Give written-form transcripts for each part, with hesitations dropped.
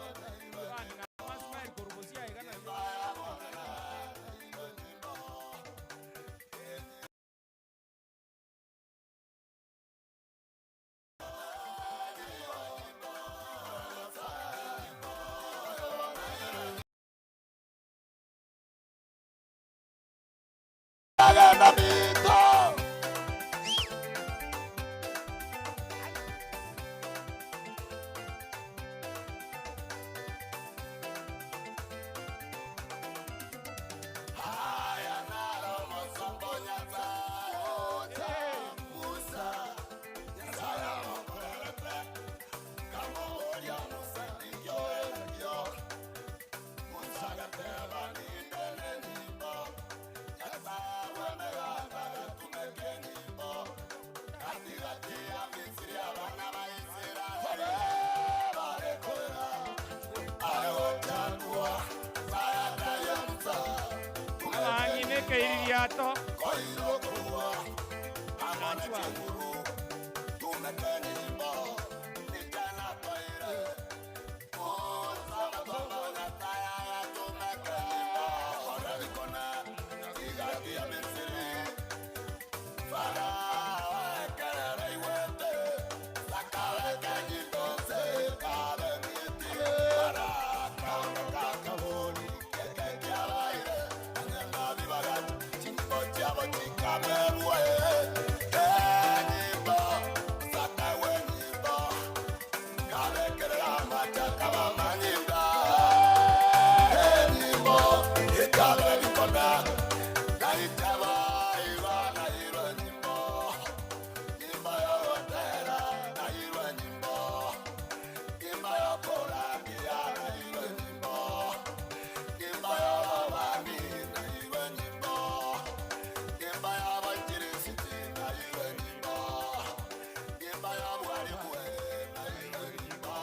Abang'ina amasmile korwa bosio aiga nario. Agenda mito. Haya naro mosombo Nyasaye ocha Musa Nyasaye amokorerete kamoboria Musa ninki ore nakio Musa agateba ninde nenyimbo Nyasaye bw'emeganda agatumeka enyimbo gati gati ya Misiri abana ba Isiraeli bare korera aye gochandwa Nyasaye atebia Musa tumeka Abang'ina enyimbo ekeiririato. koirwa korwa amo ne Nanchwa. chinguru tumeka enyimbo inche nakoire Musa agatomba Nyasaye agatumeka enyimbo ekora bikone gati ya Misiri Farao ekerero aigwete akabeka enyimbo nse ekabe emiti Farao akaondoka akabori eke kiabaire onye nabibaga chinyimbo chiabo chikamerwa enyimbo sakaigwa enyimbo kabekerera amache akaba amanyinga enyimbo ekabe ebikone naiteba iba nairwe enyimbo nyimbo yogotera nairwe enyimbo nyimbo yokorangia nairwe enyimbo nyimbo yobobani nairwe enyimbo nyimbo y'abachirisiti nairwe enyimbo nyimbo y'obwarimu nairwe enyimbo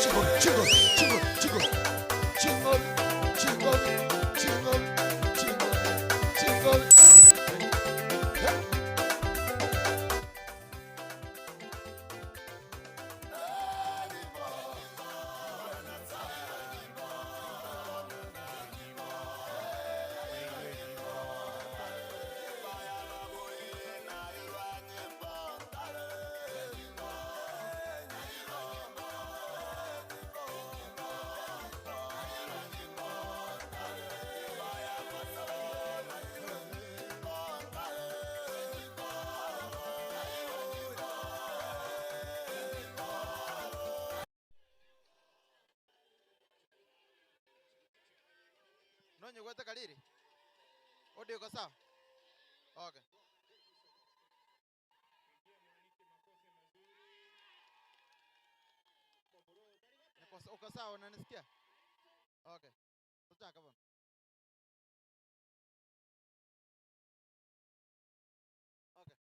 Chingol, chingol, chingol, chingol, chingol, chingol, chingol, chingol, chingol. Yeah. Nonyigwete Kariri? Audio iko sawa? Okay. Niko uko sawa unanisikia? Okay. Tochaka bono. Okay.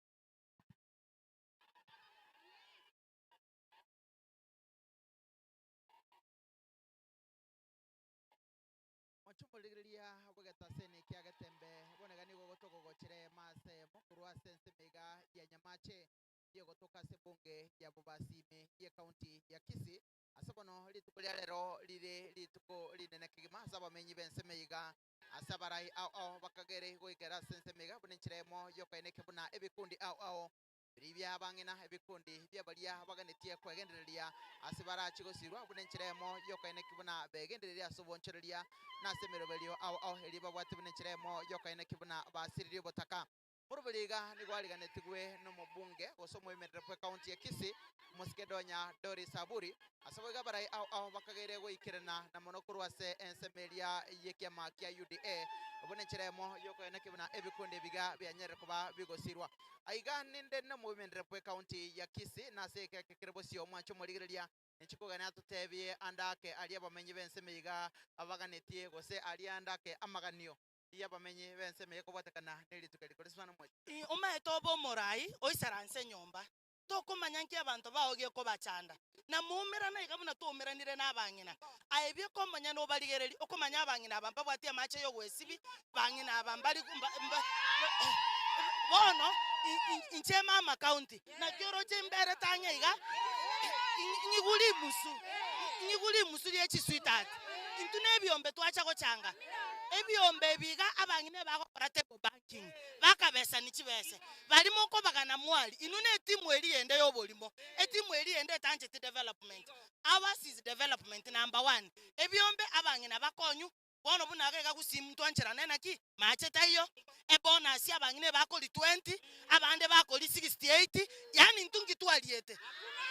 Mochomorigereria bw'egetaseni kia Getembe bono iga nigo gotogogochere mase mokorwa ase ensemo iga ya Nyamache yegotoka ase ebunge ya Bobasi ime y'ecounty ya Kisii ase bono rituko ria rero rire rituko rinene kegima ase abamenyi b'ensemo iga ase abarai ao ao bakagere goikera ase ensemo iga buna enchera emo yokoeneke buna ebikundi ao ao Biria bi'abang'ina ebikundi bia baria baganetie kwegendereria ase barache gosirwa buna enchera eyemo y'okoeneki buna begendererie ase obonchoreria, na ase emeroberio ao ao eria babwate buna enchera eyemo y'okoeneki buna basiririe obotaka. Moroberi iga nigo ariganetigwe nomobunge gose omoimerere bw'ecounty ya Kisii, Omosike Donya Doris Aburi, ase boigo abarai ao ao bakageire goikerana na mono korwa ase ensemo eria y'ekiama kia UDA buna enchera eyemo y'okoeneki buna ebikundi ebiga bianyarire koba bigosirwa. Aiga ninde nomoimenere bw'ecounty ya Kisii, na ase egeka kere bosio omwanche omorigereria, ninche kogania atotebie ande ake aria abamenyi b'ensemo iga baganetie, gose aria ande ake amaganio y'abamenyi b'ensemo eye kobwatekana ne rituko eri. Koriswa nomochie. Omaete obe omorai, oisaranse nyomba. Tokomanya nki abanto bao gekobachanda, na moumerane iga buna twaumeranire nabang'ina. Aye bieka omonyene obarigererie, okomanya abang'ina aba mbabwati amache y'ogwesibia, bang'ina aba mbari mba mba bono inche mama county, naki oroche imberete ang'e iga, ng'igwe rimusu, ng'igwe rimusu rie chisweetheart. Intwe na ebiombe twacha gochanga, ebiombe ebi iga abang'ina ebagokora table banking, bakabesani chibese. Baria mokobagana mwari, inwe netimu eria yende y'oborimo, etimu eria yende etancheti development. Ours is development number one. Ebiombe abang'ina bakonyu, bono buna iga iga gusii ntwancherane naki, mache taiyo, ebonus abang'ina ebakori 20, abande bakori 68, yaani intwe nki twariete?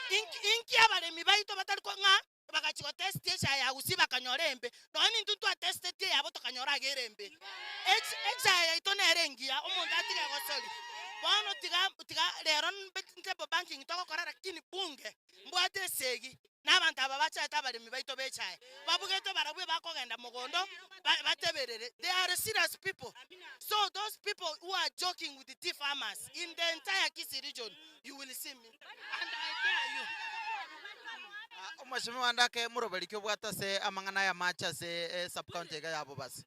Inki inki abaremi baito batari ko ng'a Bagachia gotestia echae ya gusii bakanyora embe, nonya nintwe ntwatestetie eyabo tokanyora iga ere embe. Echae yaito nere engiya, omonto atige gosori. Bono tiga tiga rero table banking togokora lakini bunge mbwate esegi na abanto aba bachaete abaremi baito ba echae. Babugete barabwo ebakogenda mogondo bateberere. They are serious people. So those people who are joking with the tea farmers in the entire Kisii region, you will see me and I dare you. Omweshimiwa ndake moroberi ki obwate ase amang'ana aya amache ase esub-county iga ya Bobasi?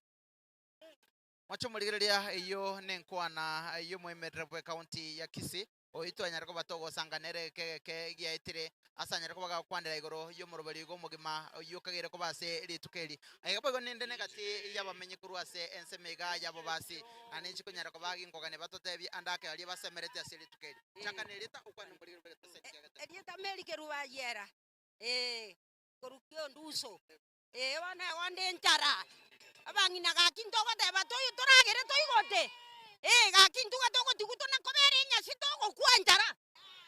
Mwache omorigereria eyio nenkwana y'omoemerere bw'ecounty ya Kisii, oyio twanyare koba togosanga nere egeka egeke giaetire, ase anyare koba gagokwanera igoro y'omoroberi igo omogima oyio okageire koba ase rituko eri. Aiga boigo ninde negati y'abamenyi korwa ase ensemo iga ya Bobasi, na ninche konyara koba ginkogania batotebie ande ake aria basemeretie ase rituko eri. Chaka nerieta okwane omorigeri bw'egetese kia Getebe. Erieta Mary Kerubo-Ayiera, ee, korwa Kionduso, ee, bono igo nde enchara. Abang'ina gaki ntogoteba toi toragere toigote, ee, gaki intwe iga togotigwa tona kobera enyasi togokwa enchara,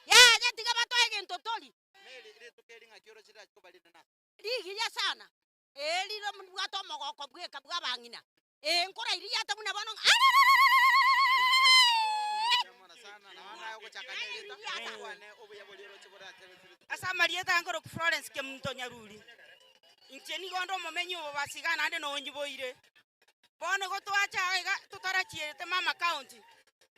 yaya tiga batoe egento torie. Mary, rituko eri ng'aki oroche rirache koba rinene ase. Rigiya sana, ee, rire mbwate omogoko bweka bw'abang'ina, ee, nkorairiate buna bono ng'a Ase amarieta aya nkorokwa Florence Kemunto Nyaruri. Inche nigo nde omomenyi o Bobasi iga naende nonyiboire. Bono igo twacha iga iga totarachierete mama county.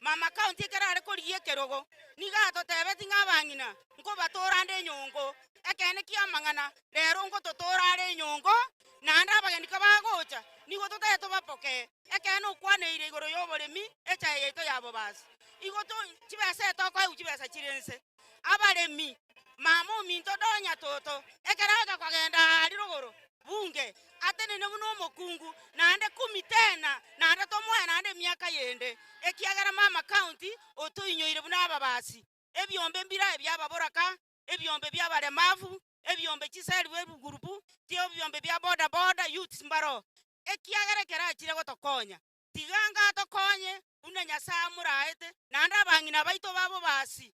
Mama county ekero are korigia ekerogo, nigo atotebeti ng'a abang'ina nkobatora ande enyongo. Ekeene ki'amang'ana, rero ngototora are enyongo, naende abageni kabagocha, nigo totaete tobapokee. Ekeene okwaneire igoro y'oboremi, echae yaito ya Bobasi. Igo to chibesa etokoegwa chibesa chire inse. Abaremi, mama ominto donya toto, ekero agocha kogenda aaria rogoro bunge, atenene buna omokungu, naende kumi tena, naende tomoe naende emiaka yende, ekiagera mama county otoinyoire buna ababasi. Ebiombe mbirae bi'ababoraka, ebiombe bi'abaremavu, ebiombe chiseribu ebigurupu, ebiombe bia boda boda youths mbaroo, ekiagera ekero achire gotokonya, tiga anga atokonye buna Nyasae amoraete, naende abang'ina baito babobasi.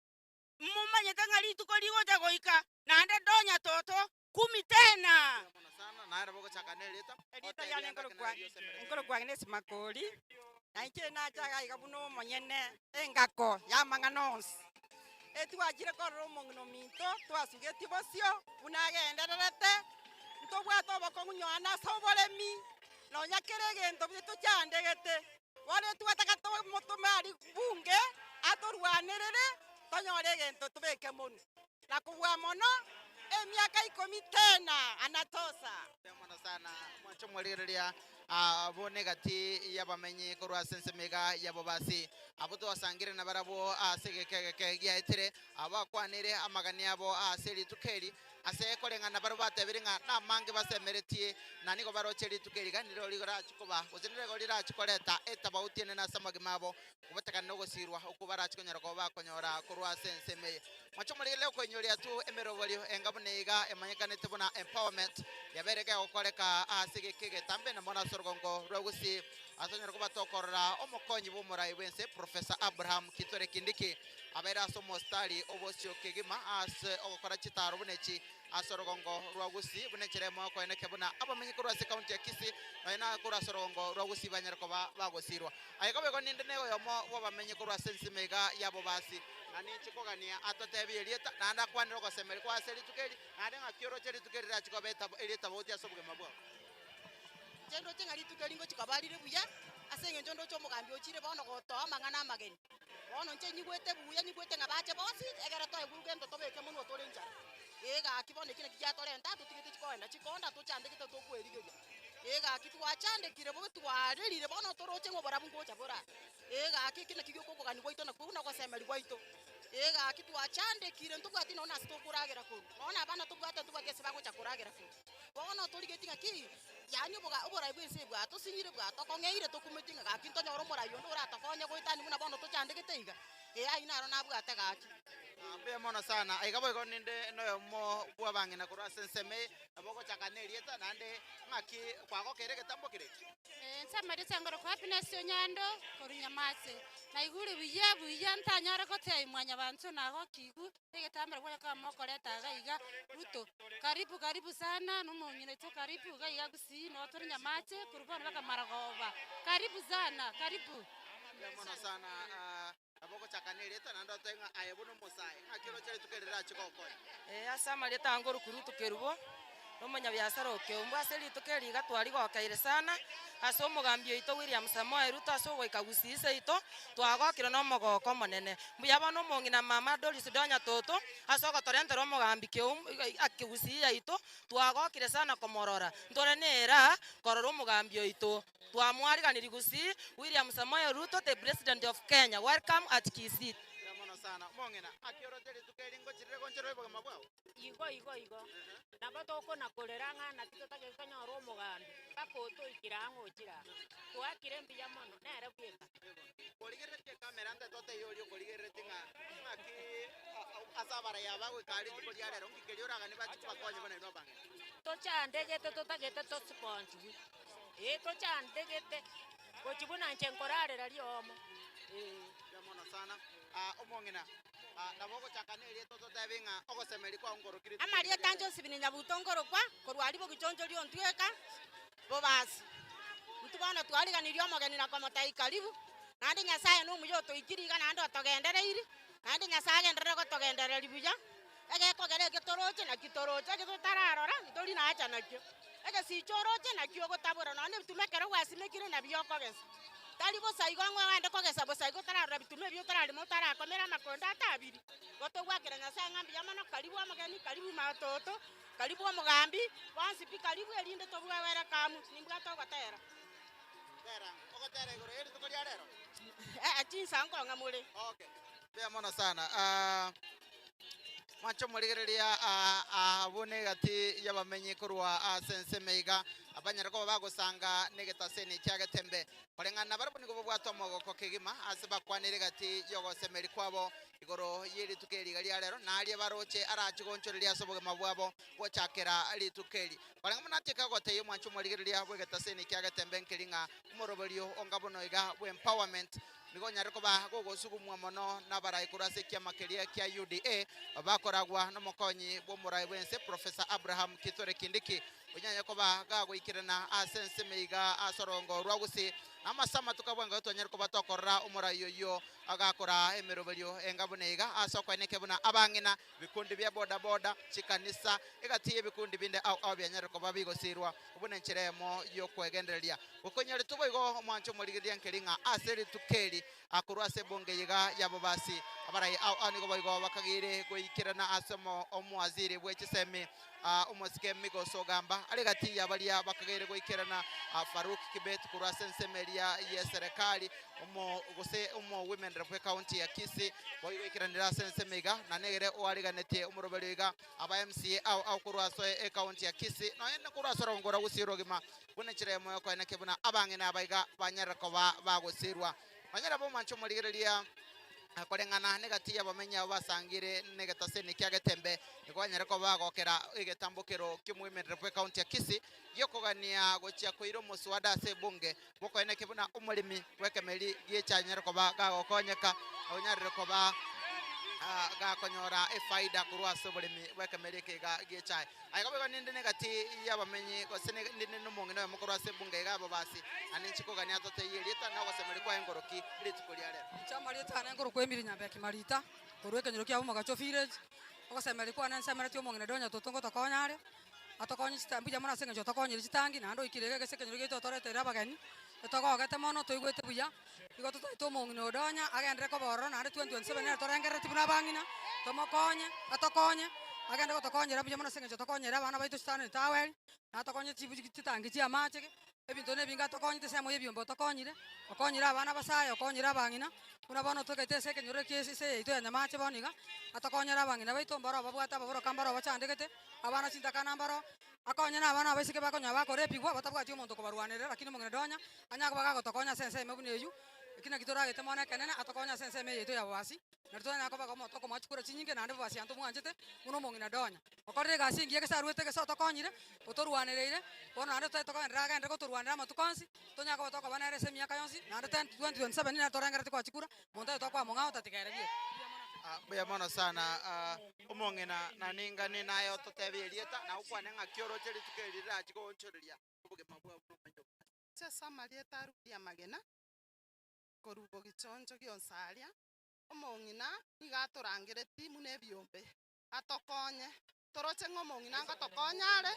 Momanyete ng'a rituko rigocha goika, naende donya toto kumi tena. Erieta riane nkorokwa Agnes Makori, na inche nacha iga iga buna omonyene engako y'amang'ana onsi. Etwachire korora omong'ina ominto twasugetie bosio buna agendererete, ntobwate obokong'u nyonya ase oboremi, nonya kera egento buya tochandegete. Bono etwataka tomotome aria bunge atorwanerere tonyore egento tobeke monwe. Na kobua mono emiaka ikomi tena anatosa. Mono sana mwanche omorigereria abwo negati y'abamenyi korwa ase ensemo iga y'abobasi, abwo twasangire nabarabwo ase egeka egeke giaetire, abwo bakwanire amagani abo ase rituko eri, ase koreng'ana barabwo batebire ng'a namange basemeretie, na nigo baroche rituko eri iga niro rigorachi koba, gose nigo rirachi koreta etabauti enene ase amagima abo, Kobatekana nogosiirwa okwo barache konyora koba bakonyora korwa ase ensemo eye. Mwanche omorigereria okoinyoria tu emeroberio enga buna iga emanyekanete buna empowerment yabeire kegokoreka ase egeka egetambe na mono ase orogongo rwa Gusii ase onyare koba tokorora omokonyi bw'omorai bw'ense Professor Abraham Kithure Kindiki abeire ase omostari obosio kegima ase ogokora chitaro buna echi ase orogongo rwa Gusii buna enchera eyemo yokoenekia buna abamenyi korwa ase ekaunti ya Kisii nonya na korwa ase orogongo rwa Gusii banyare koba bagosirwa. Aye koba ninde noyomo bw'abamenyi korwa ase ensemo iga y'abobasi, na ninche kogania atotebie erieta, naende akwanere ogosemeria kwaye ase rituko eri, naende ng'aki oroche rituko eri rirache koba eritabauti ase obogima bwao. Inche ndoche ng'a rituko eri ngochia koba rire buya, ase eng'encho ndoche omogambi ochire bono gotoa amang'ana amageni. Bono inche nyigwete buya, nyigwete ng'a bache bonsi, egere toegwe gento tobeke monwe tore nchara. Ee gaki bono eki naki giatorenta, totigete chikoenda chikonda, tochandegete tokwerigeria. Ee gaki twachandekire bobe twarerire bono toroche ng'a oborabu ngocha bore aa. Ee gaki eki naki gioka okogania gwaito nakwo buna ogosemeria gwaito. Ee gaki twachandekire ntobwati nonye na ase tokoragera korwa, nonye na abana tobwate ntobwati ase bagocha koragera korwa. Bono torigeti ng'aki, yaani oboga oborai bwa ense eye bwatosinyire bwatokong'eire tokumeti ng'a gaki ntonyore omorai onde oratokonye goetania buna bono tochandegete iga, ee aywo naro nabwate gaki. Mbuya mono sana. Aiga boigo ninde noyomo bw'abang'ina korwa ase ensemo eye, nabo ogochaka nerieta naende ng'aki kwagokeire egetambo kere eki. Inche amarieta ngorokwa Happiness Onyando korwa Nyamase. Naigure buya buya ntanyare gotebia mwanyabanto nagokigwe egetambero kwanya koba mokoreta iga iga Ruto. Karibu karibu sana na omong'ina oito karibu iga iga Gusii noo tore Nyamache korwa bono mpaka marogoba. Karibu sana karibu. Mbuya mono sana nabo ogochaka nerieta naende otebe ng'a aye buna omosae ng'aki oroche rituko eri rirache gokonya. Ee, ase amarieta ange oroku Ruto Kerubo, na omonyabiasara o Keumbu, ase rituko eri iga twarigokeire sana ase omogambi oito William Samoei Ruto ase ogoika Gusii seito, twagokire na omogoko omonene. Mbuya bono omong'ina mama Doris Donya Toto ase ogotorentera omogambi Keumbu ake Gusii yaito, twagokire sana komorora. Ntore nera korora omogambi oito. Twamwariganirie Gusii, William Samoei Ruto the President of Kenya, welcome at Kisii. Mbuya mono sana. Omong'ina, ng'aki oroche rituko eri ngochirire gonchera obogima bwao? Igo igo igo, nabo tokona korera ng'a naki totagete tonyore omogambi, mpaka otoikire ang'e ochire aa. Twakire mbuya mono, nere bweka. Korigereretie ekamera ntete otebie oria okorigereretie ng'a ng'aki ase abarai aba goika aa rituko ria rero nki keria oraganie bache kobakonya buna inwe abang'ina. Tochandegete totagete tosiponsigwe, ee tochandegete gochia buna inche nkorarera riomo, ee. Mbuya mono sana. Omong'ina, nabo ogochaka nerieta ototebi ng'a ogosemeria kwao nkorokire rituko eri Amarieta ria anche rero. Josephine Nyabuto nkorokwa, korwa aria bogichonchoria ontweka, bobasi. Intwe bono twariganirie omogeni na komotai karibu, naende Nyasaye nomuya otoikirie iga naende otogendereiri, naende Nyasaye agenderere gotogendereria buya, egekogera eke toroche naki toroche, eke totararora ntori nacha nakio. Egesicha oroche nakio ogotabora nonya na ebituma ekero gwasimekire nabio okogesa. Tari bosa igo ng'a ogende kogesa bosa igo otararora bituma ebio otararema otarakomera amakonda ata abiri. Igo togwakera Nyasaye ng'a mbuya mono, karibu omogeni, karibu matoto, karibu omogambi, bonsi pi karibu erinde tobue welcome, nimbwate ogotera. Tera, ogotera igoro ye rituko ria rero? Eh, chinsa nkong'a more. Okay, mbuya mono sana. Mwanche omorigereria abwo negati y'abamenyi korwa ase ensemo iga, abanyare koba bagosanga negetaseni kia getembe. Koreng'ana nabarabwo nigo babwate omogoko kegima ase bakwanire egati y'ogosemeria kwabo igoro ye rituko eri iga ria rero, na aria baroche arache gonchoreria ase obogima bwabo gochakera rituko eri. Koreng'a buna atieka gotebia omwanche omorigereria bw'egetaseni kia getembe nkeri ng'a omoroberio onga bono iga bw'empowerment nigo onyare koba gogosugumwa mono nabarai korwa ase ekiama keria kia UDA bakoragwa nomokonyi bw'omorai bw'ense Professor Abraham Kithure Kindiki onyanye koba gagoikerana ase ensemo iga ase orongo rwa Gusii na amase amatuko abwango twanyare koba tokorora omorai oyio agakora emeroberio enga buna iga ase okoeneke buna abang'ina bikundi bia boda boda chikanisa egati y'ebikundi binde ao ao bianyare koba bigosirwa buna enchera emo y'okwegendereria gokonyaretwe boigo omwancho omorigereria nkeri ng'a ase rituko eri akorwa ase ebunge iga ya bobasi abarai ao ao nigo boigo bakagire goikerana ase omowaziri bwe chisemi omosike Migos Ogamba are gati ya baria bakagire goikerana Farouk Kibet korwa ase ensemo eria ya eserekari omo gose omo women rep county ya Kisii boigo goikeranera ase ensemo iga na negere oariganetie omoroberio iga aba MCA ao ao korwa ase ecounty ya Kisii nonya korwa ase orongo rwa Gusii rogima buna enchera emo yokoeneke buna abang'ina aba iga banyarire koba bagosirwa. Banyare bomwancha omorigereria koreng'ana negati y'abamenyi abo basangire negetaseni kia getembe nigo banyare koba bagokera egetambokero ki'omoimerere bw'ecounty ya Kisii giokogania gochia koira omoswada ase ebunge bokoeneke buna omoremi bw'ekemeri giechanyare koba gagokonyeka onyarire koba gakonyora efaida korwa ase oboremi bw'ekemeri eke iga giechae. Aiga boigo ninde negati y'abamenyi gose ninde nomong'ina oyomo korwa ase ebunge iga abobasi naende nchikogania atoteiye erieta na ogosemeria kwaye ngoroki rituko ria rero. Inche amarieta ane nkorokwa Emily Nyambeki Marita, korwa ekenyoro kia Bomogacho village, ogosemeria kwane nsemeretie omong'ina Donya Toto ngotokonya are, atokonye chita mbuya mono ase eng'encho otokonyire chitangi, naende oikire iga ase ekenyoro giaito otoreteire abageni, etogogete mono toigwete buya. Igo totaete omong'ina odonya agenderere koba ororo naende 2027 nere torengerereti buna abang'ina, tomokonye, atokonye, agende gotokonyera buya mono ase eng'encho tokonyere abana baito chitaneti taweri, na atokonye chibu chitangi chia amache, ebinto na ebinge atokonyete ensemo ya ebiombe otokonyire, okonyire abana abasae, okonyire abang'ina, buna bono togete ase ekenyoro eke ase yaito ya Nyamache bono iga, atokonyere abang'ina baito mbaro babwate ababoroka mbaro bachandegete, abana chintakana mbaro, akonye na abana abaiseke bakonyora bakorepigwa batabwati omonto okobarwanerera lakini omong'ina donya, anyare koba gagotokonya ase ensemo buna eyio, eki naki toragete mono ekenene atokonye ase ensemo eye yaito ya bobasi, nario toranyare koba omonto okomoa chikura chinyinge naende bobasi abanto mwanchete buna omong'ina donya. Okorire egasi engiya gese aruete gese otokonyire, otorwanereire, bono naende totagete togenderere agenderere gotorwanera amatuko onsi, tonyare koba tokoba nere ase emiaka yonsi, naende 2027 nere torengereti koa chikura, monto oyo tokoa mong'ao tatiga ere bieka. Mbuya mono sana omong'ina na ningani naye ototebie erieta na okwane ng'aki oroche rituko eri rirache goonchoreria obogima bwao buna omonye obwate. Inche ase amarieta aruria amagena korwa bogichoncho gionsi aria, omong'ina nigo atorangeretie buna ebiombe, atokonye, toroche ng'a omong'ina ngotokonya are,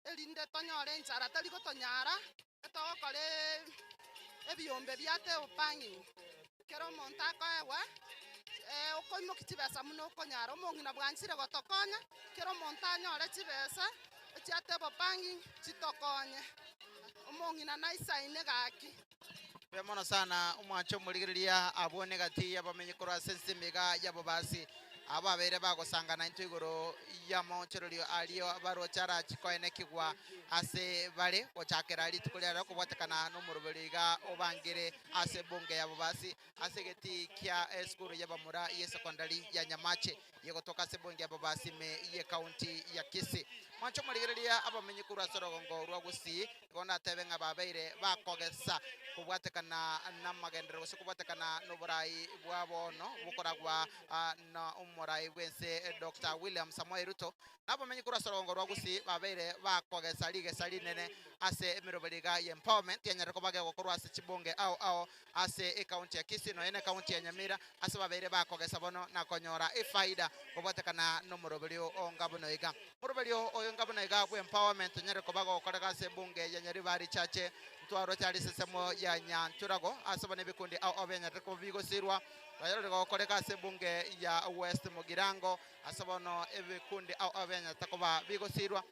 erinde tonyore enchara tari gotonyara, etogokora ebiombe bia table panging, ekero omonto akoegwa, okoimokia chibesa buna okonyara, omong'ina bwanchire gotokonya, ekero omonto anyore chibesa, chia table panging chitokonye, omong'ina naisaine gaki. Mbuya mono sana omwanche omorigereria abwo negati y'abamenyi korwa ase ensemo iga y'abobasi, aba babeire bagosangana intwe igoro y'amaonchorerio aria baroche arachi koenekigwa ase bare gochakera rituko riarero kobwatekana nomoroberio iga obangire ase ebunge y'abobasi ase egetii kia esukuru y'abamura y'esecondary ya Nyamache yegotoka ase ebunge y'abobasi ime y'ecounty ya Kisii. Mwanche omorigereria abamenyi korwa ase orogongo rwa Gusii Igo natebe ng'a babeire bakogesa kobwatekana namagenderero gose kobwatekana noborai bwa bono bokoragwa na omorai bw'ense Doctor William Samoei Ruto. Na abamenyi korwa ase orogongo rwa Gusii babeire bakogesa rigesa rinene ase emeroberi iga ya empowerment yanyarire koba gegokorwa ase chibunge ao ao ase ecounty ya Kisii nonya ne county ya Nyamira ase babeire bakogesa bono na konyora efaida kobwatekana nomoroberio o ngabuna iga. Moroberio oyo ngabuna iga bw'empowerment onyare koba gokoreka ase ebunge ya Nyaribari Chache ntwarwe chari sesemo ya Nyanturago ase bono ebikundi ao ao bianyarete koba bigosirwa rayarore gokoreka ase ebunge ya West Mugirango ase bono ebikundi ao ao bianyarete koba bigosirwa.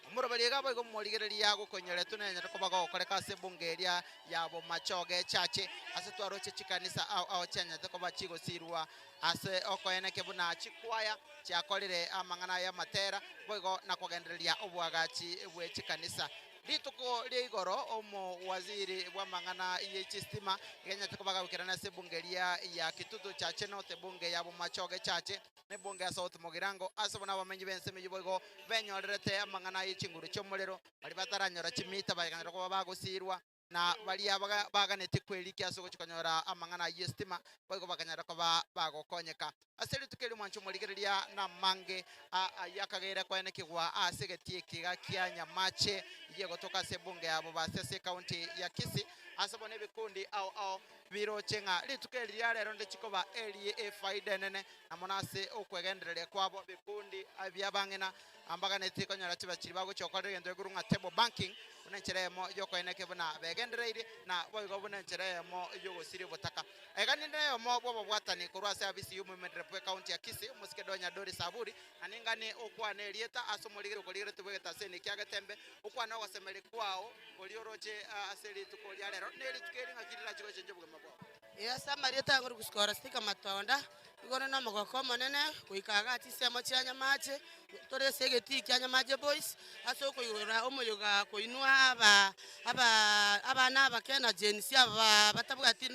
Omoroberi iga boigo morigereria gokonyoretwe nenyare koba gokoreka ase ebunge eria ya Bomachoge Chache ase twaroche chikanisa ao ao chianyarete koba chigosirwa ase okoenekia buna chikwaya chiakorire amang'ana y'amatera boigo na kogendereria oboagachi bwe chikanisa. Rituko ria igoro omowaziri bw'amang'ana ye chistima genyarete koba gagoikerana ase ebunge eria ya Kitutu Chache North, ebunge ya Bomachoge Chache, na ebunge ya South Mugirango, ase bono abamenyi b'ensemo eyio boigo benyorerete amang'ana ye chinguru chi'omorero, baria bataranyora chimita bakanyora koba bagosiirwa, na baria baganetie kwerikia ase ogochia konyora amang'ana ayio y'esitima, boigo bakanyara koba bagokonyeka. Ase rituko erio mwanche omorigereria namange ayio akageire koenekigwa ase egetii eke iga kia Nyamache eyio egotoka ase ebunge ya Bobasi ase ecounty ya Kisii, ase bono ebikundi ao ao biroche ng'a rituko eri ria rero ndichi koba erie efaida enene na mono ase okwegendereria kwabo ebikundi biabang'ina mbaganetie konyora chibachiri bagochia gokorera egento gekorwa ng'a table banking buna enchera eyemo yokoeneke buna begendereirie na boigo buna enchera eyemo yogosiria obotaka. Iga ninde oyomo bw'ababwatani korwa ase afisi y'omoimereri bw'ecounty ya Kisii, omosike Donya Doris Aburi, na ninganie okwane erieta ase omorigeri okorigeretie bw'egetaseni kia Getembe, okwane ogosemeria kwao koria oroche ase rituko ria rero, ne rituko eri ng'aki rirache gochencha obogima bwao. Ee, ase amarieta aye ngorokwa Scholastica Matonda, igo ore nomogoko omonene goika igaa chinsemo chia Nyamache, tore ase egetii kia Nyamache Boys, ase okoigora omoyoga koinwa aba aba abana abake na Gen Z aba batabwati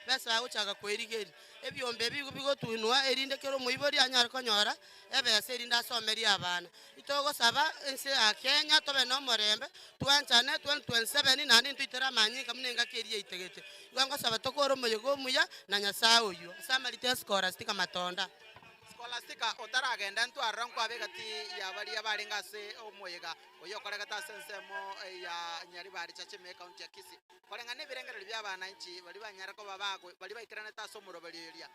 besa bagochaka koerigeria. Ebiombe ebi igo bigotuinwa erinde kera omoibori anyare konyora ebesa erinde asomerie abana. Togosaba ense ya Kenya tobe na omorembe, twanchane 2027 naende ntoitere amanyinga buna engaki eria yaitegete. Igo ngosaba tokore omoyega omuya na Nyasaye oyio. Ase amarita ya Scholastica Matonda. Scholastica otaragenda ntwarora nkwabe egati ya baria barenge ase omoyega oyio okoregete ase ensemo ya Nyaribari Chache ime ecounty ya Kisii. Koreng'ana nebirengererio bia abananchi baria banyare koba bago baria baikeranete ase omoroberio oria.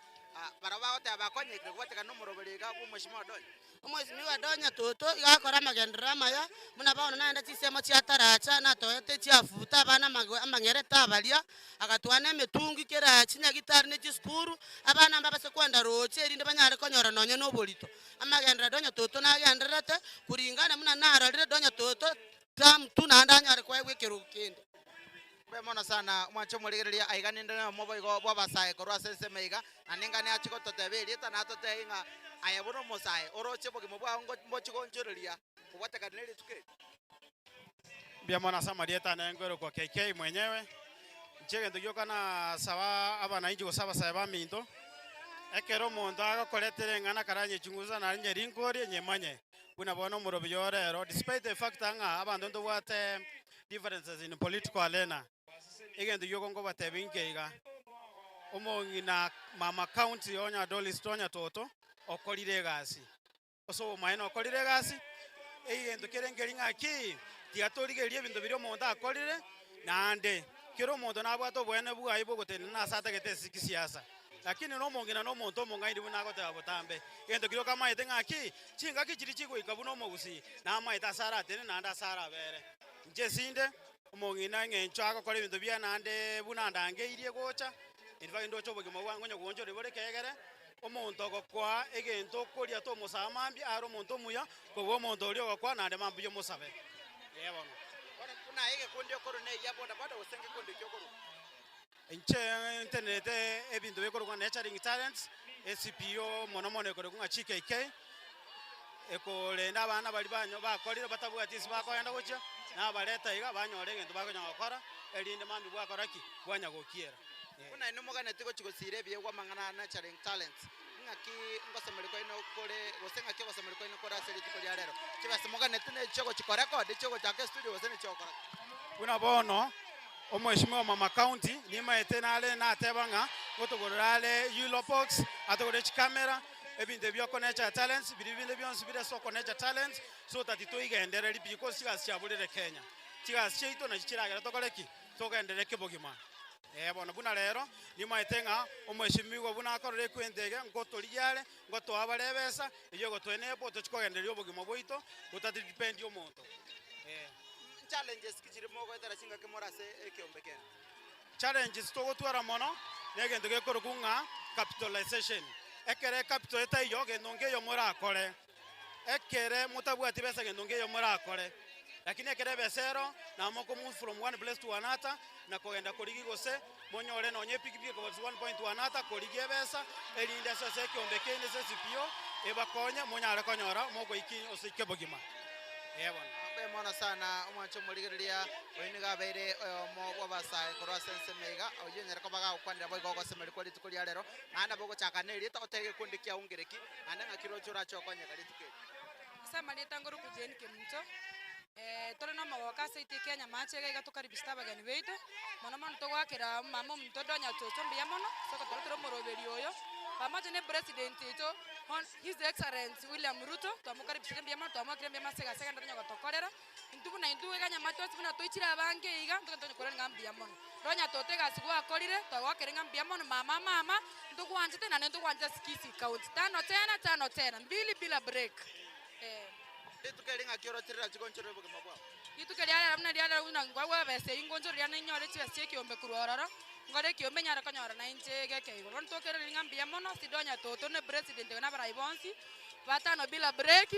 Barabwo bagoteba bakonyekire kobwatekana nomoroberi iga bw'omweshimiwa Donya. Omweshimiwa Donya Toto iga akora amagenderero amaya, buna bono naende chinsemo chia Taracha natoete chiafuta abana amang'ere tabaria, agatwana emetungi kera chinyagitari ne chisukuru, abana mbabase kwenda roche erinde banyare konyora nonye na oborito. Amagenderero Donya Toto nagendererete, kuringana buna narorire Donya Toto term tu naende anyare koegwa ekerogo kende. Mbuya mono sana mwanche omorigereria aiga ninde noyomo boigo bw'abasae korwa ase ensemo iga, na ningane achie gototebia erieta na atotebie ng'a aye buna omosae oroche obogima bwao mbochie gonchoreria kobwatekana ne rituko eri. Mbuya mono ase amarieta ane nkoirokwa KK mwenyewe. Inche egento gioka nasaba abanainchi gose abasae baminto, ekero omonto agokoretera eng'ana karanyechungusa naende nyerinkorie nyemanye buna bono omoroberio ore ero despite the fact ng'a abanto ntobwate differences in political arena, egento gioka nkobatebia inke iga, omong'ina mama county onya Doris Tonya Toto okorire egasi. Ase obomaene okorire egasi, egento kere nkeri ng'aki, tiga torigererie ebinto biria omonto akorire, naende kera omonto nabwate oboene bwaye bw'ogotenena ase atagete ase kisiasa. Lakini nomong'ina na omonto omong'aini buna agoteba botambe, egento keria okamaete ng'aki, chingaki chiria chigoika buna omogusii, namaete ase aratenene naende ase arabere. Inche esinde, omong'ina eng'encho agokora ebinto biaye naende buna ndangeirie gocha, in fact ndoche obogima bwane nkonya goonchoreria bore ekiagera, Omonto ogokoa egento okoria tomosaba mambia, are omonto omuya kobua omonto oria ogokoa naende mambia omosabe. Ee bono. Bono buna aye egekundi okorwa neyia boda boda gose ngekundi ki okorwa? Inche ntenerete ebinto bikorokwa Nurturing Talents, ECPO mono mono ekorokwa ng'a GKK, ekorenda abana baria banyo bakorire batabwati ase bakogenda gochia, nabareta iga banyore egento bakonya gokora, erinde mambia bwakora ki? Bwanya gokiera. Buna inwe moganeti gochia gosiira ebiegwa amang'ana a Nurturing Talents, ng'aki ngosemeria kwaino kore, gose ng'aki ogosemeria kwaino kore ase rituko ria rero? Chibesa moganeti nechi ogochia korekodi, chiogochaka estudio gose nechiogokora ki? Buna bono, omweshimiwa Mama County nimaete nare nateba ng'a ngotogorera are Eurobox, atogorere chikamera, ebinto ebi oko Nurture Talents, biria binde bionsi bire ase oko Nurture Talents, so that toigendereri because chigasi chiaborire Kenya. Chigasi chiaito nachi chiragere tokore ki? Togenderere kebogima. Ee bono, buna rero, nimaete ng'a omweshimiwa buna akorora ekwento ege, ngotorigia are, ngotoa bare ebesa, eyio egotoenebwa tochie kogendereria obogima bwaito, gotatidipendi omonto. Ee. Challenges ki chiri mogoetera chingaki more ase ekeombe kende? Challenges togotwara mono, negento gekorokwa ng'a capitalization. Ekero ecapital etaiyo, gento nkeiyo morakore. Ekere motabwati besa gento nkeiyo morakore, lakini ekere ebesa ero nabo moko move from one place to another na kogenda korigia gose monyore nonye epikipiki ekoba one point to another korigia ebesa erinde ase ase ekeombe keino ase ecpo ebakonye monyare konyora mogoiki ase ekebogima. Ee bono. Mbuya mono sana omwanche omorigereria oyo nigo abeire oyomo bw'abasae korwa ase ensemo iga, oyio onyare koba gagokwanera boigo ogosemeria kwa rituko ria rero, naende nabo ogochaka nerieta otebe gekundi kiao ngereki, Naende ng'aki roche orache gokonyeka rituko eri? Ase amarieta ngorokwa Jane Kemunto, tore nomogooko ase aito ekianya amache iga iga tokaribisete abageni baito, mono mono togoakera omomama ominto Donya Chocho mbuya mono ase ogotoretera omoroberi oyo, pamoja na epresident oito Hon His Excellency William Ruto, twamokaribisire mbuya mono, twamoakire mbuya mono ase egasi agenderete konya gotokorera. Intwe buna intwe iga nyamache onsi buna toichire abange iga, ntogende tonya korera ng'a mbuya mono. Ronya toto egasi gwakorire, twagoakera ng'a mbuya mono mama mama, ntogwanchete naende ntogwanchete ase Kisii County. Tano tena, tano tena, mbili bila break, eh. Rituko eri ng'aki oroche rirache gonchorera obogima bwao? Rituko eria rero buna riarero buna nkoegwa ebesa eyio ngonchoreria ninyore chibesa chia ekiombe korwa ororo, nkore ekiombe nyare konyora nainche egeke igoro. Bono tokereri ng'a mbuya mono, Sidonia toto na epresident oyo na abarai bonsi, batano bila break.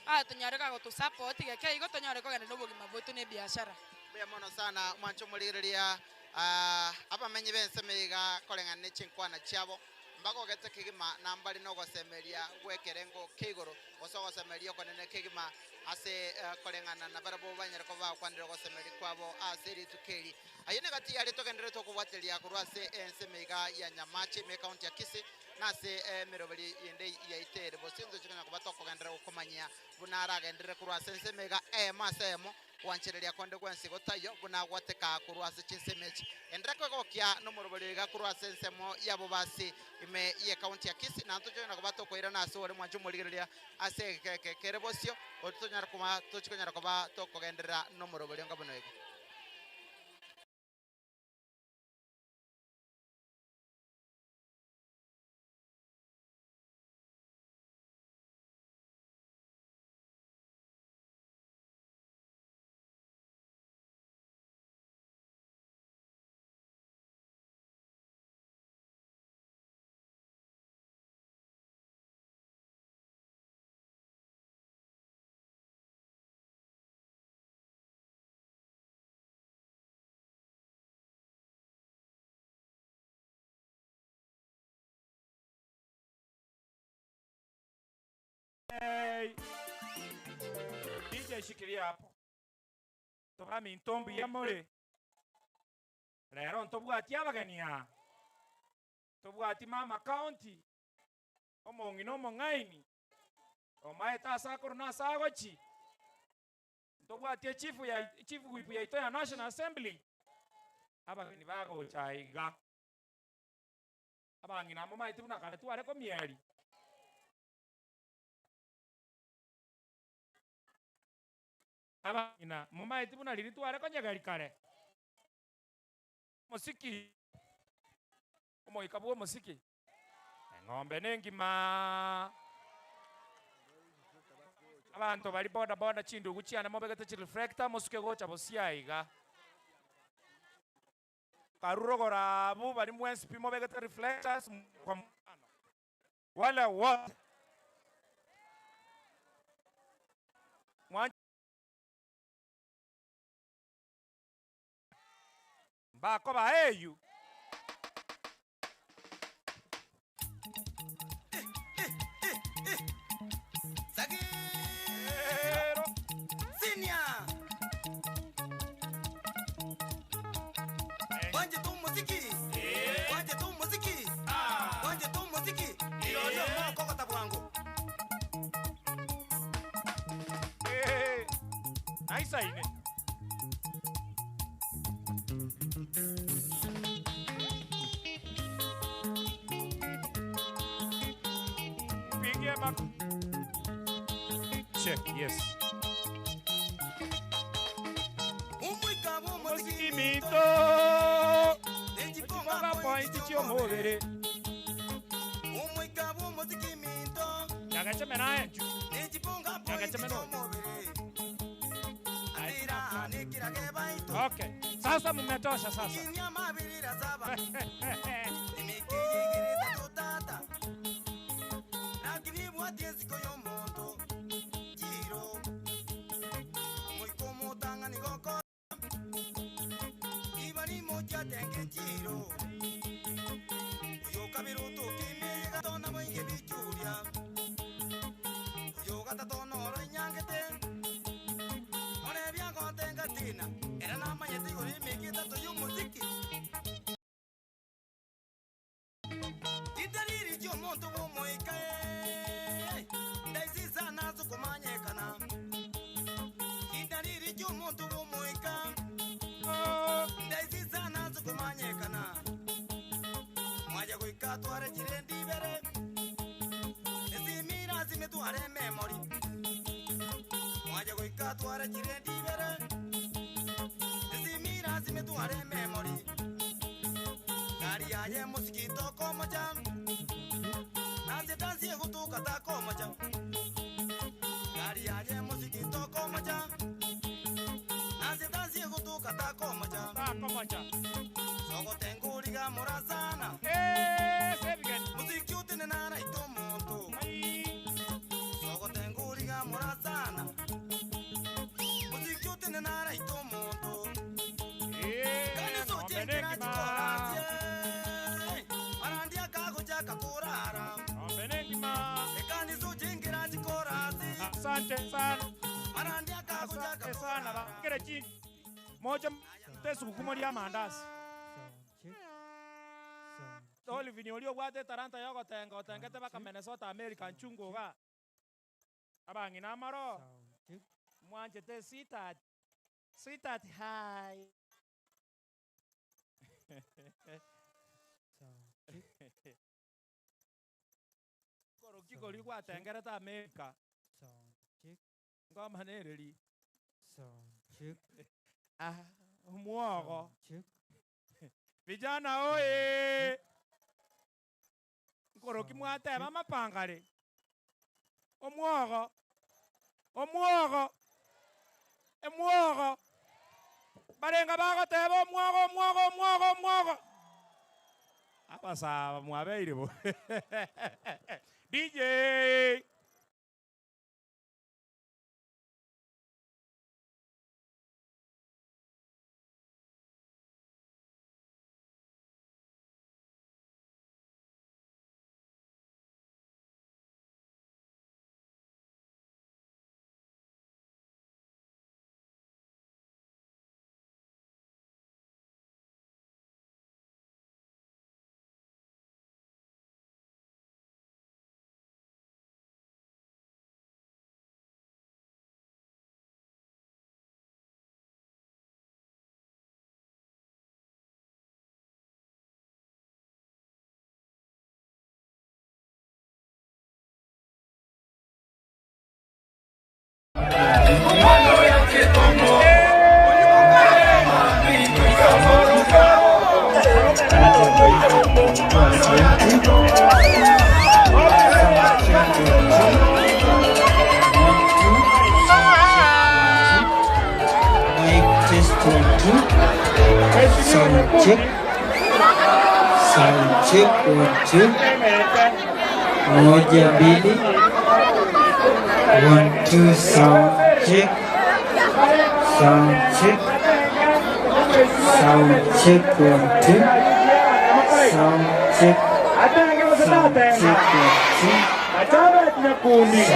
Aya tonyare gotosupport geke igo tonyare kogenda nobogima bwaito na ebiashara. Mbuya mono sana mwanche omorigereria abamenyi b'ensemo iga koreng'ana ne chinkwana chiabo, mbagogete kegima na mbare nogosemeria gw'ekerengo kia igoro, gose ogosemeria okonene kegima ase koreng'ana nabarabwo banyare koba bagokwanera ogosemeria kwabo ase rituko eri. Ayio negati yaria togendererete okobwateria korwa ase ensemo iga ya Nyamache ime ekaunti ya Kisii, na ase emeroberi yende yaito ere bosio intoche konya koba tokogenderera gokomanyia buna aragenderere korwa ase ensemo iga eyemo ase eyemo, gwanchereria konde gwensi gotaiyo buna gwateka korwa ase chinsemo echi. Enderera kwegokia nomoroberi iga korwa ase ensemo y'abobasi ime y'ecounty ya Kisii, na ntoche konya koba tokoirana ase ore mwanche omorigereria ase egeka eke kere bosio, tonyare koba tochi konyara koba tokogenderera nomoroberi onga buna oiga. DJ shikilia hapo. Tobaminto mbuya more. Rero ntobwati abageni aa. Tobwati mama county. Omong'ina omong'aini. Omaete ase akorwa na ase agochi. Ntobwati echief ya chief whip yaito ya National Assembly. Abageni bagocha aiga. Abang'ina momaete buna kare tware komieri. Abang'ina momaete buna riria tware konyegeri kare. Omosiki, omoika bwa omosiki, eng'ombe nengima. Abanto baria boda boda chindugu chiane mobegete chireflector mosuke gocha bosio aiga. Karure rogoro abwo baria mwensi pi mobegete reflectors kwa mfano. Wale wote Mbakoba eyio. Sagero Senior Wanjete omosiki Wanjete omosiki Wanjete omosiki Rirorio mokogota bwango. Naisaine. Pigie mak Check, yes. Omoika bw'omosiki Mito. Echiponga point chiomobere. Omoika bw'omosiki minto Nyagacheme naye nchu. Nechiponga point Nyagacheme no. chiomobere Atira nikirage baito Okay. Sasa mumetosha sasa. Kinya mabirira saba Imikiyigirita tutata Lakini bwati ensiko y'omonto Chiro Omoika omotang'ani gokora Ibarimo chiatenge chiro Oyo kabere otoka emeyega tona boinge bichuria Oyo gatato noro inyangete One biagotenga tina Era namanyete igoro emeke etato y'omosiki Chitariri chi'omonto bw'omoika eh, ndaisisa nase okomanyekana Chitariri chi'omonto bw'omoika ndaisisa nase okomanyekana Mwaye goika tware chirendi ibere Esimira asime tware ememori Mwaye goika tware chirendi ibere Esimira asime tware ememori Gari yaye mosiki tokomocha Nansi dansi egotuka takomocha Gari yaye mosiki tokomocha Nansi dansi egotuka takomocha Takomocha Sogotenguriga murasana Eh, sebigen Muziki utenena naito omonto Sogotenguriga murasana Muziki utenena naito omonto Kanisa ng'ombe ochengera nengima. chikorasie Marandia kagochaka kurara Ng'ombe nengima. Ekanisa ochengera chikorasi Asante sana. Marandia kagochaka Asante sana. Bakere chi. Moja tesuku mori amandasi. Olive ni olio gwate taranta yogotenga otengete baka Minnesota America nchungu ga. Abang'ina amaro. Mwanchete sweetheart. Sweetheart hi. Koroki kori gwatengerete America. Ngoma nereri. Ah, mwogo. Vijana oye. Nkoroki mwateba amapangare. Omwogo. Omwogo. Emwogo. Barenga bagoteba omwogo omwogo omwogo omwogo. Abasaba mwabeire bo. DJ. Sound check. Sound check. One, two. Moja, mbili. One, two, sound check. Sound check. Sound check. One, two. Sound check. Sound check. One, two.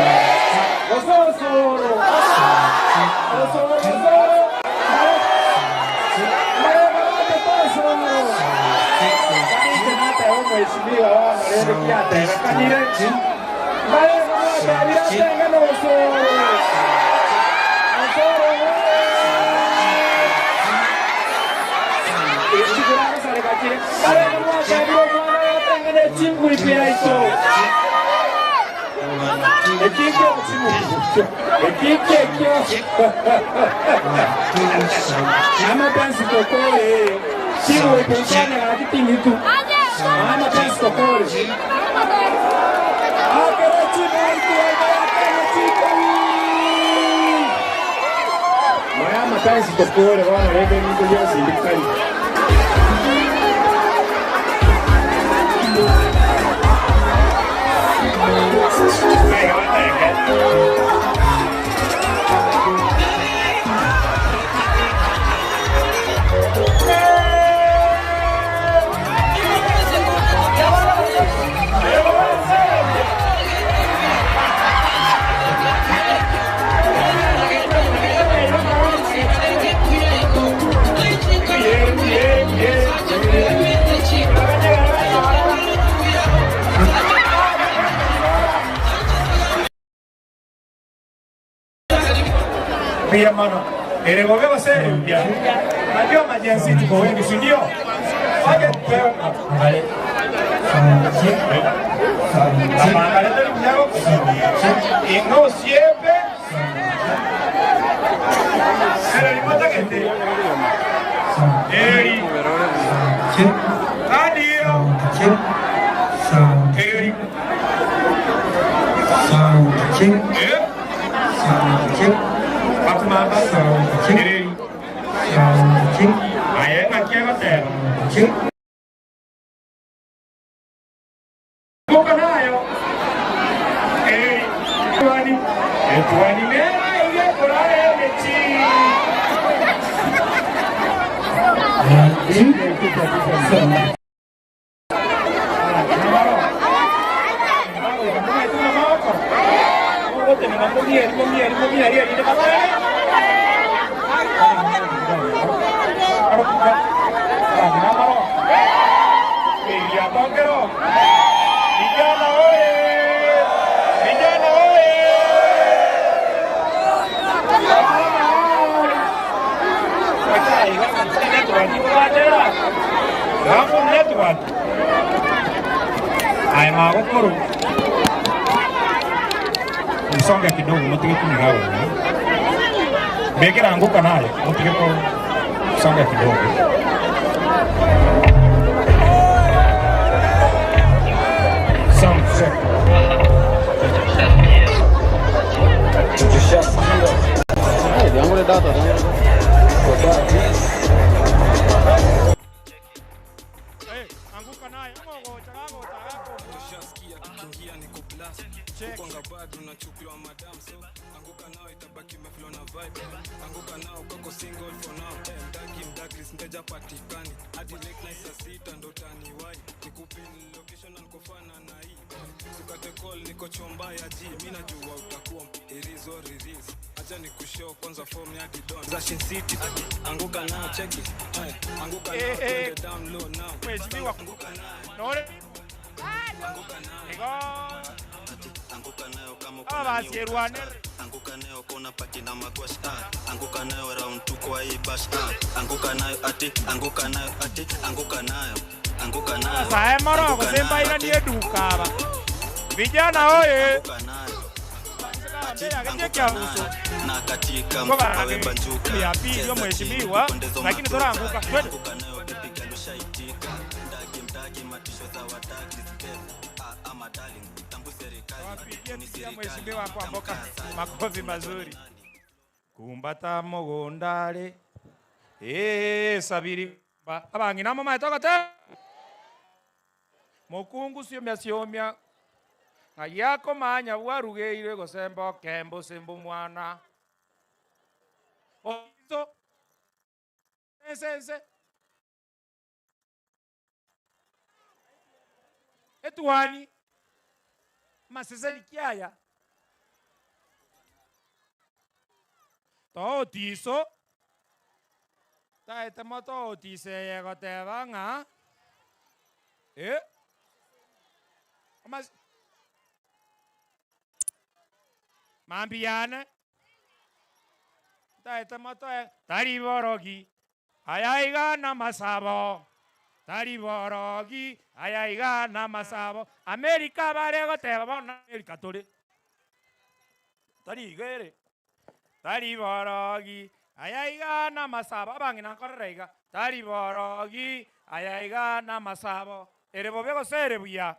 Mbuya mono. Ere bobe gose mbuya. Najua majenzi tuko wengi, si ndio? Waje tupewe ale. Amangale tuli kunyago. Ingo siepe. Ere limota kete. Eri. Adio. Eri. Eh? Bakumamba. Eri. Aye, ng'aki egoteba. Anguka nayo. Eri. Tuani. Tuani mera iye kurare mechi. Vijana oye! Vijana oye! Aya magukuru msonge kidogo mutige kunigawa mbikira anguka nayo mutige kusonga kidogo Sound check. Anguka nayo Tushasikia tukiingia ni kublast Ukwanga bado unachukuliwa madam so anguka nao itabaki umeflow na vibe anguka nao kako single for now eh, mdaki mdakris mteja patikani hadi late night saa sita ndo utaniwahi nikupin location na nikofana na hii eh, ukate call niko chomba ya G mi najua utakuwa irizo riris acha nikushow kwanza form ya didon za Shin City anguka nao cheki eh, anguka nao Eh, eh. twende down low now Mheshimiwa Nore Igo Anguka nayo kama uko Hawa na basi new Rwanda. cash, ah. Anguka nayo kona pati na magwash ah. Anguka nayo round 2 kwa hii bash ah. Anguka nayo ati, anguka nayo ati, anguka nayo. Anguka nayo. Sae morogo Anguka semba nayo, ira ati, nie duka aba. Vijana oye. Anguka nayo. Ati, Anguka anguka nayo. Na katika Kwa mfupa we banjuka. ya pili Cheza chini, mheshimiwa, tupondezo lakini matuta. toranguka. Twende. Anguka nayo baby girl ushaitika. Mdagi mdagi matisho za wadagi step. Ah, ama darling, tambu serikali. Ni serikali. Mheshimiwa Kwamboka, makofi mazuri. Kumbata mugundari eh sabiri Ba, abang'ina momaete ogoteba, Mokungu siomia siomia, ng'ai akomanya bwarugeirwe gose mboke mbose mbomwana. Oiso, ense ense. Etuani, amaseseni ki aya? Tootiso, taete motootise eye egoteba ng'a eh, amase mambia yane, ntaete motoe tari borogi. Aya iga namasabo, tari borogi, aya iga namasabo. Amerika bare goteba bono na Amerika tore. Tari iga ere. Tari borogi, aya iga namasabo. Abang'ina nkorera iga, tari borogi, aya iga namasabo. Ere bobe gose ere buya?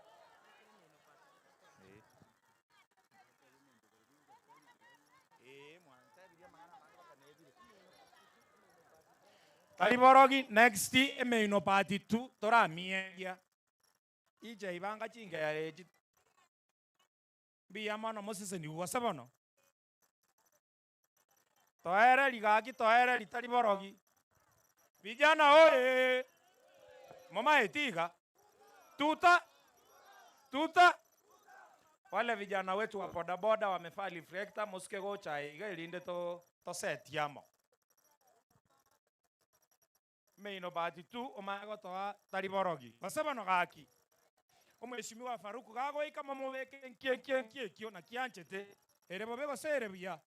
Tari borogi next emeino part 2 toramieria. Inche ibanga chingera echi mbuya mono moseseniwe gose bono. Toereri gaki toereri tari borogi. Vijana oye! Momaeti iga? Tuta! Tuta! Wale vijana wetu wa bodaboda wamevaa reflector mosike gocha iga erinde to tosetie amo. Emeino part 2 omanye gotoa tari borogi. Gose bono gaki. Omweshimiwa Farouk gagoika momobeke enki enki enki ekio naki anchete ere bobe gose ere buya.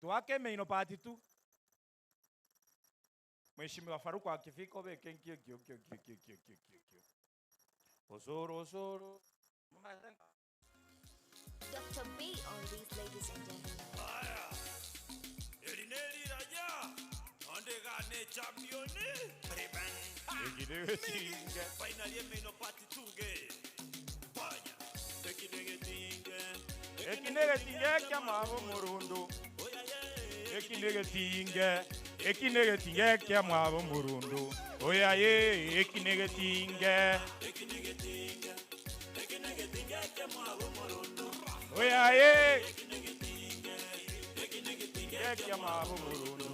Toake emeino part 2. Mheshimiwa Farouk akifika obeke enki ekio ekio ekio ekio ekio ekio ekio. Osoro osoro. Doctor B on these ladies and gentlemen. Aya, eri neriraja, nonde iga ne champion. Bang. Ekinegetinge. Finally emeino part 2 ge. Fanya. Ekinegetinge. Ekinegetinge ekiamwabo omorundu. Ekinegetinge. Ekinegetinge ekiamwabo omorundu. Oyaye ekinegetinge. Ekinegetinge. Oyaye ekiamwabo omorundu.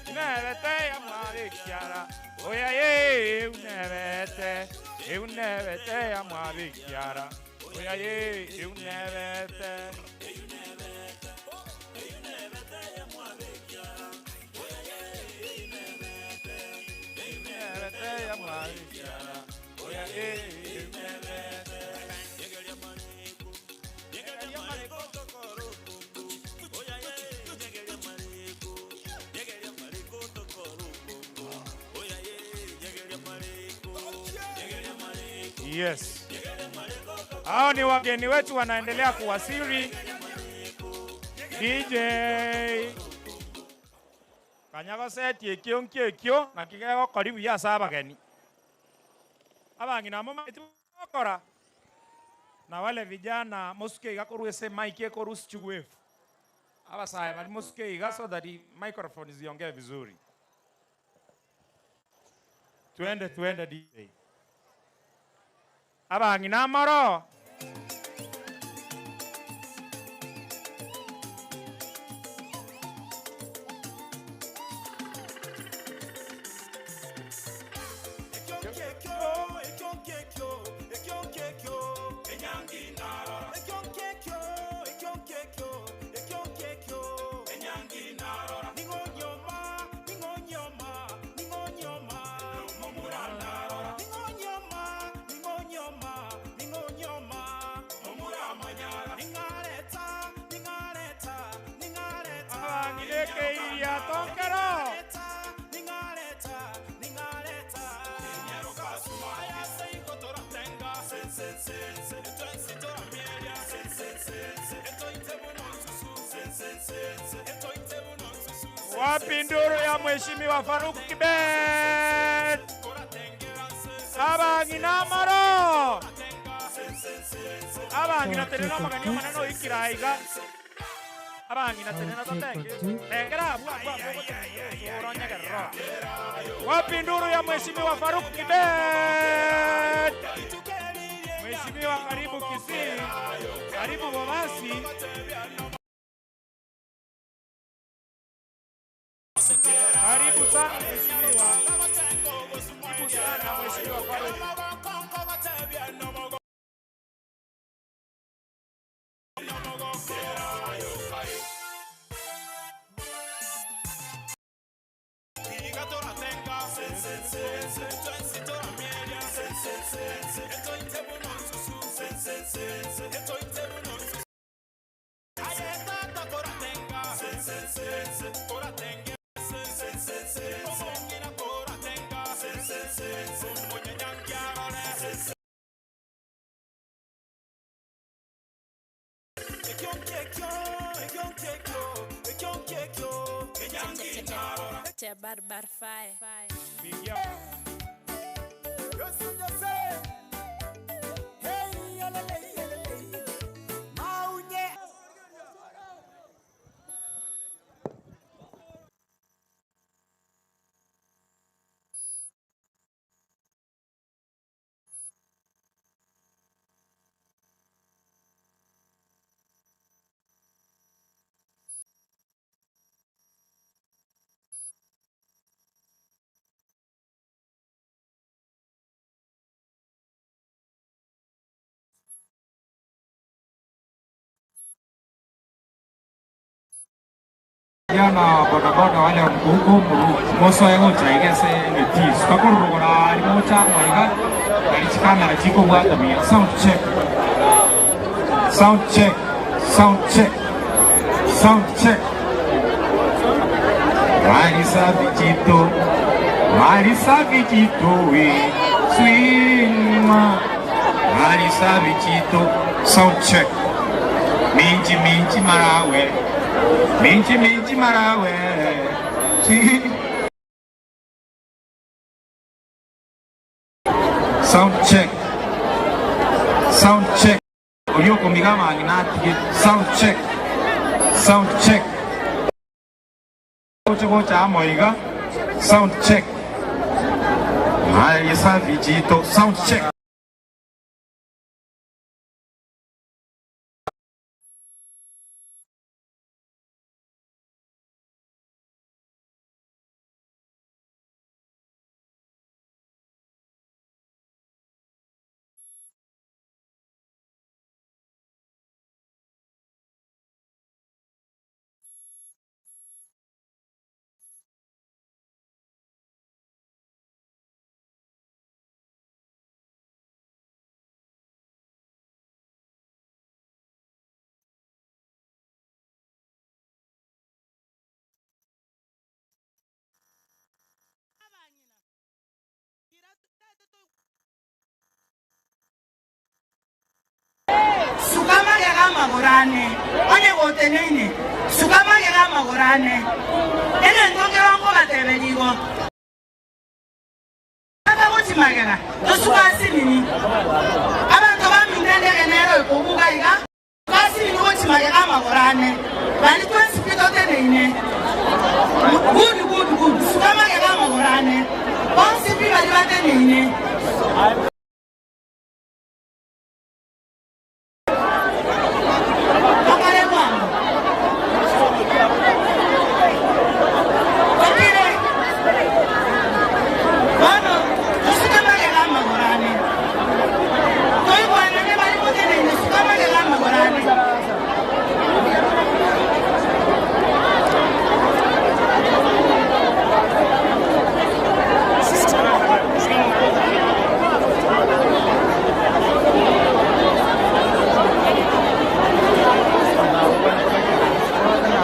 Unebete yamwabo ekiara. Oyaye unebete. Unebete yamwabo ekiara. Oyaye unebete. Unebete yamwabo ekiara. Oyaye unebete. Yes. Hao ni wageni wetu wanaendelea kuwasili. DJ Kanyagoseti ekio nkio ekio naki gegokori buya ase abageni. Abang'ina momaeti gokora na wale vijana mosuke iga korwa ase mic ekorusia chigwefu. Abasae bari mosuke iga so that microphone ziongee vizuri. Twende twende DJ. Abang'ina amoro. Abang'ina ekeiria tonkero. Wapi nduru ya Mheshimiwa Farouk Kibet? Abang'ina amoro. Abang'ina tenena omogeni omonene oikire aiga. Abang'ina tenena totenge. Tengera abwo abwo abwo ogotenena osoro onyegerere oo. Wapi nduru ya Mheshimiwa Farouk Kibet? Mheshimiwa karibu Kisii, karibu Bobasi. Karibu sana mheshimiwa. Karibu sana mheshimiwa Farouk. Vijana bodaboda wale wa mkuhuku mosoe gocha iga ase emetis tokorurugora ari mocha iga nari chikamera chikobwata buya. Sound check, sound check, sound check, sound check. Marisa Vichito, Marisa Vichito, we swima. Marisa Vichito, sound check. Minchi minchi marawe, minchi minchi marawe. Si. Sound check, sound check. Oria okomiga amang'ina atige. Sound check, sound check. Gocha gocha amo iga. Sound check. Marisa Vichito, sound check. Suka magega amagoro ane, onye goteneine, suka magega amagoro ane. Egento nkero nkobateberia igo. Bakagochi magega, tosuka asinini. Abanto baminto endege nero ekobuga iga, suka asinini gochi magega amagoro ane. Bari twensi pi toteneine. Good, good, good. Suka magega amagoro ane. Bonsi pi bari bateneine. Tokore bwango. Tokire. Bono, tosuke magega amagoro ane. Toigwanane bari moteneine, suka magega amagoro ane.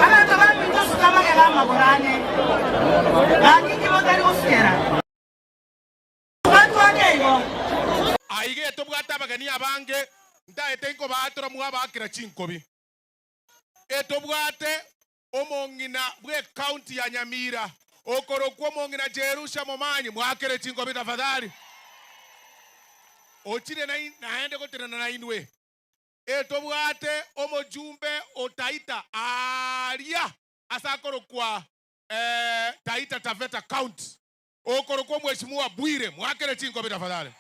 Abanto baminto suka magega amagoro ane. Gaki ki motari gosukera. Batwane igo. Aiga etobwate abageni abange ntaete nkobatora mwabakera chinkobi. Etobwate omong'ina bwe county ya Nyamira okorokwa omong'ina Jerusha Momanyi mwakere chinkobi tafadhali. Ochire naende gotenena na inwe. Etobwate omojumbe o Taita aaria ase akorokwa Taita Taveta County, okorokwa Omweshimiwa Bwire. Mwakere chinkobi tafadhali.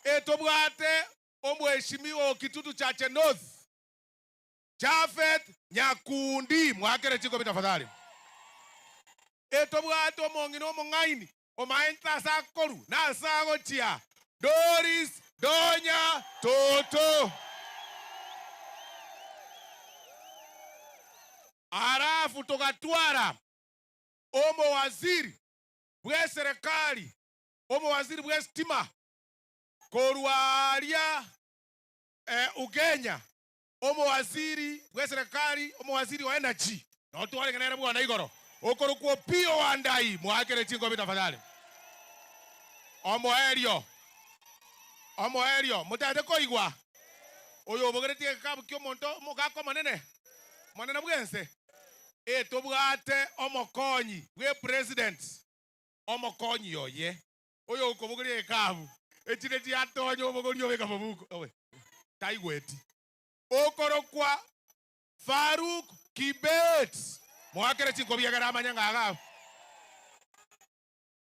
Etobwate Omweshimiwa o Kitutu Chache North, Japhet Nyakundi. Mwakere chinkobi tafadhali. Etobwate omong'ina omong'aini omaente ase akoru na ase agochia, Doris Donya Toto. Alafu togatwara omowaziri bw'eserekari, omowaziri bw'esitima korwa aaria Ugenya, omowaziri bw'eserekari, omowaziri o energy, nao twarenge nere bwana igoro, okorokwa Opiyo Wandayi, moakere chinkobi tafadhali. Omoerio, omoerio, motagete koigwa oyo obogeretie egekabu ki'omonto omogaka omonene, omonene bw'ense? Etobwate omokonyi bw'epresident, omokonyi oye Oyo okobogoria egekabu, echire chiatonya obogoria obeka mobuko, owe, taigweti. Okorokwa Farouk Kibet. Moakere chinkobi egere amanye ng'a iga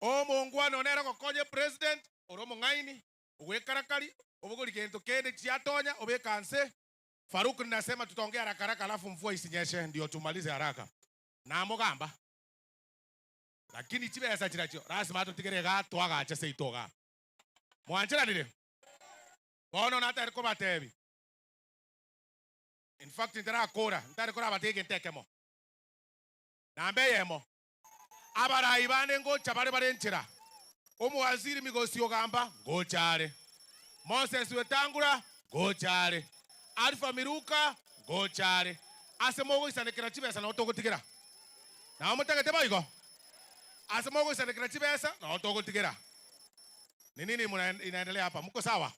omongwana one nere ogokonya epresident ore omong'aini, ogwekarakari, obogori gento kende chiatonya obeka nse. Farouk ninasema tutaongea haraka haraka alafu mvua isinyeshe ndio tumalize haraka. Namogamba. Lakini chibesa chirachio lasima atotigere igaa toagache seito igaa. Mwancheranire? Bono natari kobatebi. In fact ntarakora, ntari korabatebia egento ekemo. Namba eyemo, abarai bande ngocha bare bare nchera. Omowaziri Migosi Ogamba ngocha are. Moses Wetangula ngocha are. Alpha Miruka ngocha are. Ase mogoisanekera chibesa nao togotigera. Nao motagete boigo? Ase mogoisanekera chibesa nao togotigera. Ni nini muna inaendelea hapa? Mko sawa?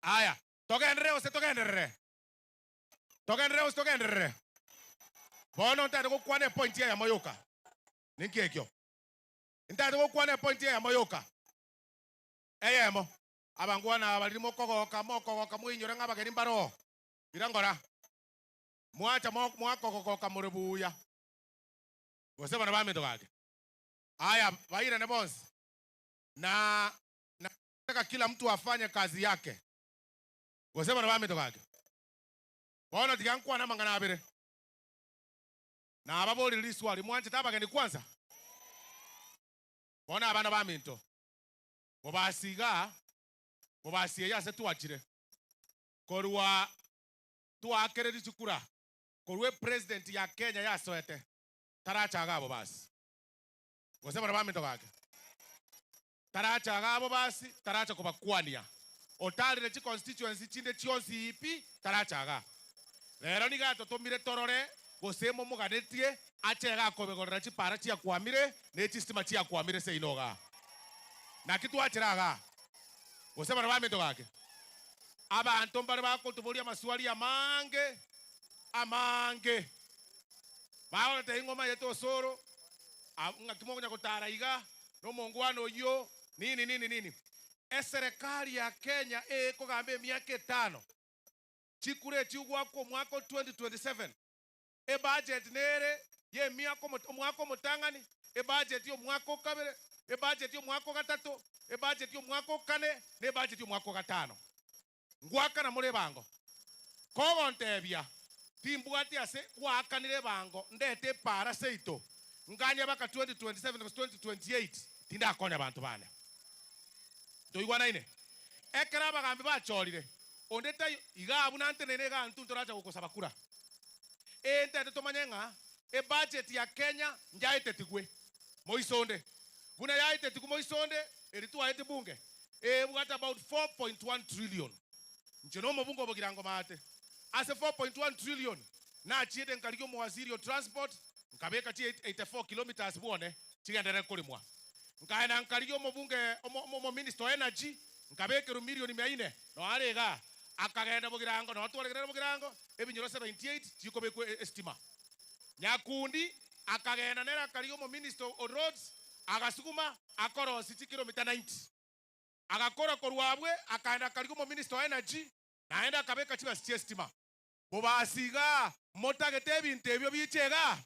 Aya, togenderere gose togenderere? Togenderere gose togenderere? Bono ntagete gokwana epointi eyemo yoka. Ninki ekio? Ntagete gokwana epointi eyemo yoka. Eyemo. Abangwana aba riria mokogoka, mokogoka moinyore ng'a abageni mbare oo. Ira ngora. Mwacha mwakogogoka more buya. Gose bana baminto gaki. Aya, bairane bonsi, na nataka kila mtu afanye kazi yake. Gose bana baminto gaki. Bono tiga nkwane amang'ana abere. Nababorire riswali, mwanchete abageni kwanza? Bono abana baminto, mobasi igaa, mobasi eye ase twachire korwa Twaakererie chikura korwa epresident ya Kenya yasoete taracha iga abwo basi. Gose baria baminto gaki. Taracha iga abwo basi taracha kobakwania. Otarire chi constituency chinde chionsi pi taracha iga. Rero nigo atotomire torore gose momoganetie ache iga akobegorera chipara chiakwamire ne chistima chiakwamire seino igaa. Naki twachera igaa. Gose baria baminto gaki. Abanto mbare bagotoboria amaswali amange amange, bagoteba ing'o omanyete osoro, ng'aki mokonya gotara iga, na omongwana oyio, nini nini nini. Eserekari ya Kenya ekogamba emiaka etano, chikura echi goakwa omwaka o 2027, ebudget nere ya emiaka omwaka omotang'ani, ebudget ya omwaka o kabere, ebudget ya omwaka o gatato, ebudget ya omwaka o kane, na ebudget ya omwaka o gatano. Ngoakana more ebango. Kogontebia, timbwati ase gwaakanire ebango ndete epaara seito, nganye baka 2027 gose 2028, tindakonya abanto bane. Ntoigwanaine? Ekero abagambi bachorire, onde taiyo, iga abwo nantenene iga intwe ntoracha gokosaba kura. Entete tomanye ng'a ebudget ya Kenya njaetetigwe moisonde. Buna yaetetigwe moisonde eri twaete bunge ebwate about 4.1 trillion. Inche nomobunge obogirango maate. Ase 4.1 trillion nachiete nkarigia omowaziri o transport nkabeka chi 84 kilometres bwone chigenderere koremwa. Nkaenda nkarigia omobunge omominister o energy nkabekerwa million mia ine noare igaa. Akagenda bogirango noo twaregerere bogirango ebinyoro 78 chikobekwa esitima. Nyakundi akagenda nere akarigia omominister o roads agasuguma akorosia chikilomita 90. Agakora korwa abwe akaenda akarigia omominister o energy. Naende akabeka chibasi chi'esitima. Bobasi igaa, motagete ebinto ebio biche igaa?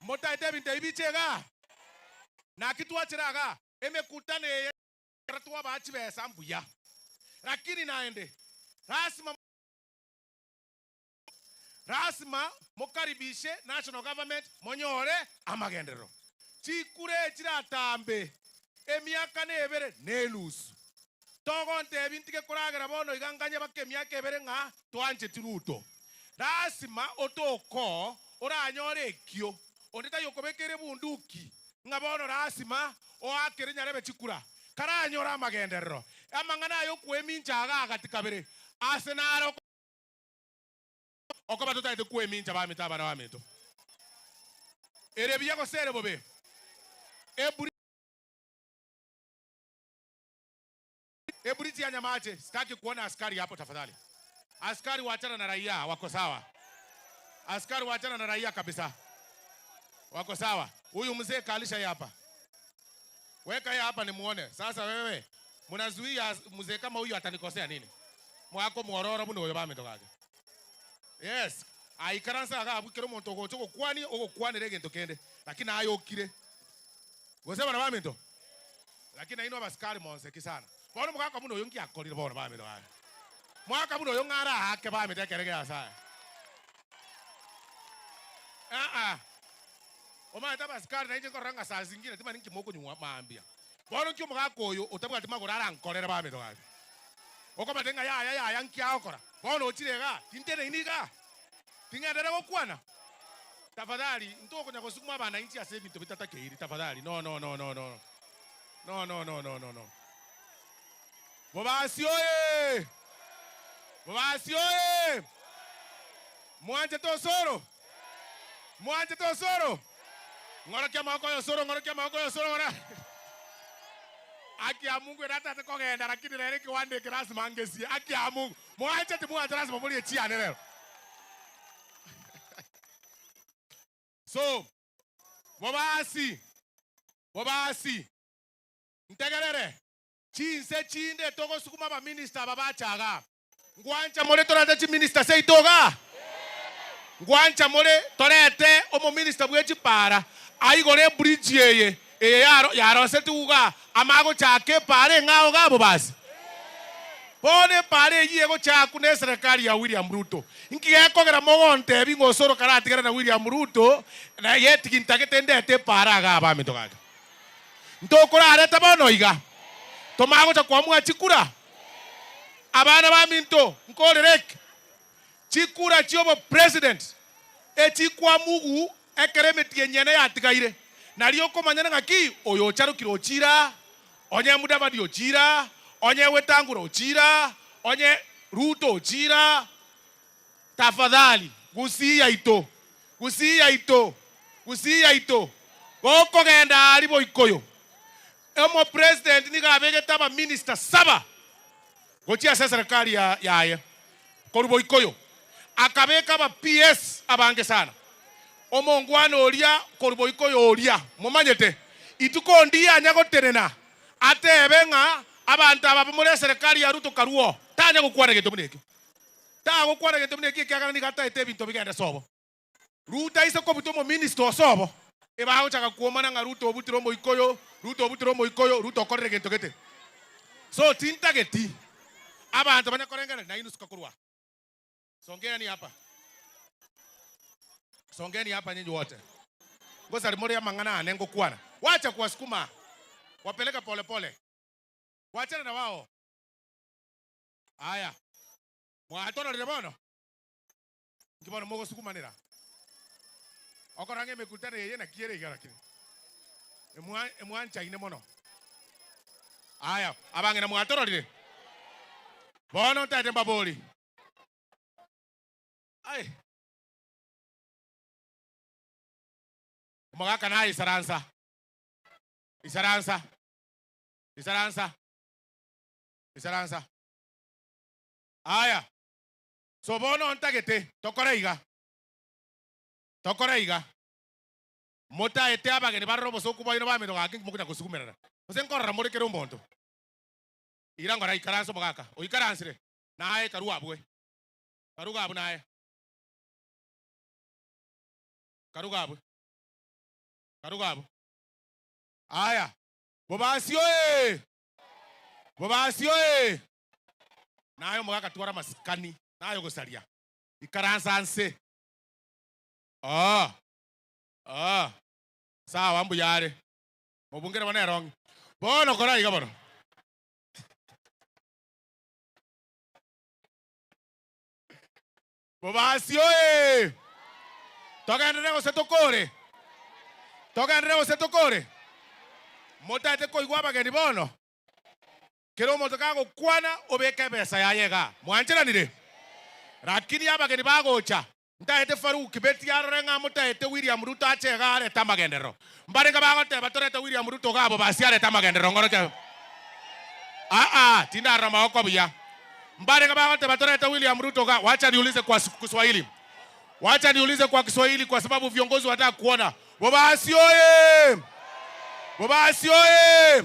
Motagete ebinto ebi biche igaa? Naki twachire igaa, emekutano eye ekero twabaa chibesa mbuya, lakini naende lasima lasima mokaribishe national government monyore amagenderero. Chikura echi chiratambe emiaka na ebere na enusu. Togontebia ntige koragera bono iga nganye baka emiaka ebere ng'a twancheti Ruto. Lasima otokoo oranyore ekio. Onde taiyo okobekeire ebunduki ng'a bono lasima oakere nyarebe chikura. Karanyore amagenderero. Amang'ana aya okwemincha iga agati kabere ase naro okoba totagete kwemincha baminto abana baminto. Ere buya gose ere bobe? Eburi. Ebridge ya Nyamache, sitaki kuona askari hapo tafadhali. Askari wachana na raia, wako sawa. Askari wachana na raia kabisa, wako sawa. Huyu mzee kalisha yeye hapa, weka yeye hapa nimuone. Sasa wewe mnazuia mzee kama huyu atanikosea nini? Mwako mwororo buno oyo bamito gake. Yes, aikaransa iga abwo kera omonto ogocha ogokwania ogokwanera egento kende, lakini aye okire. Gose bana baminto? Lakini nainwe abasikari monseki sana. Bono omogaka buna oyo nki akorire bono baminto gaki? Mogaka buna oyo ng'a araake baminto ekere gia Nyasae? Aa. Omanyete abasikari nainche nkorora ng'a saa zingine timanyeti nki mokonywa mambia. Bono nki omogaka oyo otabwati magoro arankorere baminto gaki? Okomanyete ng'a yaya yaya nki agokora? Bono ochire igaa, tinteneini igaa? Ting'enderere gokwana? Tafadhali, ntokonya gosukuma abanainchi ase ebinto bitatakeiri, tafadhali. No, no, no, no, no. No, no, no, no, no, no. Bobasi oye! Bobasi oye! Mwanchete osoro? Mwanchete osoro? Ng'orokia amaboko ya osoro, ng'orokia amaboko ya osoro, ng'ora. Haki ya Mungu eratate kogenda, lakini rero ekiwanda eke lasima ngesie. Haki ya Mungu. Mwanche timwancha lasima morie chiane rero. So, bobasi, bobasi, ntegerere, chinse chinde togosukuma abaminister aba bacha igaa. Ngwancha more torete chiminister seito igaa? Ngwancha more torete omominister bwe chipara aigore ebridge eye eye yaro yarosetigwe igaa ama agochaka epara eng'ao igaa bobasi? Bono epara eyio egochakwa ne eserekari ya William Ruto. Inki gekogera mogontebia ng'a Osoro karatigare na William Ruto na yetigi ntagete ndete epara igaa abaminto gaki? Ntokorareta bono iga? Tomanye gocha koamua chikura? Abana baminto, nkorere eke, chikura chi'obopresident echikwamugu ekero emetienyi ene yatigaire, nario okomanyana ng'aki oyo ocharokire ochiire aa, onye Mudavadi ochiire aa, onye Wetangula ochiire aa, onye Ruto ochiire aa. Tafadhali, gusii yaito, gusii yaito, gusii yaito, gokogenda aria boikoyo, Omopresident nigo abegete abaminista saba gochia ase eserekari yaye korwa Boikoyo, akabeka aba PS abange sana. Omongwana oria korwa Boikoyo oria momanyete, ituko ndianya gotenena atebe ng'a abanto aba more eserekari ya Ruto karue oo, tanya gokwana gento buna ekio. Tagokwana gento buna ekio ekiagera nigo ataete ebinto bigende sobo. Ruto aise kobuta omominista ose obo, ebagochaka kwomana ng'a Ruto obutire omoikoyo, Ruto obutire omoikoyo, Ruto okorire gento gete. So tintageti abanto banya korengereria nainwe suka korwa aa. Songeni hapa. Songeni hapa nyinyi wote. Ngosari more amang'ana ane ngokwana. Wacha kuwasukuma. Wapeleke pole pole. Wachana na wao. Aya. Mwatororire bono? Inki bono mogosugumanera? Okora ng'a emekutano eye naki ere iga lakini emwa emwanchaine mono. Aya, abang'ina mwatororire? Bono ntaete mbabori. Ai. Omogaka naye isaransa. Isaransa. Isaransa. Isaransa. Aya. So bono ntagete tokore iga, tokore iga, motaete abageni barore obosooku bwaino bamino gaki mokonya gosugumerana, gose nkorora more kera omonto. Ira ngora ikaransa omogaka, oikaransire. Naye karue abwe. Karuga abwo naye. Karuga abwe. Karuga abwo. Aya. Bobasi oye! Bobasi oye! Naye omogaka twara amasikani, naye ogosaria. Ikaransa nse. Oh. Oh. Sawa mbuya are. Mobungere bono erong'i. Bono kora iga bono. Bobasi oye! Togenderere gose tokore? Togenderere gose tokore? Motaete koigwa abageni bono? Kera omonto kagokwana obeke ebesa yaye igaa. Mwancheranire? Rakini abageni bagocha, ntaete Farouk Kibeti arore ng'a motaete William Ruto ache igaa arete amagenderero. Mbarenge bagoteba torete William Ruto igaa Bobasi arete amagenderero ng'oroche. Aa, tindarora amagoko buya. Mbarenge bagoteba torete William Ruto igaa. Wacha niulize kwa Kiswahili. Wacha niulize kwa Kiswahili kwa sababu viongozi wanataka kuona. Bobasi oye! Bobasi oye!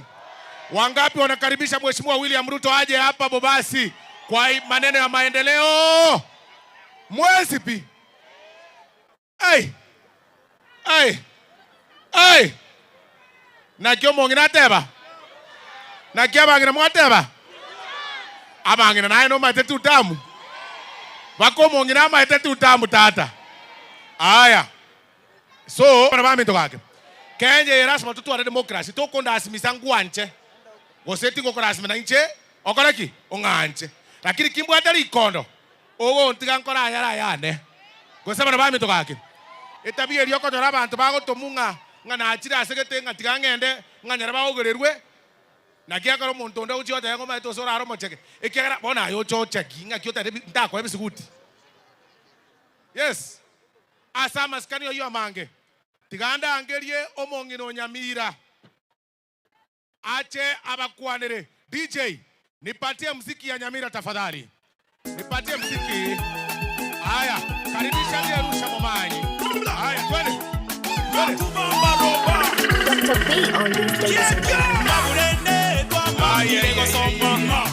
Wangapi wanakaribisha Mheshimiwa William Ruto aje hapa Bobasi kwa maneno ya maendeleo? Mwezi pi. Ai! Ai! Ai! Naki omong'ina ateba? Naki abang'ina mwateba? Abang'ina naye nomaete tutamu? Baka omong'ina amaete tutamu tata. Aya. So, abana baminto gaki, Kenya eye lasima totware democracy, tokondasimisa ngwanche, gose tingokorasimina inche okore ki? Ong'anche. Lakini kimbwate rikondo, ogontiga nkore ayare ayane. Gose abana baminto gaki, etabia eria okonyora abanto bagotomwa ng'a ng'a nachire ase gete ng'a tiga ng'ende ng'a nyare baogererwe, naki ekero omonto onde agochia goteba ng'a omanyete gose orare omochege, ekiagera bono aye oche ochaki ng'aki otari ntakoe ebisuguti. Yes. Ase amasikani oyio amange, tiga ndangerie omong'ina o Nyamira ache abakwanere. DJ, nipatie mziki ya Nyamira tafadhali. Nipatie mziki. Haya, karibisha Jerusha Momanyi. Haya, twende. Twende. Dr. B on these ladies and gentlemen. Aya,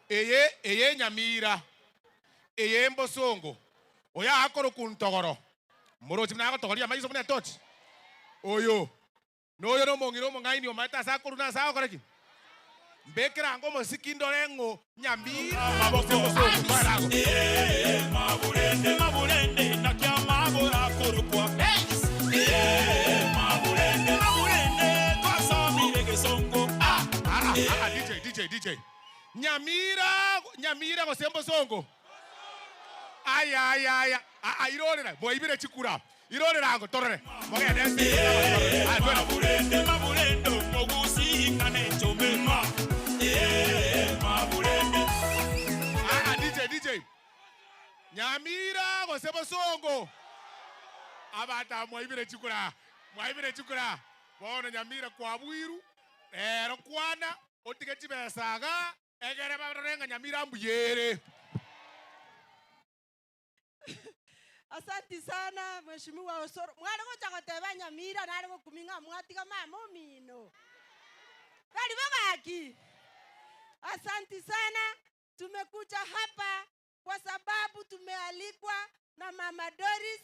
Eye eye Nyamira, eye Mbosongo, oyo akorokwa Ntogoro, morochi buna agotogoria amaiso buna etochi, oyo noyo nomong'ina omong'aini omaete ase akorwa na ase agokora ki? Mbekere ango omosiki ndore ng'o Nyamira gose Mbosongo, tware ago. Ah, ah, DJ, DJ, DJ. Nyamira, Nyamira gose Mbosongo? Aya, aya, aya, aa, irorera, mwaibire chikura, irorera ango torore, mogende ase ense y'abanto barore. Aya, twende. Aa, DJ, DJ. Nyamira gose Bosongo? Abanto aba mwaibire chikura, mwaibire chikura. Bono Nyamira kwabuiru, rero kwana, otige chibesa igaa, Egere barore ng'a Nyamira mbuya ere. Asanti sana Mheshimiwa Osoro. Mware gocha goteba Nyamira nare gokumia ng'a mwatiga mama omino. Tari bo gaki? Asanti sana. Tumekuja hapa kwa sababu tumealikwa na Mama Doris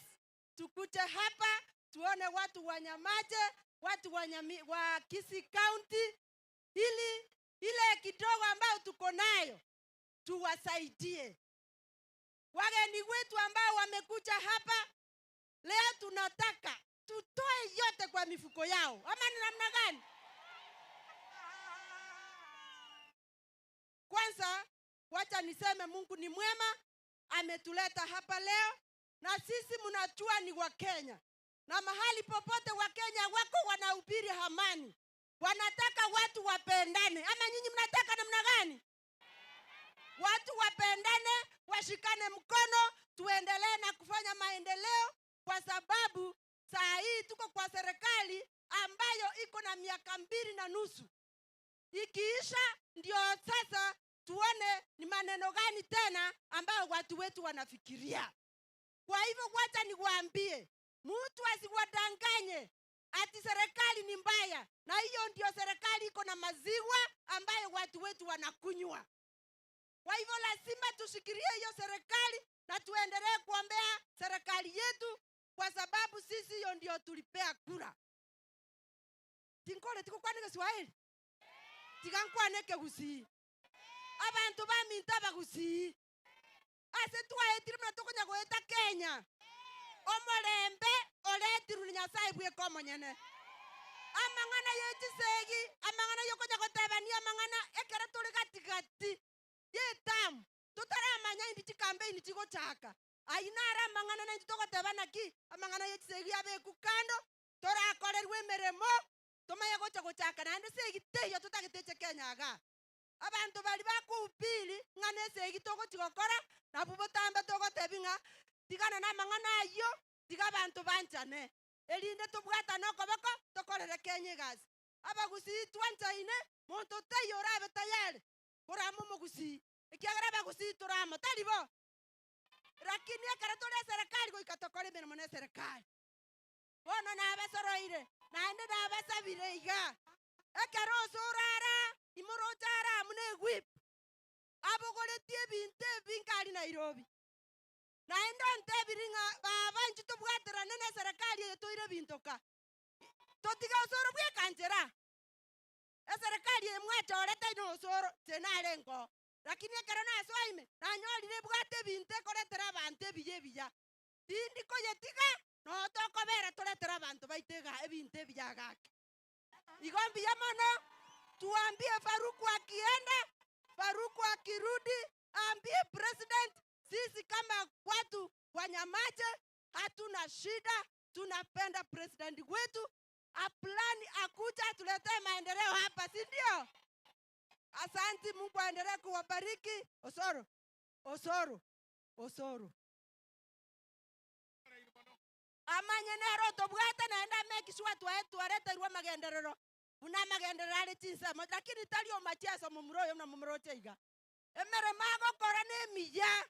tukuje hapa tuone watu wa Nyamache, watu wa, Nyami, wa Kisii County ili ile kidogo ambayo tuko nayo tuwasaidie. Wageni wetu ambao wamekuja hapa leo, tunataka tutoe yote kwa mifuko yao, ama ni namna gani? Kwanza wacha niseme Mungu ni mwema, ametuleta hapa leo, na sisi mnajua ni Wakenya, na mahali popote Wakenya wako wanahubiri amani, wanataka watu wapendane. Ama nyinyi mnataka namna gani? Watu wapendane, washikane mkono, tuendelee na kufanya maendeleo, kwa sababu Saa hii tuko kwa serikali ambayo iko na miaka mbili na nusu. Ikiisha ndio sasa tuone ni maneno gani tena ambayo watu wetu wanafikiria. Kwa hivyo wacha niwaambie, mtu asiwadanganye ati serikali ni mbaya, na hiyo ndio serikali iko na maziwa ambayo watu wetu wanakunywa. Kwa hivyo lazima tushikilie hiyo serikali na tuendelee kuombea serikali yetu, kwa sababu sisi hiyo ndio tulipea kura. Tinkore tikukwana Kiswahili tigankwane Kegusii abantu baminto abagusii ase twaetire buna tokonya goeta Kenya omorembe oretirwe ni Nyasaye bweka omonyene amang'ana ya chisegi amang'ana yokonya gotebania amang'ana ekero tore gatigati ya etamu totaramanya indi chikampeini chigochaka aywo naro amang'ana naintwe togoteba naki amang'ana ya chisegi abeku kando torakorerwe emeremo tomanye gocha gochaka naende segi teiyo totagete eche Kenya igaa. Abanto baria bakoupiri ng'a nesegi togochi gokora, nabwo botambe togotebi ng'a tigana namang'ana ayio, tiga abanto banchane, erinde tobwatane okoboko tokorere Kenya egasi. Abagusii twanchaine, monto taiyo orabe tayari korama omogusii, ekiagera abagusii tore amo, tari bo? Lakini ekero tore eserekari goika tokore emeremo na eserekari. Bono nabasoroire, naende nabasabire iga, ekero osoro ara imoroche ara amo negwip, abogoretie ebinto ebi nkari Nairobi. Naende ontebirie ng'a baba inche tobwaterane neserekari eye toire ebinto ka. Totige osoro bwekanchera. Eserekari eye mwachorete ine osoro, inche narenge oo. Lakini ekero nasoa ime, nanyorire ebwate ebinto ekoretera abanto ebiya ebiya. Tindi koyetiga, noo tokobera toretere abanto baito iga ebinto ebiya gaki. Igo mbuya mono, tuambie Faruku akienda, Faruku akirudi, aambie president, sisi kama watu wa Nyamache hatuna shida, tunapenda president wetu, aplani akuja atuletee maendeleo hapa, si ndio? Asanti, Mungu aendelee kuwabariki. Osoro, Osoro, Osoro. Amanye nere otobwate naende amake sure twaye twareterwe amagenderero buna amagenderero are chinsemo, lakini tari omache ase omomura oyo buna momura oche iga. Emeremo agokora nemiya,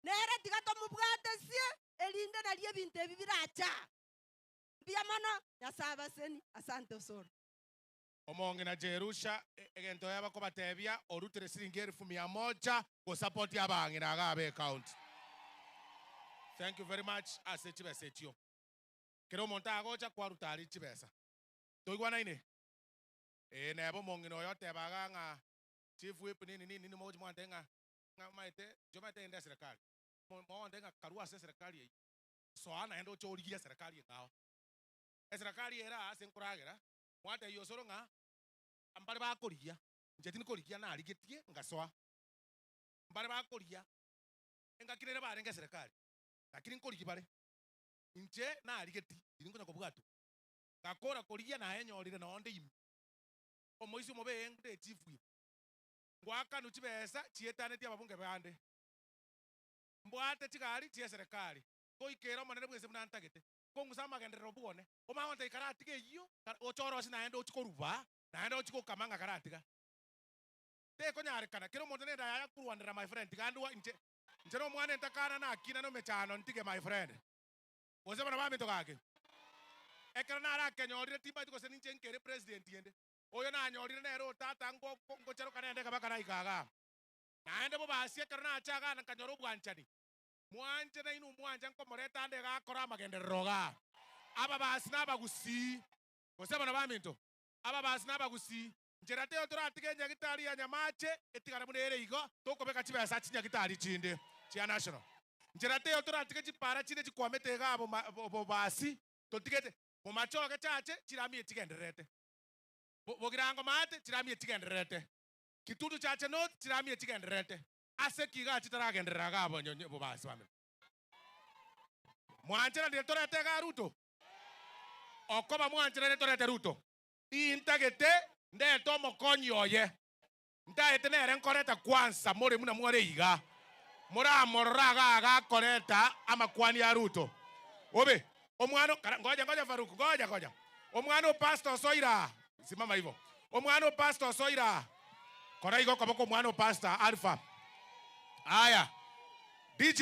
nere tiga tomobwatesie erinde nario ebinto ebi birache aa. Mbuya mono, Nyasae abaseni. Asante Osoro. Omong'ina Jerusha, egento yaba kobatebia, orutere siringi elfu mia moja gosupport abang'ina iga abe ecounty. Thank you very much ase chibesa echio. Kera omonto agocha kwaruta aria chibesa. Toigwanaine? Ee neba omong'ina oyo oteba iga ng'a chief whip nini nini nini mogochi mwantebia ng'a ng'a omanyete inche omanyete inde eserekari. Mogontebia ng'a karue ase eserekari eyio, soa naende oche origie eserekari eng'ao. Eserekari ere aa ase nkoragera, Mwatebia osoro ng'a mbare bakorigia, inche tindi korigia, narigetie ngasoa. Mbare bakorigia, engaki nere barenge eserekari, lakini nkorigia bare. Inche narigeti, tindi nkonya kobwatwa. Ngakora korigia nayenyorire nonde ime. Omoisia omobe ende echifu ime. Ngoakanwa chibesa chietanetie ababunge bande. Mbwate chigari chi'eserekari, ngoikera omonene bw'ense buna ntagete. Kong'usa amagenderero bwone, omanye gontebia karatiga eyio, oche orosie naende ochie koruba, naende ochie gokama ng'a karatiga. Tekonyarekana, kera omonto nenda yaye akorwanerera my friend, tiga ndwa inche, inche na omwana entakana nakina nomechando ntige my friend. Gose bana baminto gaki, ekero narakenyorire timanyeti gose ninche nkere president ende, oyo nanyorire nere otata ngo ngocheroka nende ekebaka naika igaa. Naende bobasie ekero nacha igaa nkanyora obwanchani, Mwanche nainwe mwancha nkomoreta ande iga akore amagenderero igaa. Ababasi na abagusii, gose abana baminto, ababasi na abagusii, nchera teiyo toratige enyagitari ya Nyamache etigare buna ere igo, tokobeka chibesa chinyagitari chinde chia national. Nchera teiyo toratige chipara chinde chikwamete igaa bobasi, totigete bomachoge chache chiramie chigendererete. Bogirango maate chiramie chigendererete. Kitutu chache north chiramie chigendererete. Ase ki iga chitaragenderera iga abanyonyi bobasi bamino? Mwancheranire torete iga Ruto? Okoba mwancheranire torete Ruto? Intagete ndete omokonyi oye, ntaete nere nkoreta kwansa more buna more iga, moramorore iga iga akoreta amakwani a Ruto. Obe. Omwana kara ngoja ngoja Faruk, ngoja ngoja. Omwana o pastor osoire aa, simama hivyo. Omwana o pastor osoire aa. Kora igo okoboko omwana o pastor Alpha. Aya. DJ,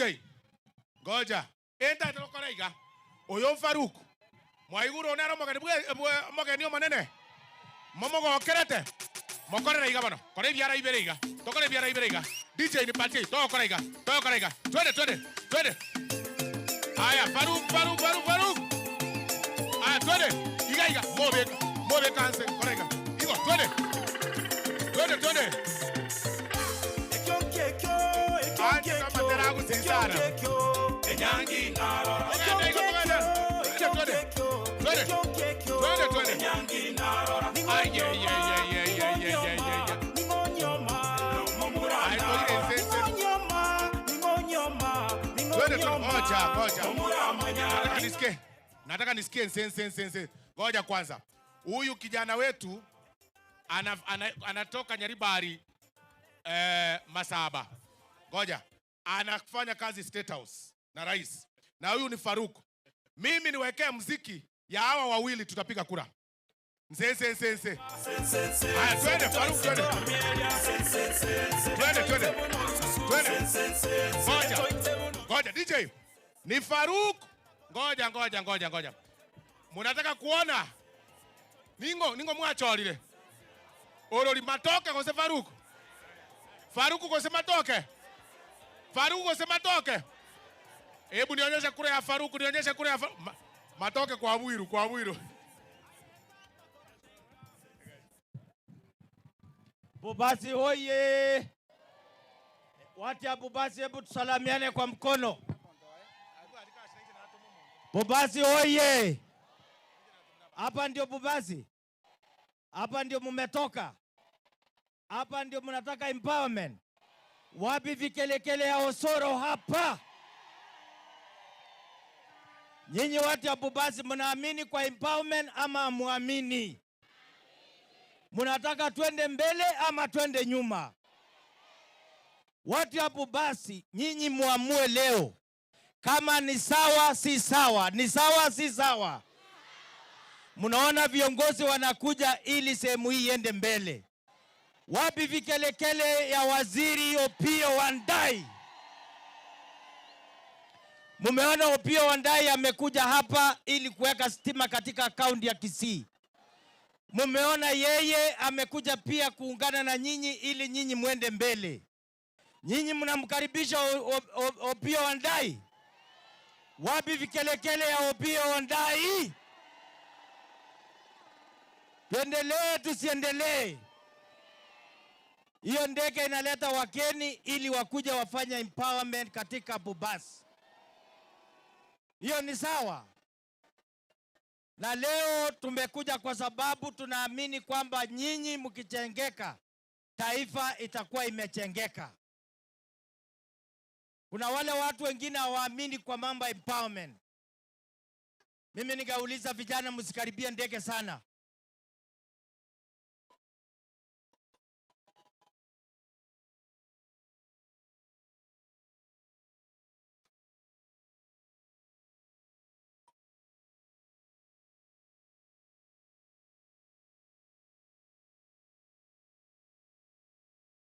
ngoja. Entaete gokora iga. Oyo Faruk, mwaigure one ere omogeni bwe bwe omogeni omonene? Momogokerete? Mokorere iga bono. Kora ebiara ibere iga. Tokore ebiara ibere iga. DJ nipatie, togokora iga, togokora iga. Twende, twende, twende. Aya, Faruk, Faruk, Faruk, Faruk. Aya, twende. Iga iga, mobeka, mobeka anse, kora iga. Igo, twende. Twende, twende. Anche amatera agusisana. Togende igo, togende. Twende, twende. Twende, twende, twende. Ay, ye, ye, ye, ye, ye, ye, ye, ye, ye. Ay, toire nse, nse. Twende, twende. Ngoja, ngoja. Nataka nisikie. Nataka nisikie nse, nse, nse, nse. Ngoja kwanza. Huyu kijana wetu ana, ana, anatoka Nyaribari Masaba. Ngoja. Anafanya kazi State House na rais. Na huyu ni Faruk. Mimi niwekee mziki ya hawa wawili tutapiga kura. Nse, nse, nse, nse. Haya, twende Faruk, twende. Twende, twende. Twende. Ngoja. Ngoja DJ. Ni Faruk. Ngoja, ngoja, ngoja, ngoja. Munataka kuona? Ningo, ningo mwacholire. Orori matoke gose Faruk. Faruk gose matoke. Faruk gose matoke. Hebu nionyeshe kura ya Faruk, nionyeshe kura ya Faruk. Matoke kwa Bwiru, kwa Bwiru. Bobasi hoye! Watu ya Bobasi, hebu tusalamiane kwa mkono. Bobasi hoye! Hapa ndio Bobasi, hapa ndio mumetoka, hapa ndio mnataka empowerment. Wapi vikelekele ya Osoro hapa? Nyinyi watu ya Bobasi mnaamini kwa empowerment ama hamuamini? Mnataka twende mbele ama twende nyuma? Watu ya Bobasi, nyinyi muamue leo kama ni sawa si sawa, ni sawa si sawa. Mnaona viongozi wanakuja ili sehemu hii iende mbele. Wapi vikelekele ya waziri Opiyo Wandayi? Mumeona Opiyo Wandayi amekuja hapa ili kuweka stima katika kaunti ya Kisii. Mumeona yeye amekuja pia kuungana na nyinyi ili nyinyi muende mbele. Nyinyi mnamkaribisha Opiyo Wandayi? Wapi vikelekele ya Opiyo Wandayi? Tuendelee tusiendelee? Hiyo ndege inaleta wageni ili wakuja wafanye empowerment katika Bobasi. Hiyo ni sawa. Na leo tumekuja kwa sababu tunaamini kwamba nyinyi mkichengeka, taifa itakuwa imechengeka. Kuna wale watu wengine hawaamini kwa mambo ya empowerment. Mimi nikauliza vijana, msikaribie ndege sana.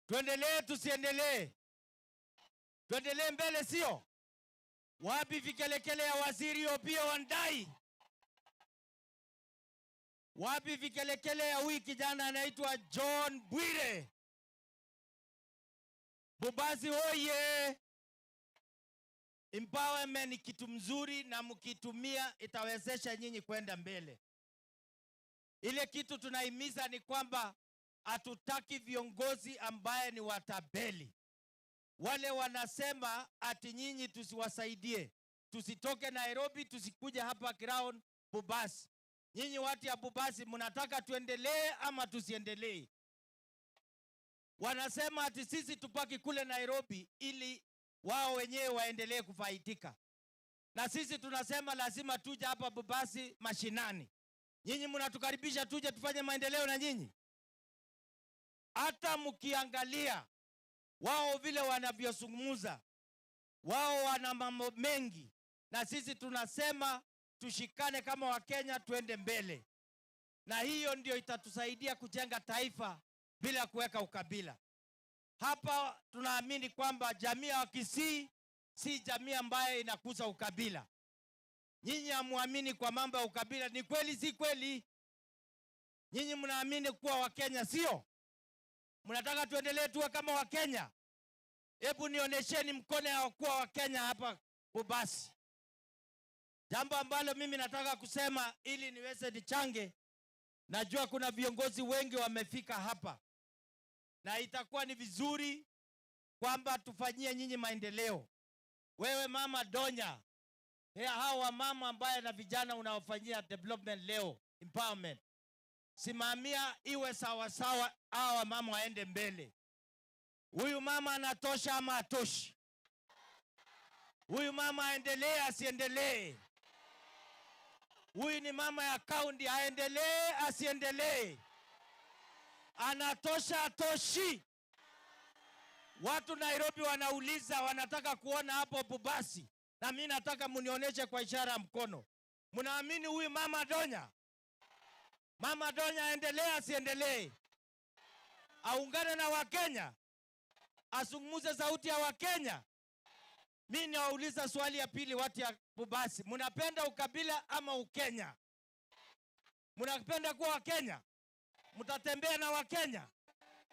Tuendelee tusiendelee? Tuendelee mbele, sio? Wapi vikelekele ya waziri Opiyo Wandayi? Wapi vikelekele ya huyu kijana anaitwa John Bwire? Bobasi oye! Empowerment ni kitu mzuri na mkitumia itawezesha nyinyi kwenda mbele. Ile kitu tunahimiza ni kwamba hatutaki viongozi ambaye ni watabeli. Wale wanasema ati nyinyi tusiwasaidie, tusitoke Nairobi, tusikuje hapa ground Bobasi. Nyinyi watu ya Bobasi mnataka tuendelee ama tusiendelee? Wanasema ati sisi tupaki kule Nairobi ili wao wenyewe waendelee kufaidika. Na sisi tunasema lazima tuje hapa Bobasi mashinani. Nyinyi mnatukaribisha tuje tufanye maendeleo na nyinyi? Hata mkiangalia wao vile wanavyozungumza, wao wana mambo mengi, na sisi tunasema tushikane kama Wakenya, tuende mbele, na hiyo ndio itatusaidia kujenga taifa bila kuweka ukabila. Hapa tunaamini kwamba jamii ya Wakisii si jamii ambayo inakuza ukabila. Nyinyi hamuamini kwa mambo ya ukabila, ni kweli si kweli? Nyinyi mnaamini kuwa Wakenya, sio? Mnataka tuendelee tuwe kama Wakenya? Hebu nionesheni mkono ya kuwa Wakenya hapa Bobasi. Jambo ambalo mimi nataka kusema ili niweze nichange, najua kuna viongozi wengi wamefika hapa, na itakuwa ni vizuri kwamba tufanyie nyinyi maendeleo. Wewe mama Donya, hawa wamama ambaye na vijana unaofanyia development leo, empowerment, simamia iwe sawasawa, hawa wamama waende mbele. Huyu mama anatosha ama atoshi? Huyu mama aendelee asiendelee? Huyu ni mama ya kaunti, aendelee asiendelee? Anatosha atoshi? Watu Nairobi wanauliza, wanataka kuona hapo Bobasi, na mimi nataka mnionyeshe kwa ishara ya mkono. Mnaamini huyu mama Donya? Mama Donya aendelee asiendelee? Aungane na Wakenya, azungumze sauti ya Wakenya. Mimi nawauliza swali ya pili, watu ya Bobasi, mnapenda ukabila ama Ukenya? Mnapenda kuwa Wakenya? Mtatembea na Wakenya?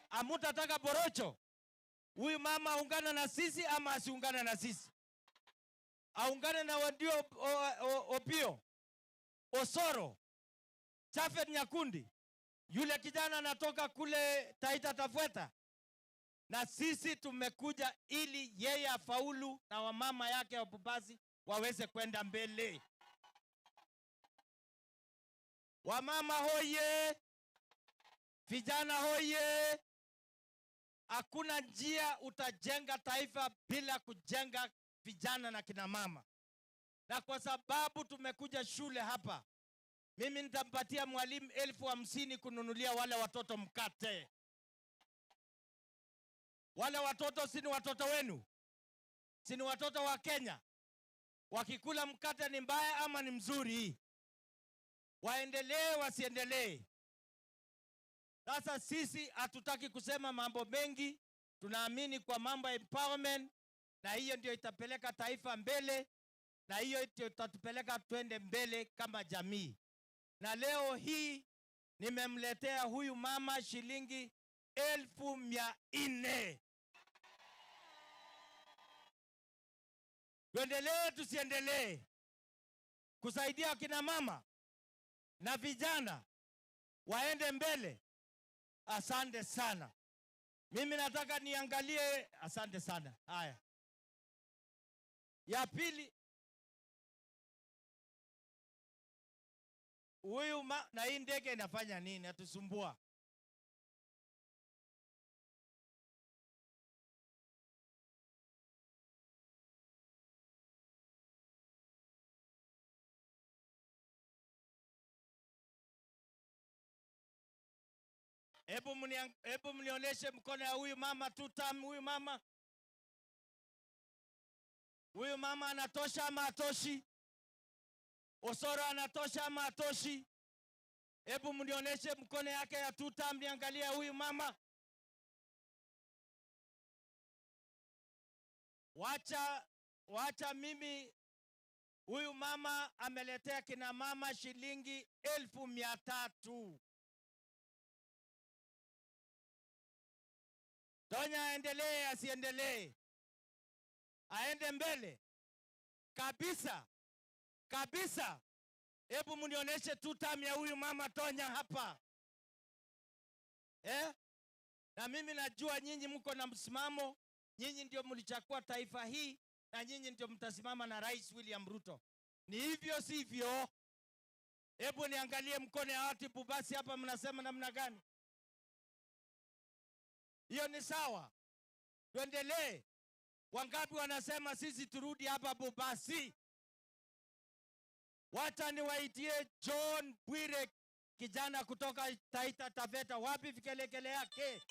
Hamutataka borocho? Huyu mama aungane na sisi ama asiungane na sisi? Aungane na Wandio Opio, Osoro, Chafet Nyakundi, yule kijana anatoka kule Taita Taveta. Na sisi tumekuja ili yeye afaulu na wamama yake wa Bobasi waweze kwenda mbele. Wamama hoye! Vijana hoye! Hakuna njia utajenga taifa bila kujenga vijana na kina mama. Na kwa sababu tumekuja shule hapa, mimi nitampatia mwalimu 50,000 kununulia wale watoto mkate. Wale watoto si ni watoto wenu? Si ni watoto wa Kenya? Wakikula mkate ni mbaya ama ni mzuri? Waendelee wasiendelee? Sasa sisi hatutaki kusema mambo mengi, tunaamini kwa mambo ya empowerment, na hiyo ndio itapeleka taifa mbele, na hiyo ndio itatupeleka twende mbele kama jamii. Na leo hii nimemletea huyu mama shilingi 400,000. Tuendelee tusiendelee kusaidia akina mama na vijana waende mbele? Asante sana. Mimi nataka niangalie, asante sana. Haya. Ya pili, huyu na hii ndege inafanya nini? Atusumbua. Hebu mnionyeshe mkono ya huyu mama tu tam, huyu mama. Huyu mama anatosha ama atoshi? Osoro anatosha ama atoshi? Hebu mnionyeshe mkono yake ya two term, niangalie huyu mama. Wacha mimi, huyu mama ameletea kina mama shilingi 300,000. Donya aendelee asiendelee? Aende mbele kabisa kabisa. Hebu mnionyeshe two term ya huyu mama Tonya hapa. Na mimi najua nyinyi mko na msimamo, nyinyi ndio mlichagua taifa hii na nyinyi ndio mtasimama na Rais William Ruto. Ni hivyo sivyo? Hebu niangalie mkono ya watu Bobasi hapa, mnasema namna gani? Hiyo ni sawa? Tuendelee. Wangapi wanasema sisi turudi hapa Bobasi? Wacha niwaitie John Bwire, kijana kutoka Taita Taveta. Wapi vikelekele yake?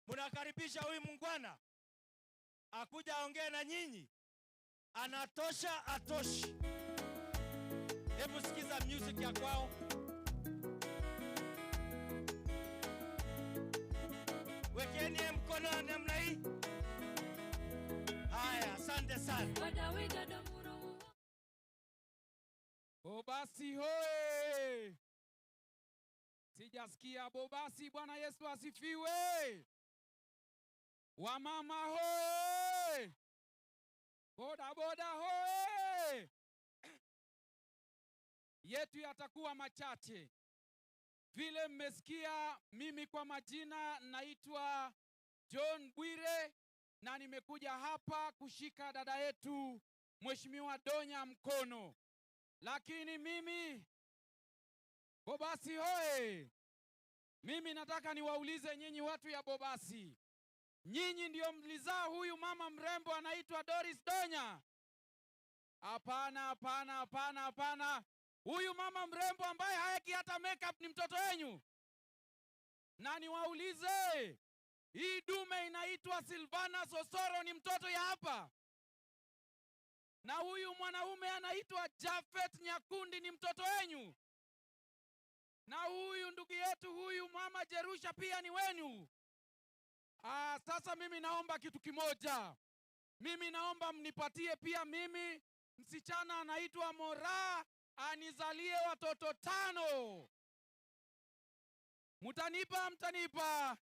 Mnakaribisha huyu mungwana akuja aongee na nyinyi, Anatosha atoshi? Hebu sikiza music ya kwao. Wekeni mkono namna hii. Haya, asante sana. Bobasi hoe! Sijasikia Bobasi. Bwana Yesu asifiwe. Wamama hoe! Boda boda hoe! Yetu yatakuwa machache. Vile mmesikia, mimi kwa majina naitwa John Bwire na nimekuja hapa kushika dada yetu Mheshimiwa Donya mkono. Lakini mimi Bobasi hoe! Mimi nataka niwaulize nyinyi watu ya Bobasi, nyinyi ndio mlizaa huyu mama mrembo anaitwa Doris Donya? Hapana, hapana, hapana, hapana. Huyu mama mrembo ambaye haeki hata makeup ni mtoto wenyu. Na niwaulize, hii dume inaitwa Silvana Sosoro ni mtoto ya hapa? Na huyu mwanaume anaitwa Jafet Nyakundi ni mtoto wenyu? Na huyu ndugu yetu huyu mama Jerusha pia ni wenu? Ah, sasa mimi naomba kitu kimoja. Mimi naomba mnipatie pia mimi msichana anaitwa Moraa anizalie watoto 5. Mutanipa? Mtanipa?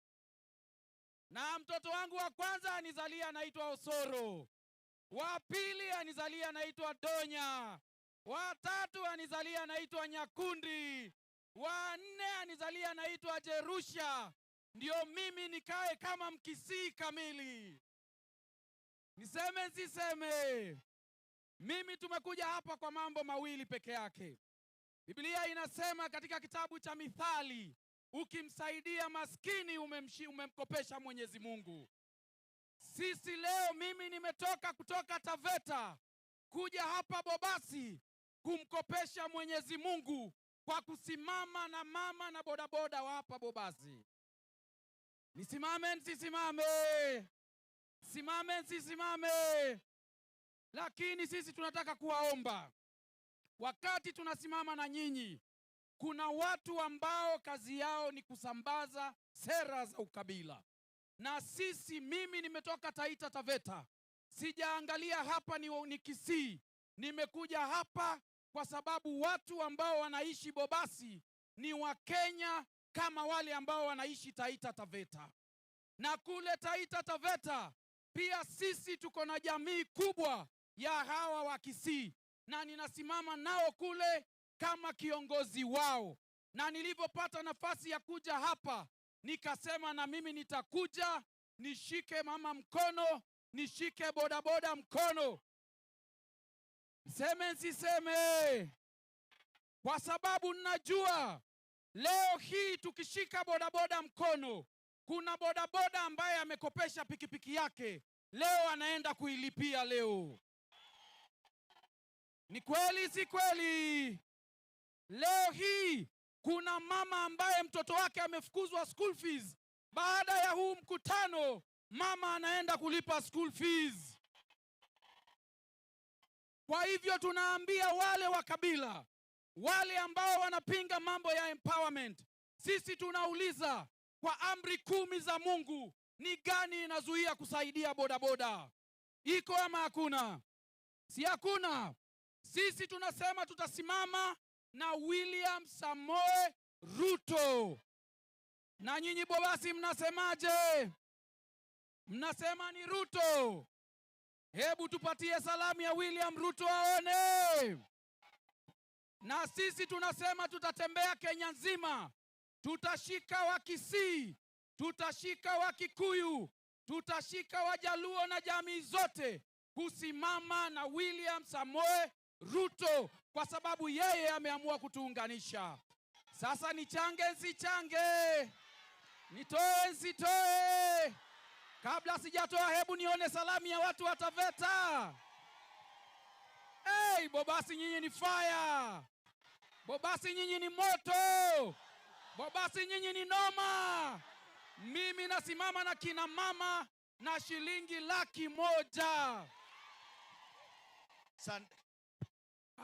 Na mtoto wangu wa kwanza anizalie anaitwa Osoro. Wa pili anizalie anaitwa Donya. Wa tatu anizalie anaitwa Nyakundi. Wa nne anizalie anaitwa Jerusha. Ndio mimi nikae kama Mkisii kamili. Niseme nsiseme? Mimi tumekuja hapa kwa mambo mawili peke yake. Biblia inasema katika kitabu cha Mithali, ukimsaidia maskini umemkopesha Mwenyezi Mungu. Sisi leo, mimi nimetoka kutoka Taveta kuja hapa Bobasi kumkopesha Mwenyezi Mungu kwa kusimama na mama na bodaboda wa hapa Bobasi. Nisimame nsisimame? Simame nsisimame? Lakini sisi tunataka kuwaomba, wakati tunasimama na nyinyi, kuna watu ambao kazi yao ni kusambaza sera za ukabila. Na sisi, mimi nimetoka Taita Taveta, sijaangalia hapa ni Kisii. Nimekuja hapa kwa sababu watu ambao wanaishi Bobasi ni Wakenya kama wale ambao wanaishi Taita Taveta. Na kule Taita Taveta pia sisi tuko na jamii kubwa ya hawa wa Kisii, na ninasimama nao kule kama kiongozi wao. Na nilipopata nafasi ya kuja hapa nikasema na mimi nitakuja nishike mama mkono, nishike bodaboda mkono. Seme nsiseme? Kwa sababu ninajua leo hii tukishika bodaboda mkono, kuna bodaboda ambaye amekopesha pikipiki yake, leo anaenda kuilipia leo. Ni kweli si kweli? Leo hii kuna mama ambaye mtoto wake amefukuzwa school fees. Baada ya huu mkutano, mama anaenda kulipa school fees. Kwa hivyo tunaambia wale wa kabila, wale ambao wanapinga mambo ya empowerment, sisi tunauliza kwa amri 10 za Mungu, ni gani inazuia kusaidia bodaboda? Iko ama hakuna? Si hakuna. Sisi tunasema tutasimama na William Samoei Ruto. Na nyinyi Bobasi mnasemaje? Mnasema ni Ruto. Hebu tupatie salamu ya William Ruto aone. Na sisi tunasema tutatembea Kenya nzima. Tutashika wa Kisii, tutashika wa Kikuyu, tutashika Wajaluo na jamii zote kusimama na William Samoei Ruto kwa sababu yeye ameamua kutuunganisha. Sasa nichange nsichange? Nitoe nsitoe? Kabla sijatoa, hebu nione salamu ya watu wa Taveta. Hey, Bobasi nyinyi ni fire. Bobasi nyinyi ni moto. Bobasi nyinyi ni noma. Mimi nasimama na kina mama na shilingi 100,000. San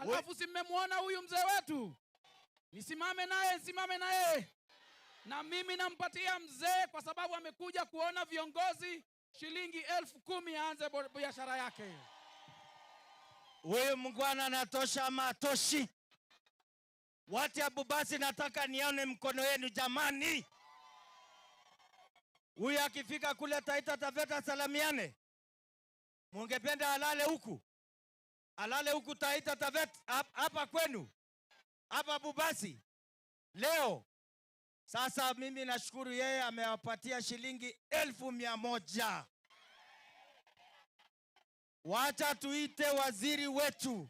Alafu si mmemwona huyu mzee wetu, nisimame naye, nisimame naye, na mimi nampatia mzee kwa sababu amekuja kuona viongozi shilingi 10,000 aanze biashara yake. Huyu mungwana anatosha ama atoshi? Watu ya Bobasi, nataka nione mkono yenu jamani. Huyu akifika kule Taita Taveta salamiane. Mungependa alale huku? Alale huku Taita Taveta hapa kwenu? Hapa Bobasi? Leo. Sasa mimi nashukuru yeye amewapatia shilingi 100,000. Wacha tuite waziri wetu.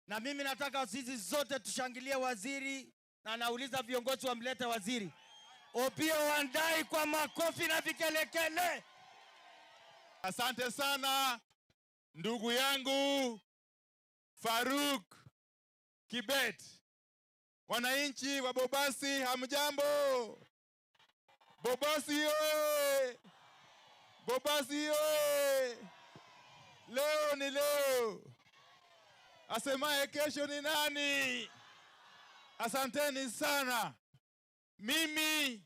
Na mimi nataka sisi zote tushangilie waziri, na nauliza viongozi wamlete waziri Opiyo Wandayi kwa makofi na vikelekele. Asante sana ndugu yangu Faruk Kibet. Wananchi wa Bobasi hamjambo? Bobasi oye! Bobasi oye! Leo ni leo, asemaye kesho ni nani? Asanteni sana. Mimi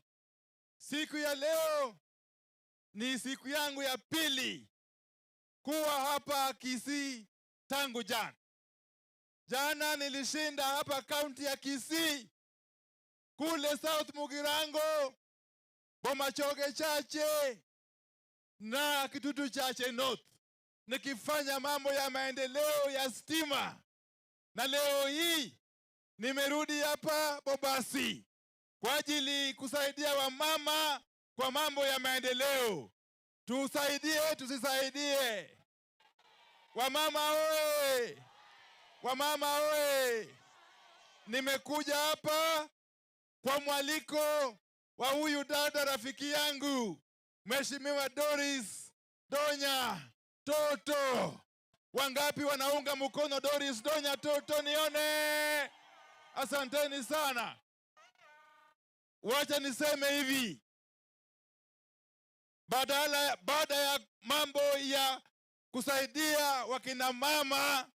siku ya leo ni siku yangu ya pili kuwa hapa Kisii tangu jana. Jana nilishinda hapa kaunti ya Kisii, kule South Mugirango, Bomachoge Chache na Kitutu Chache North, nikifanya mambo ya maendeleo ya stima. Na leo hii nimerudi hapa Bobasi kwa ajili kusaidia wamama kwa mambo ya maendeleo. Tusaidie, tusisaidie? Wamama oye! Wamama oye! Nimekuja hapa kwa mwaliko wa huyu dada rafiki yangu Mheshimiwa Doris Donya Toto. Wangapi wanaunga mkono Doris Donya Toto? Nione. Asanteni sana. Wacha niseme hivi, baada ya mambo ya kusaidia wakina mama,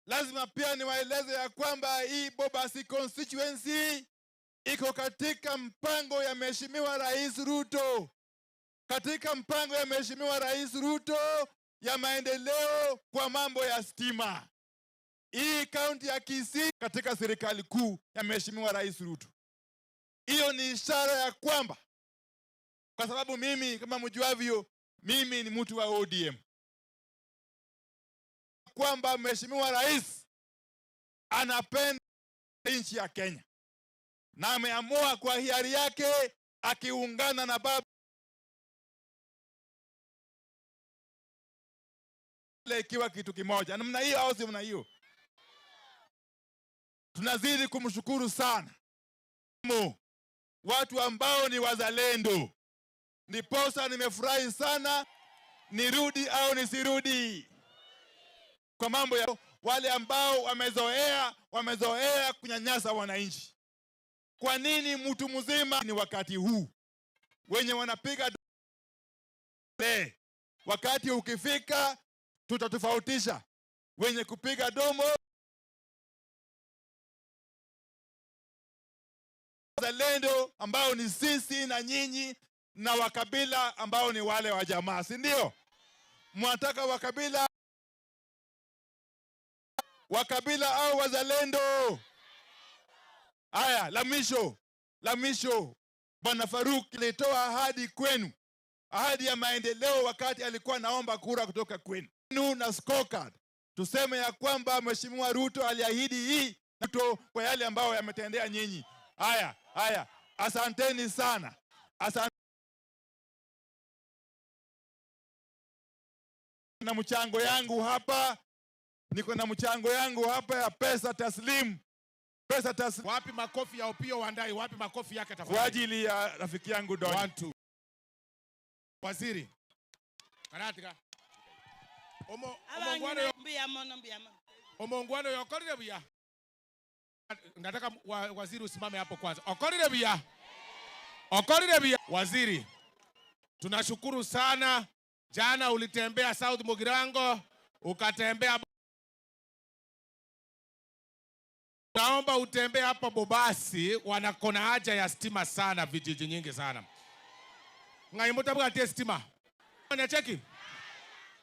lazima pia niwaeleze ya kwamba hii Bobasi constituency iko katika mpango ya Mheshimiwa Rais Ruto, katika mpango ya Mheshimiwa Rais Ruto ya maendeleo kwa mambo ya stima. Hii kaunti ya Kisii katika serikali kuu ya Mheshimiwa Rais Ruto. Hiyo ni ishara ya kwamba, kwa sababu mimi kama mjuavyo, mimi ni mtu wa ODM, kwamba Mheshimiwa Rais anapenda nchi ya Kenya na ameamua kwa hiari yake akiungana na baba ikiwa kitu kimoja namna hiyo, au si namna hiyo? Tunazidi kumshukuru sana watu ambao ni wazalendo. Ndiposa nimefurahi sana, nirudi au nisirudi, kwa mambo ya wale ambao wamezoea kunyanyasa wananchi. Kwa nini mtu mzima ni wakati huu wenye wanapiga dole? Wakati ukifika tutatofautisha wenye kupiga domo, wazalendo ambao ni sisi na nyinyi, na wakabila ambao ni wale wa jamaa, si ndio? Mwataka wakabila au wazalendo? Haya, la mwisho, Bwana Faruk alitoa ahadi kwenu, ahadi ya maendeleo wakati alikuwa anaomba kura kutoka kwenu na scorecard. Tuseme ya kwamba Mheshimiwa Ruto aliahidi hii Ruto kwa yale ambayo yametendea nyinyi. Haya, haya, asanteni sana. Asante. Na mchango yangu hapa, niko na mchango yangu hapa ya pesa taslim. Pesa taslim. Wapi makofi ya Opiyo Wandayi? Wapi makofi yake tafadhali? Kwa ajili ya rafiki yangu Donya. 1 2. Waziri. Karatika. Abang'ina mbuya mono, mbuya mono. Omongwano yokorire buya. Nataka waziri usimame hapo kwanza. Okorire buya. Okorire buya. Waziri, tunashukuru sana. Jana ulitembea South Mugirango, Ukatembea Naomba utembee hapa Bobasi, wanakona haja ya stima sana, vijiji nyingi sana. Ng'ai motabwati estima? Nyacheki.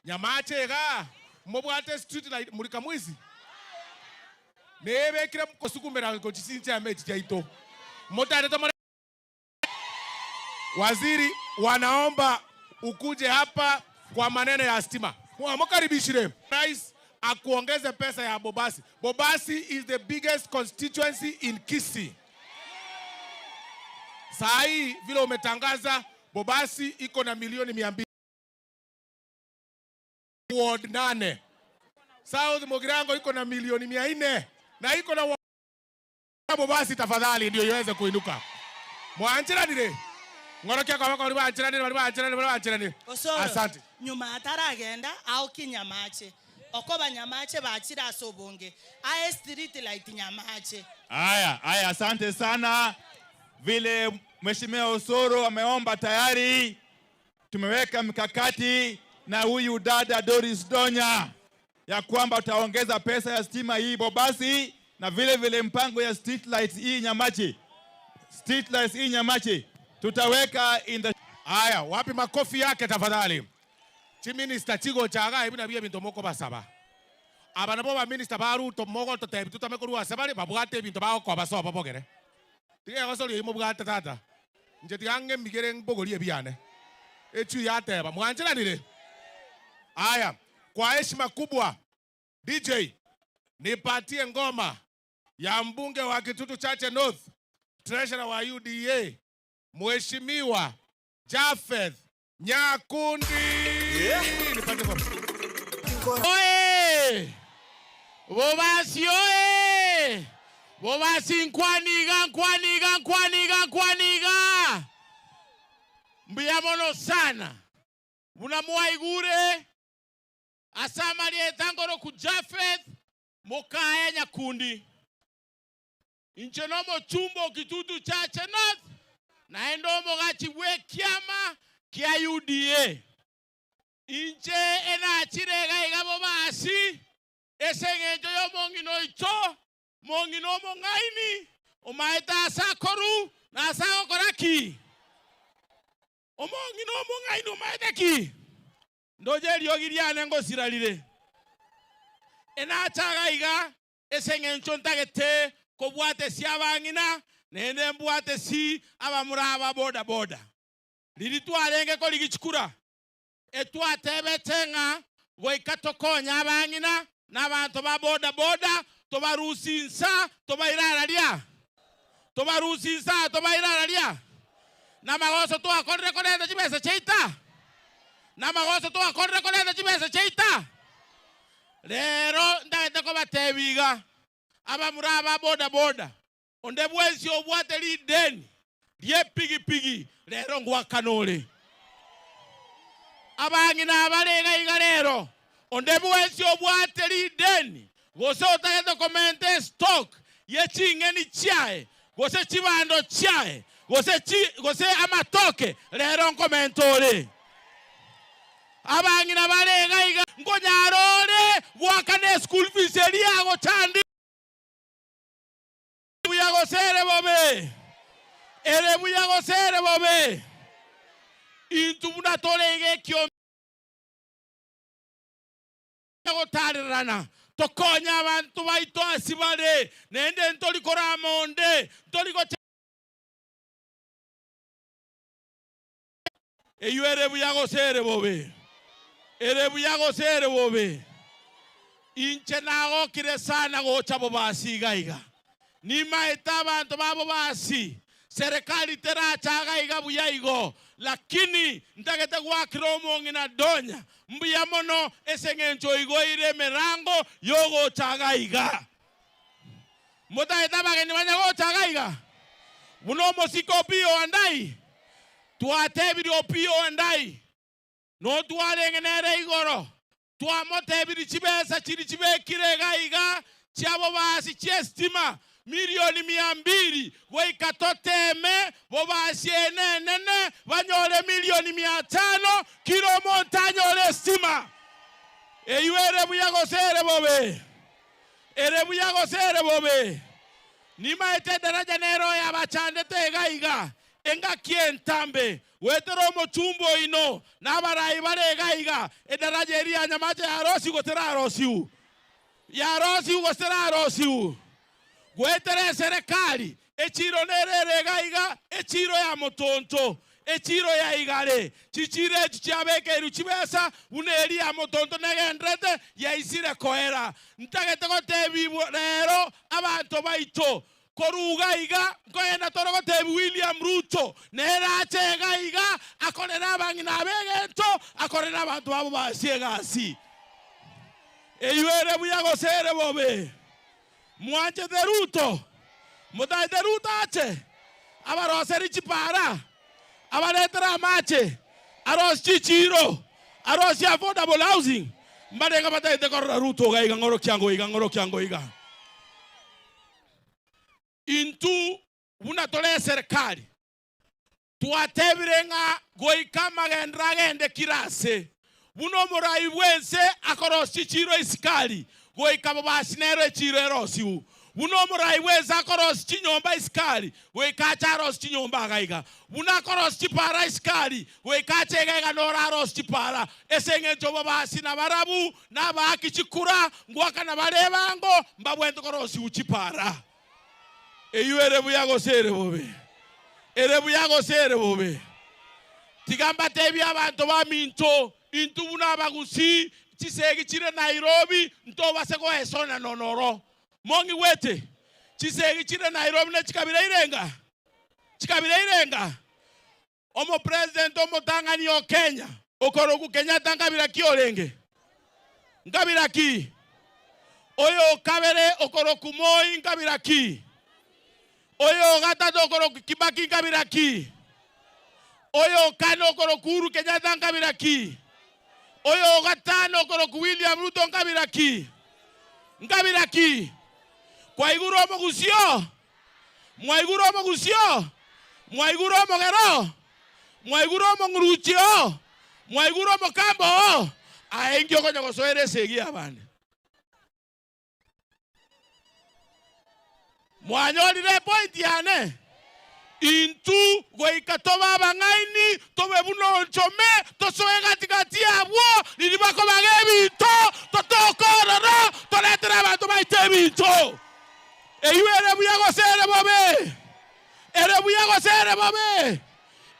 Nyamache iga, mobwate street light muri kamwisi. Nebekire kosukumera gochi chinchama echi chiaito. Motare tomore Waziri wanaomba ukuje hapa kwa maneno ya stima. Mwamukaribishire. Rais akuongeze pesa ya Bobasi. Bobasi is the biggest constituency in Kisii. Saa hii vile umetangaza Bobasi iko na milioni 200. Ward 8. South Mugirango iko na milioni 400 na iko na Bobasi, tafadhali ndio iweze kuinuka. Mwanchiranire. Ng'orokia kwa bari banchiranire bari banchiranire bari banchiranire. Osoro, Asante. nyuma ataragenda aoki Nyamache okoba Nyamache bachire ase obonge aye street light Nyamache. Haya, haya, asante sana. Vile Mheshimiwa Osoro ameomba tayari tumeweka mikakati na huyu dada Doris Donya ya kwamba tutaongeza pesa ya stima hii Bobasi na vile vile mpango ya street lights hii Nyamache. Street lights hii Nyamache tutaweka in the Haya, wapi makofi yake tafadhali? Chi minister chigo chaga ebi nabio ebinto moko basaba. Aba nabo ba minister ba Ruto mogo totebi tutame korwa ase bare babwate ebinto bagokoba basoba bogere. Tiga egosoria eyio mobwate tata. Inche tiga ng'e migere mbogorie ebiane. Echui yateba, mwancheranire? Haya, kwa heshima kubwa DJ nipatie ngoma ya mbunge wa Kitutu Chache North, treasurer wa UDA, Mheshimiwa Japheth Nyakundi. Nipatie ngoma. Oye! Bobasi oye! Bobasi nkwaniga nkwaniga nkwaniga nkwaniga. Mbuya mono sana. Buna mwaigure ase amarieta nkoro ku Japheth Mokaya Nyakundi. Inche nomochumba o Kitutu Chache North naende omogachi bw'ekiama kia UDA. Inche enachire iga iga Bobasi ase eng'encho y'omong'ina oito, mong'ina omong'aini, omaete ase akoru na ase agokora ki? Omong'ina omong'aini omaete ki? Ndoche eriogi riane ngosira rire. Enacha iga iga ase eng'encho ntagete kobwata esi abang'ina, naende mbwate esi abamura aba boda boda. Riria twarenge korigia chikura, etwatebete ng'a goika tokonye abang'ina na abanto ba boda boda, tobarusie insa tobaire araria, tobarusie insa tobaire araria. Namagoso twakorire korenta chibesa chiaita? Namagoso twakorire korenta chibesa chiaita? Rero ntagete kobatebia iga, abamura aba boda boda, onde bwensi obwate rideni ri'epigipigi rero ngwakana ore. Abang'ina abare iga iga rero, onde bwensi obwate rideni gose otagete komenta estock ye ching'eni chiaye gose chibando chiaye gose chi gose amatoke rero nkomenta ore. Abang'ina bare iga iga nkonyara ore goakana eschool fees eria agochandi buya gose ere bobe, ere buya gose ere bobe. Intwe buna tore iga ekiombe gotarerana, tokonye abanto baito ase bare, naende ntori korama onde, ntori gocha Eyio ere buya gose ere bobe? Ere buya gose ere bobe? Inche nagokire sana gocha Bobasi iga iga. Nimaete abanto ba Bobasi, serikali teracha iga iga buya igo, lakini ntagete goakera omong'ina Donya mbuya mono ase eng'encho oigoire emerango yogocha iga iga. Motagete abageni banye gocha iga iga? Buna omosike Opiyo Wandayi, twatebirie Opiyo Wandayi notwarenge nere igoro, twamotebirie chibesa chiria chibekire iga iga chi'abobasi chi'esitima milioni mia mbili goika toteme bobasi ene enene banyore milioni mia tano kira omonto anyore esitima. Eywo ere buya gose ere bobe? Ere buya gose ere bobe? Nimaete edaraja nere oyabachandete iga iga, engaki entambe, goetera omochumba oino, na abarai bare iga iga, edaraja eria ya Nyamache yarosigwe gose terarosiwu? Yarosigwe gose terarosiwu? Goetera eserekari, echiiro nere ere iga iga, echiiro ya motonto, echiiro ya igare. Chichiiro echi chiabekeirwe chibesa buna eria ya motonto negendererete yaisire koera. Ntagete gotebigwa rero abanto baito, korwa iga iga nkogenda tore gotebia William Ruto nere ache iga iga akorere abang'ina aba egento, akorere abanto babo basie egasi. Eyio ere buya gose ere bobe? Mwanchete Ruto? Motaete Ruto ache abaroserie chipara, abaretere amache, arosie chichiiro, arosie affordable housing? Mbarenge bataete korora Ruto iga iga ng'orokia ango iga ng'orokia ango iga. Intwe buna tore eserekari Twatebire ng'a goika amagenderero agende kera ase, buna omorai bw'ense akorosia chichiiro isikari, goika bobasi nero echiiro erosiwu. Buna omorai bw'ense akorosia chinyomba isikari, goika ache arosie chinyomba iga iga. Buna akorosia chipara isikari, goika ache iga iga noro arosie chipara. Ase engencho bobasi nabarabu nabaaki chikura, ngoakana bare ebango, mbabwenerete korosiwu chipara. Eyio ere buya gose ere bobe? Ere buya gose ere bobe? Tiga mbatebie abanto baminto, intwe buna abagusii, chisegi chire Nairobi ntobase goesona nonoro. Mong'igwete? Chisegi chire Nairobi ne chikabira irenga? Chikabira irenga? Omopresident omotang'ani o Kenya okorokwa Kenyatta nkabira ki orenge? Nkabira ki? Oyo okabere okorokwa Moi nkabira ki? Oyo ogatato okorokwa Kibaki nkabira ki? Oyo okane okorokwa Uhuru Kenyatta nkabira ki? Oyo ogatano okorokwa William Ruto nkabira ki? Nkabira ki? Kwaigure omogusio? Mwaigure omogusio? Mwaigure omogero? Mwaigure omong'uruchi oo? Mwaigure omokamba oo? Aye inki okonya gosoera esegi y'abande? Mwanyorire epointi yane? Intwe goika tobe abang'aini, tobe buna onchome, tosoe gati-gati y'abwo, riria bakobaga ebinto, totoke ororo, toretere abanto baito ebinto. Eyio ere buya gose ere bobe? Ere buya gose ere bobe?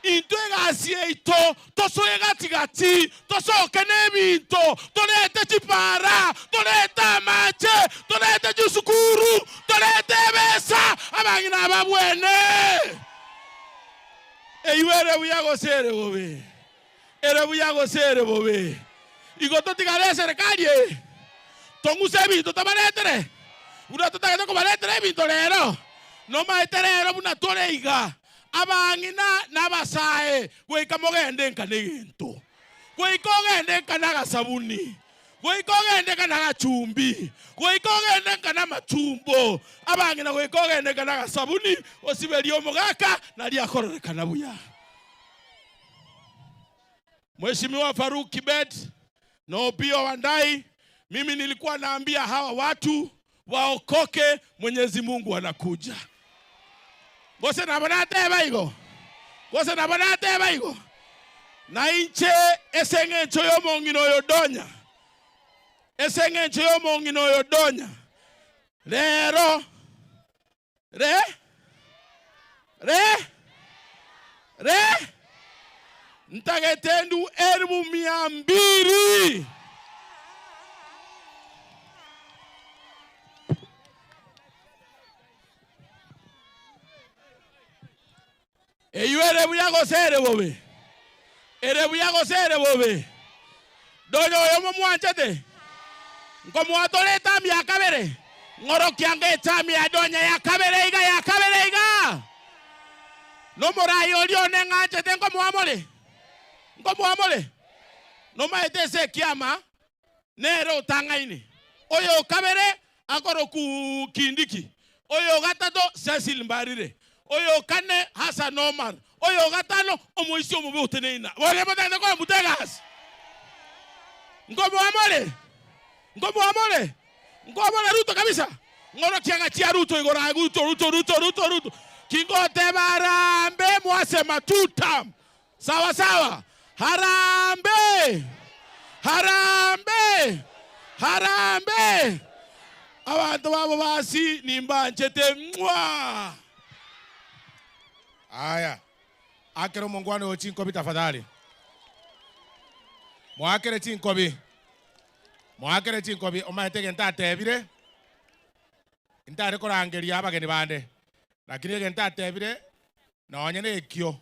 Intwe egasi yaito tosoe gati-gati, tosoke nebinto, torete chipara, torete amache, torete chisukuru, torete ebesa, abang'ina ababwene. Eyio ere buya gose ere bobe? Ere buya gose ere bobe? Igo totigare eserekari eye, tong'use ebinto tobaretere, buna totagete kobaretera ebinto rero. Nomaete rero buna tore iga, abang'ina na abasae, goika mogende nka negento, goika ogende nka nagasabuni, goika ogende nka nagachumbi, goika ogende nka namachumbo, abang'ina goika ogende nka nagasabuni, osiberie omogaka nario akororekana buya. Mheshimiwa Faruk Kibet na Opiyo Wandayi, mimi nilikuwa naambia hawa watu waokoke, Mwenyezi Mungu anakuja. Gose nabo nateba igo? Gose nabo nateba igo? Na inche ase eng'encho y'omong'ina oyo Donya, ase eng'encho y'omong'ina oyo Donya, rero Re, re, re, ntagete endu elibu mia mbili. Eyio ere buya gose ere bobe? Ere buya gose ere bobe? Donya oyo momwanchete, nkomoa tore etami ya kabere, ng'orokia ng'a etami ya Donya ya kabere iga, ya kabere iga. Nomorai oria one ng'anchete nkomoa more? Nkomoa more? Nomaete ase ekiama nere otang'aine, oyo o kabere akorokwa Kindiki, oyo o gatato Cecil Mbarire, oyo o kane Hassan Omar, oyo o gatano omoisia omobe oteneine. Boria motagete kombuta egasi. Nkomoa more? Nkomoamore? Nkoamore Ruto kabisa? Ng'orokia ng'a chia Ruto igoro aye Ruto, Ruto, Ruto, Ruto, Ruto. Kingoteba harambee mwasema tutam. Sawa sawa. Harambee! Harambee! Harambee! Abanto babo basi nimbanchete mwaa. Aya, akera omongwana oyo chinkobi tafadhali. Moakere chinkobi. Moakere chinkobi omanyete egento atebire, ntare korangeria abageni bande, lakini egento atebire nonye na ekio,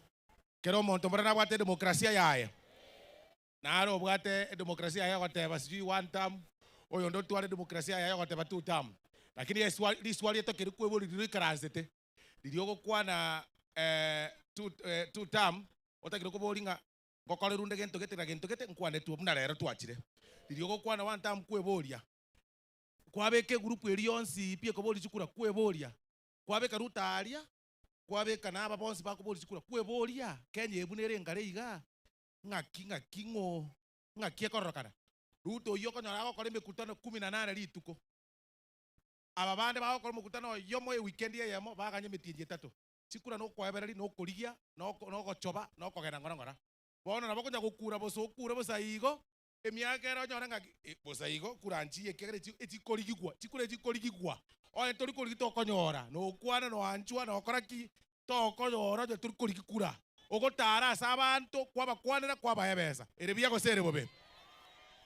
kera omonto mbora nabwate edemokrasia yaye, nare obwate edemokrasia yaye ogoteba sijui one term, oyonde otware edemokrasia yaye ogoteba two term, lakini eswa riswa rieto keri kwebori riria oikaransete, riria ogokwana two two term, otagire koboria ng'a Ngokorerwa nde gento gete na gento gete nkwanetwe buna rero twachire. Riria ogokwana one term kweboria, kwabeka egroup eria yonsi pi ekoboria chikura kweboria, kwabeka Ruto aria, kwabeka na aba bonsi bakoboria chikura kweboria, Kenya eye buna ere engare igaa, ng'aki ng'aki ng'o ng'aki ekororokana? Ruto oyio okonyora agokora emekutano kumi na nane rituko, aba bande bagokora omokutano oyomo ewikendi eyemo baganya emetienyi etato. Chikura nokoebereria, na okorigia, na ogochoba, na okogenda ng'ora ng'ora. Bono nabo okonya gokura bosa okure bosa igo, emiaka ere onyore ng'a bosa igo kura nchiya ekiagera echi echikorigigwa, chikura echikorigigwa. Onye tori korigia tokonyora, na okwana na oanchwa na okora ki, tokonyora onye tori korigia kura. Ogotara ase abanto, kwabakwanera, kwabaa ebesa. Ere buya gose ere bobe?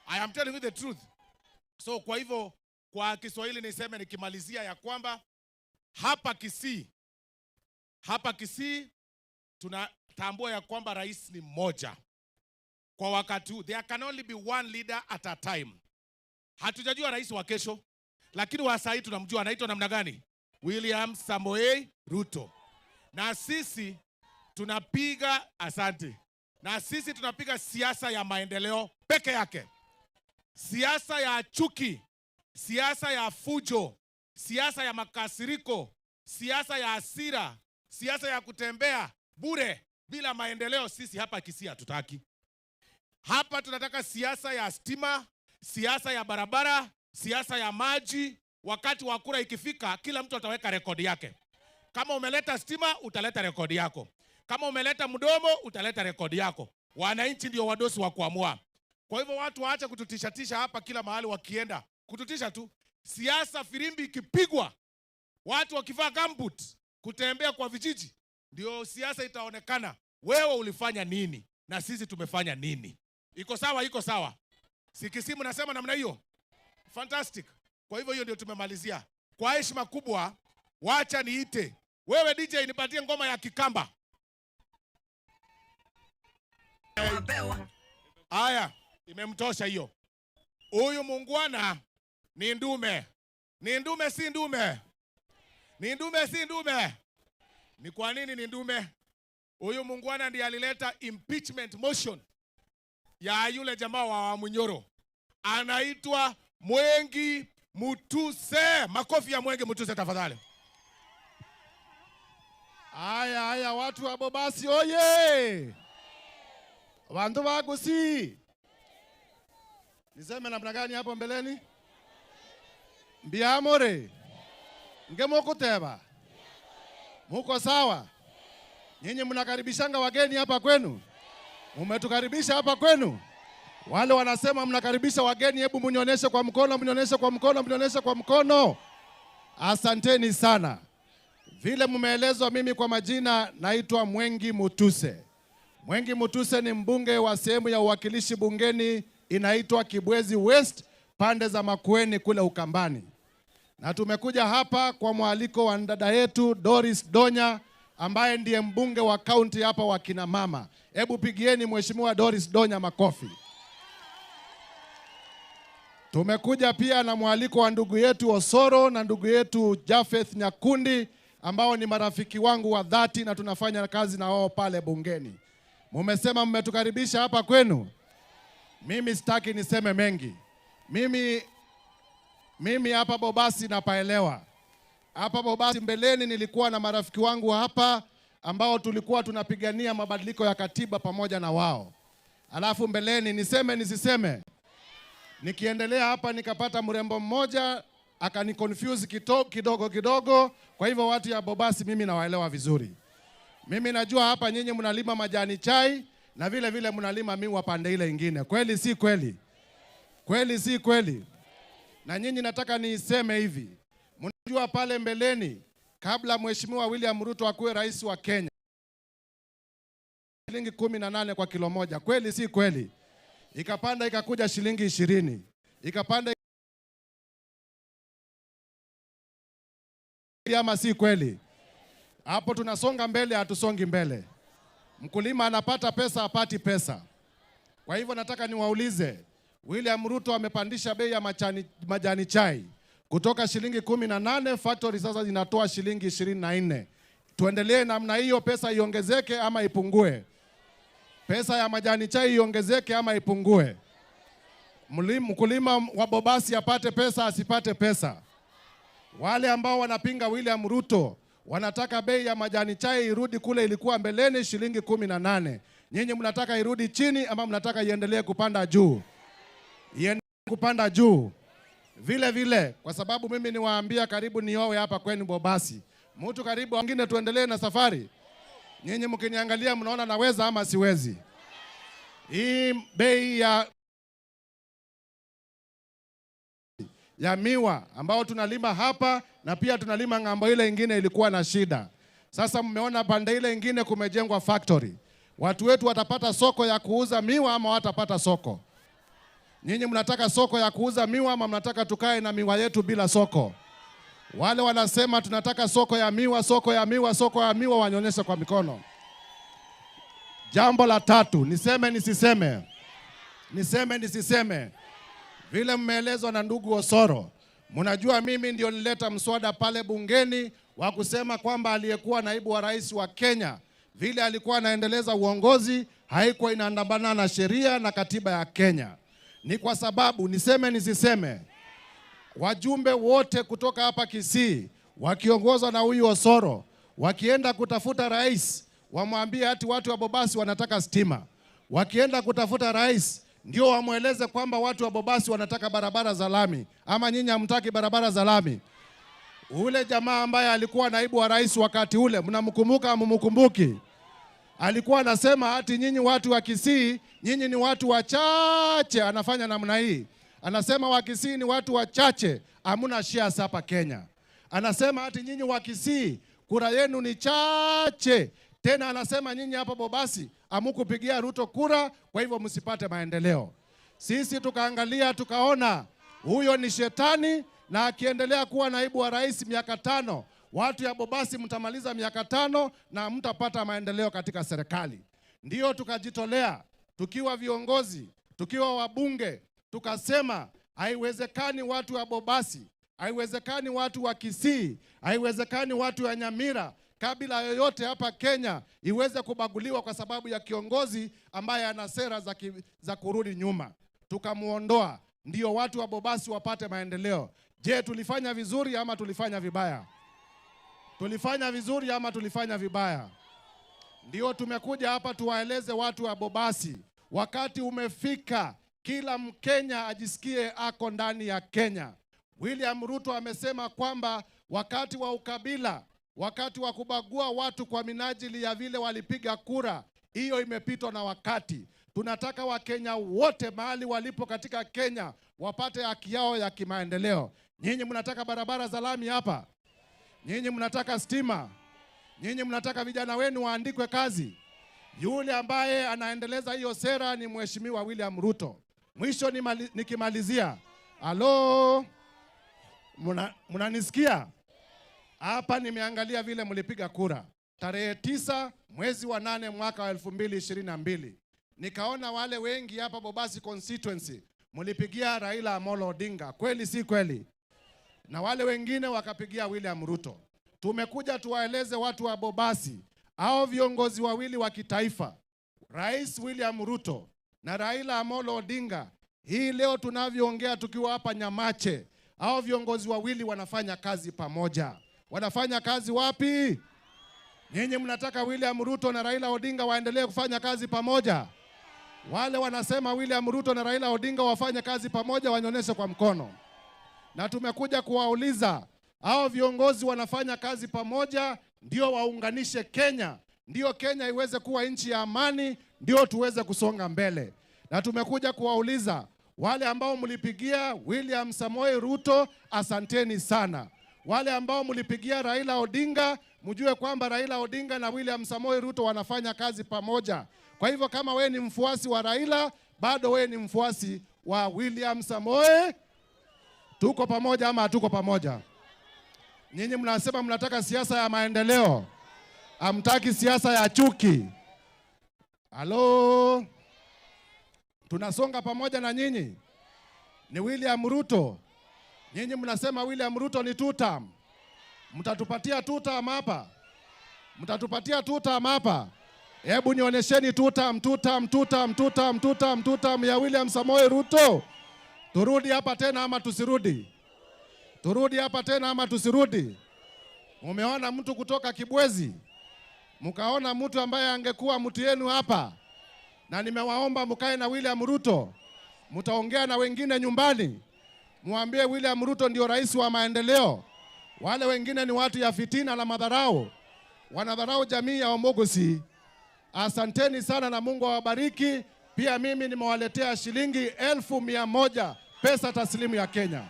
I am telling you the truth. So kwa hivyo, kwa Kiswahili niseme nikimalizia ya kwamba hapa Kisii Hapa Kisii tunatambua ya kwamba rais ni mmoja kwa wakati huu. There can only be one leader at a time. Hatujajua rais wa kesho, lakini wa saa hii tunamjua anaitwa namna gani? William Samoei Ruto. Na sisi tunapiga asante, na sisi tunapiga siasa ya maendeleo peke yake, siasa ya chuki, siasa ya fujo, siasa ya makasiriko, siasa ya hasira, siasa ya kutembea bure bila maendeleo, sisi hapa Kisii hatutaki. Hapa tunataka siasa ya stima, siasa ya barabara, siasa ya maji. Wakati wa kura ikifika, kila mtu ataweka rekodi yake. Kama umeleta stima, utaleta rekodi yako. Kama umeleta mdomo, utaleta rekodi yako. Wananchi ndio wadosi wa kuamua. Kwa hivyo watu waache kututishatisha hapa kila mahali wakienda, kututisha tu. Siasa firimbi ikipigwa, watu wakivaa gumboot kutembea kwa vijiji, ndio siasa itaonekana. Wewe ulifanya nini na sisi tumefanya nini? Iko sawa? Iko sawa? Si Kisii mnasema namna hiyo? Fantastic. Kwa hivyo hiyo ndio tumemalizia. Kwa heshima kubwa, wacha niite wewe DJ, nipatie ngoma ya Kikamba. Haya, imemtosha hiyo. Huyu muungwana ni ndume. Ni ndume si ndume? Ni ndume si ndume? Ni kwa nini ni ndume? Huyu muungwana ndiye alileta impeachment motion ya yule jamaa wa Wamunyoro, anaitwa Mwengi Mutuse. Makofi ya Mwengi Mutuse tafadhali. Aya, aya, watu wa Bobasi oye! Wandu wa Gusii, niseme namna gani hapo mbeleni? Mbiamore ngemokuteba, muko sawa? Nyinyi mnakaribishanga wageni hapa kwenu? Mumetukaribisha hapa kwenu? Wale wanasema mnakaribisha wageni, hebu mnionyeshe kwa mkono, mnionyeshe kwa mkono, mnionyeshe kwa mkono. Asanteni sana. Vile mmeelezwa, mimi kwa majina naitwa Mwengi Mutuse. Mwengi Mutuse ni mbunge wa sehemu ya uwakilishi bungeni inaitwa Kibwezi West, pande za Makueni kule Ukambani. Na tumekuja hapa kwa mwaliko wa dada yetu Doris Donya ambaye ndiye mbunge wa kaunti hapa wa kina mama. Hebu pigieni Mheshimiwa Doris Donya makofi. Tumekuja pia na mwaliko wa ndugu yetu Osoro na ndugu yetu Japheth Nyakundi ambao ni marafiki wangu wa dhati na tunafanya kazi na wao pale bungeni. Mumesema mmetukaribisha hapa kwenu. Mimi sitaki niseme mengi. Mimi hapa Bobasi napaelewa. Hapa Bobasi mbeleni nilikuwa na marafiki wangu hapa ambao tulikuwa tunapigania mabadiliko ya katiba pamoja na wao. Alafu mbeleni niseme nisiseme? Nikiendelea hapa nikapata mrembo mmoja akaniconfuse kidogo kidogo. Kwa hivyo watu ya Bobasi mimi nawaelewa vizuri. Mimi najua hapa nyinyi mnalima majani chai na vile vile mnalima miwa pande ile ingine. Kweli si kweli? Kweli si kweli? Na nyinyi nataka niiseme hivi. Mnajua pale mbeleni kabla Mheshimiwa William Ruto akuwe rais wa Kenya, shilingi 18 kwa kilo moja. Kweli si kweli? Ikapanda ikakuja shilingi 20. Ikapanda ama si kweli? Hapo tunasonga mbele, hatusongi mbele. Mkulima anapata pesa, hapati pesa. Kwa hivyo nataka niwaulize, William Ruto amepandisha bei ya majani chai kutoka shilingi 18, factory sasa zinatoa shilingi 24. Tuendelee namna hiyo, pesa iongezeke ama ipungue? Pesa ya majani chai iongezeke ama ipungue? Mkulima wa Bobasi apate pesa, asipate pesa? Wale ambao wanapinga William Ruto wanataka bei ya majani chai irudi kule ilikuwa mbeleni shilingi 18. Nyinyi mnataka irudi chini ama mnataka iendelee kupanda juu? Iendelee kupanda juu. Vile vile, kwa sababu mimi niwaambia karibu niowe hapa kwenu Bobasi. Mtu karibu wengine tuendelee na safari. Nyinyi mkiniangalia mnaona naweza ama siwezi? Hii bei ya miwa ambao tunalima hapa na pia tunalima ng'ambo ile ingine ilikuwa na shida. Sasa mmeona pande ile ingine kumejengwa factory. Watu wetu watapata soko ya kuuza miwa ama watapata soko? Nyinyi mnataka soko ya kuuza miwa ama mnataka tukae na miwa yetu bila soko? Wale wanasema tunataka soko ya miwa, soko ya miwa, soko ya miwa, wanyonyeshe kwa mikono. Jambo la tatu, niseme nisiseme? Niseme nisiseme? Vile mmeelezwa na ndugu Osoro, mnajua mimi ndio nileta mswada pale bungeni wa kusema kwamba aliyekuwa naibu wa rais wa Kenya vile alikuwa anaendeleza uongozi haikuwa inaandamana na sheria na katiba ya Kenya. Ni kwa sababu, niseme nisiseme, wajumbe wote kutoka hapa Kisii wakiongozwa na huyu Osoro wakienda kutafuta rais wamwambie ati watu wa Bobasi wanataka stima. Wakienda kutafuta rais ndio wamweleze kwamba watu wa Bobasi wanataka barabara za lami, ama nyinyi hamtaki barabara za lami? Ule jamaa ambaye alikuwa naibu wa rais wakati ule, mnamkumbuka hamumkumbuki? Alikuwa anasema ati nyinyi watu wa Kisii, nyinyi ni watu wachache. Anafanya namna hii, anasema wa Kisii ni watu wachache, hamuna shares hapa Kenya. Anasema ati nyinyi wa Kisii kura yenu ni chache. Tena anasema nyinyi hapa Bobasi hamukupigia Ruto kura, kwa hivyo msipate maendeleo. Sisi tukaangalia tukaona huyo ni shetani, na akiendelea kuwa naibu wa rais miaka 5, watu ya Bobasi mtamaliza miaka 5 na mtapata maendeleo katika serikali. Ndio tukajitolea tukiwa viongozi, tukiwa wabunge, tukasema haiwezekani watu wa Bobasi, haiwezekani watu wa Kisii, haiwezekani watu wa Nyamira, kabila yoyote hapa Kenya iweze kubaguliwa kwa sababu ya kiongozi ambaye ana sera za kurudi nyuma. Tukamuondoa ndio watu wa Bobasi wapate maendeleo. Je, tulifanya vizuri ama tulifanya vibaya? Tulifanya vizuri ama tulifanya vibaya? Ndio tumekuja hapa tuwaeleze watu wa Bobasi, wakati umefika kila Mkenya ajisikie ako ndani ya Kenya. William Ruto amesema kwamba wakati wa ukabila, wakati wa kubagua watu kwa minajili ya vile walipiga kura, hiyo imepitwa na wakati. Tunataka Wakenya wote mahali walipo katika Kenya wapate haki yao ya kimaendeleo. Nyinyi mnataka barabara za lami hapa? Nyinyi mnataka stima? Nyinyi mnataka vijana wenu waandikwe kazi? Yule ambaye anaendeleza hiyo sera ni Mheshimiwa William Ruto. Mwisho nikimalizia, halo, mnanisikia? Hapa nimeangalia vile mlipiga kura tarehe 9 mwezi wa 8 mwaka wa elfu mbili ishirini na mbili. Nikaona wale wengi hapa Bobasi constituency mlipigia Raila Amolo Odinga, kweli si kweli? Na wale wengine wakapigia William Ruto. Tumekuja tuwaeleze watu wa Bobasi, hao viongozi wawili wa kitaifa, Rais William Ruto na Raila Amolo Odinga, hii leo tunavyoongea tukiwa hapa Nyamache, hao viongozi wawili wanafanya kazi pamoja. Wanafanya kazi wapi? Nyinyi mnataka William Ruto na Raila Odinga waendelee kufanya kazi pamoja? Wale wanasema William Ruto na Raila Odinga wafanye kazi pamoja, wanyonyeshe kwa mkono. Na tumekuja kuwauliza hao viongozi wanafanya kazi pamoja, ndio waunganishe Kenya, ndio Kenya iweze kuwa nchi ya amani, ndio tuweze kusonga mbele. Na tumekuja kuwauliza wale ambao mlipigia William Samoei Ruto, asanteni sana. Wale ambao mlipigia Raila Odinga, mjue kwamba Raila Odinga na William Samoei Ruto wanafanya kazi pamoja. Kwa hivyo kama we ni mfuasi wa Raila, bado we ni mfuasi wa William Samoei. Tuko pamoja ama hatuko pamoja? Nyinyi mnasema mnataka siasa ya maendeleo, hamtaki siasa ya chuki. Halo, tunasonga pamoja na nyinyi. Ni William Ruto. Nyinyi mnasema William Ruto ni two term. Mtatupatia two term hapa? Mtatupatia two term hapa? Hebu nionyesheni two term, two term, two term, two term, two term, two term ya William Samoei Ruto. Turudi hapa tena ama tusirudi? Turudi hapa tena ama tusirudi? Mumeona mtu kutoka Kibwezi, mkaona mtu ambaye angekuwa mtu yenu hapa, na nimewaomba mkae na William Ruto, mtaongea na wengine nyumbani, mwambie William Ruto ndio rais wa maendeleo. Wale wengine ni watu ya fitina na madharau, wanadharau jamii ya Omogusi. Asanteni sana na Mungu awabariki. Pia mimi nimewaletea shilingi 100,000 pesa taslimu ya Kenya.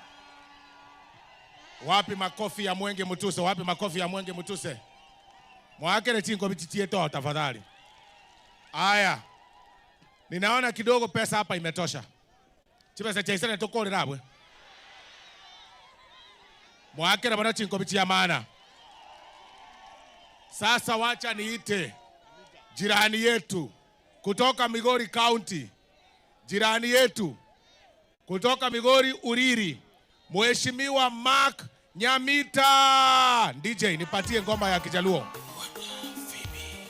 Wapi makofi ya Mwenge Mutuse? Wapi makofi ya Mwenge Mutuse? Mwakele chingo bichitie to tafadhali. Aya. Ninaona kidogo pesa hapa imetosha. Chipesa cha isene tukore rabwe. Mwakele bana chingo bichia maana. Sasa wacha niite jirani yetu kutoka Migori County, jirani yetu kutoka Migori Uriri, Mheshimiwa Mark Nyamita. DJ, nipatie ngoma ya Kijaluo.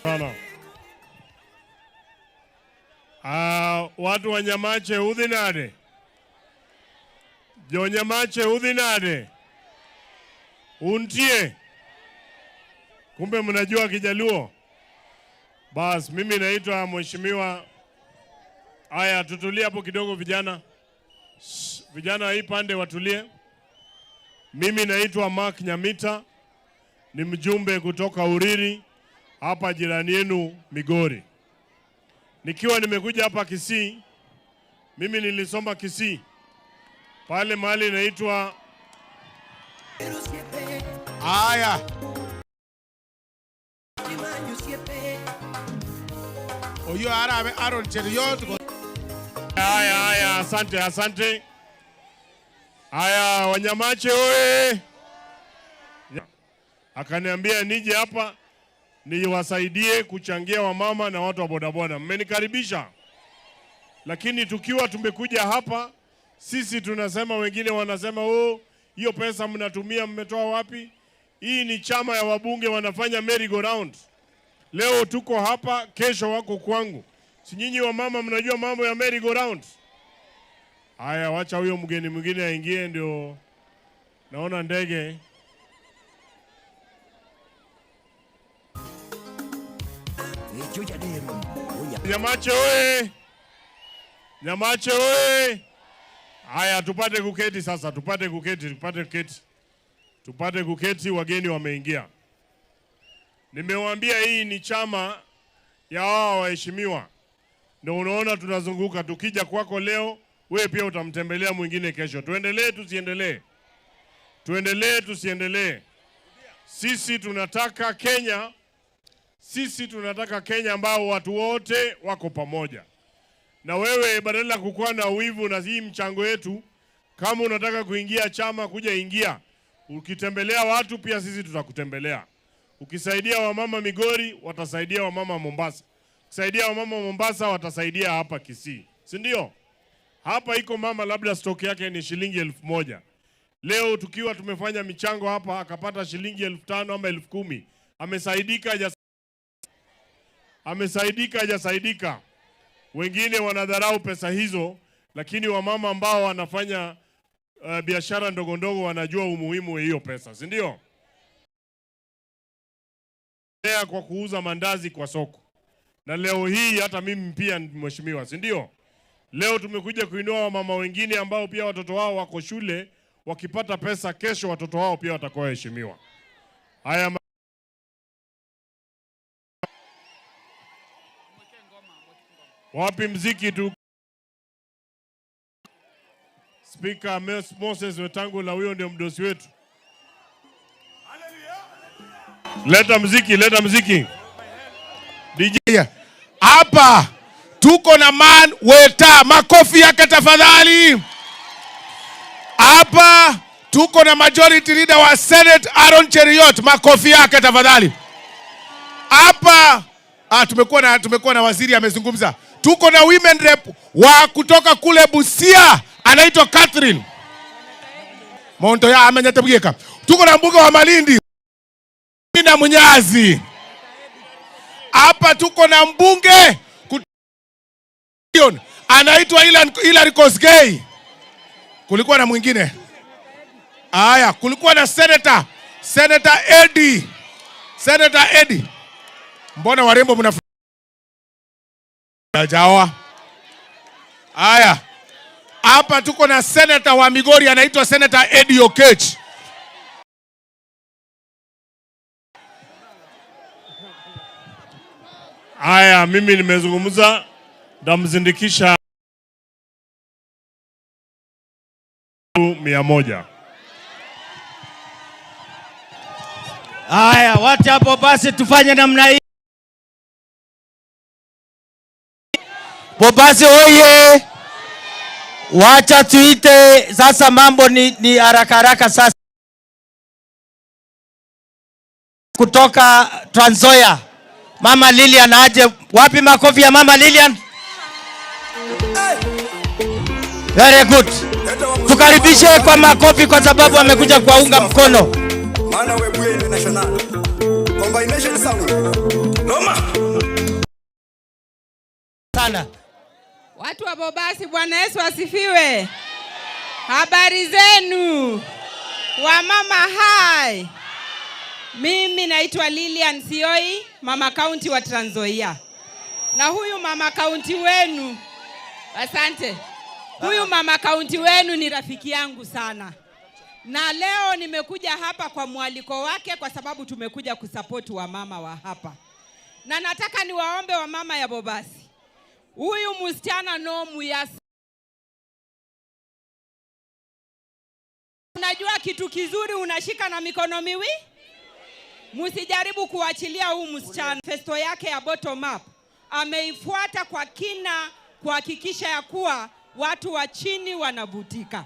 Sana. Watu wa Nyamache udhi nade? Jo Nyamache udhi nade? Untie? Kumbe mnajua Kijaluo? Bas, mimi naitwa Mheshimiwa. Aya, tutulie hapo kidogo vijana. Shh, vijana hii pande watulie. Mimi naitwa Mark Nyamita, ni mjumbe kutoka Uriri hapa jirani yenu Migori. Nikiwa nimekuja hapa Kisii, mimi nilisoma Kisii pale mahali inaitwa Aya. Oyo arabe Aaron Cheruiyot. Haya, haya, asante, asante. Haya, Wanyamache oye! Akaniambia nije hapa niwasaidie kuchangia wamama na watu wa bodaboda. Mmenikaribisha. Lakini tukiwa tumekuja hapa, sisi tunasema, wengine wanasema, oh, hiyo pesa mnatumia mmetoa wapi? Hii ni chama ya wabunge wanafanya merry go round. Leo tuko hapa, kesho wako kwangu. Si nyinyi wamama mnajua mambo ya merry go round? Haya, wacha huyo mgeni mwingine aingie, ndio naona ndege. Nyamache oye! Nyamache oye! Haya, tupate kuketi sasa, tupate kuketi, tupate kuketi. Tupate kuketi, wageni wameingia. Nimewaambia hii ni chama ya hawa waheshimiwa. Ndio unaona tunazunguka, tukija kwako leo, wewe pia utamtembelea mwingine kesho. Tuendelee tusiendelee? Tuendelee tusiendelee? Sisi tunataka Kenya, sisi tunataka Kenya ambao watu wote wako pamoja. Na wewe badala ya kukuwa na wivu na hii mchango yetu, kama unataka kuingia chama kuja ingia. Ukitembelea watu pia sisi tutakutembelea. Ukisaidia wamama Migori, watasaidia wamama Mombasa. Ukisaidia wamama Mombasa, watasaidia hapa Kisii. Si ndio? Hapa iko mama labda stock yake ni shilingi 1000. Leo tukiwa tumefanya michango hapa akapata shilingi 5000 ama 10000. Amesaidika haja-, amesaidika hajasaidika? Wengine wanadharau pesa hizo, lakini wamama ambao wanafanya biashara ndogo ndogo wanajua umuhimu wa hiyo pesa, si ndio? Kwa kuuza mandazi kwa soko. Na leo hii hata mimi pia ni mheshimiwa, si ndio? Leo tumekuja kuinua wamama wengine ambao pia watoto wao wako shule, wakipata pesa kesho watoto wao pia watakuwa waheshimiwa. Haya wapi mziki tu? Spika Moses Wetangula, huyo ndio mdosi wetu. Leta mziki, leta mziki. DJ Hapa tuko na man Weta, makofi yake tafadhali. Hapa tuko na majority leader wa Senate Aaron Cheruiyot, makofi yake tafadhali. Hapa tumekuwa na waziri amezungumza. Tuko na women rep wa kutoka kule Busia anaitwa Catherine Monto ya amenyatabuka. Tuko na mbunge wa Malindi na Munyazi. Hapa tuko na mbunge anaitwa Hilary Kosgei. Kulikuwa na mwingine. Haya, kulikuwa na senator, Senator Eddie. Senator Eddie. Mbona warembo mna jawa? Haya. Hapa tuko na senator wa Migori anaitwa Senator Eddie Okech. Haya, mimi nimezungumza, ndamzindikisha 100. Haya, wacha hapo basi tufanye namna hii. Bobasi oye! Wacha tuite sasa, mambo ni haraka haraka sasa. Kutoka Trans Nzoia, Mama Lilian aje. Wapi makofi ya Mama Lilian? Very good. Tukaribishe kwa makofi kwa sababu amekuja kuwaunga mkono. Maana wewe international. Combination sound. Noma. Sana. Watu wa Bobasi, Bwana Yesu asifiwe. Habari zenu? Wamama hai. Mimi naitwa Lilian Sioi, mama county wa Trans Nzoia. Na huyu mama county wenu, asante. Huyu mama county wenu ni rafiki yangu sana. Na leo nimekuja hapa kwa mwaliko wake kwa sababu tumekuja kusupport wamama wa hapa. Na nataka niwaombe wamama ya Bobasi. Huyu msichana no muyas. Unajua kitu kizuri unashika na mikono miwi? Msijaribu kuachilia huu msichana. Manifesto yake ya bottom up ameifuata kwa kina kuhakikisha ya kuwa watu wa chini wanavutika.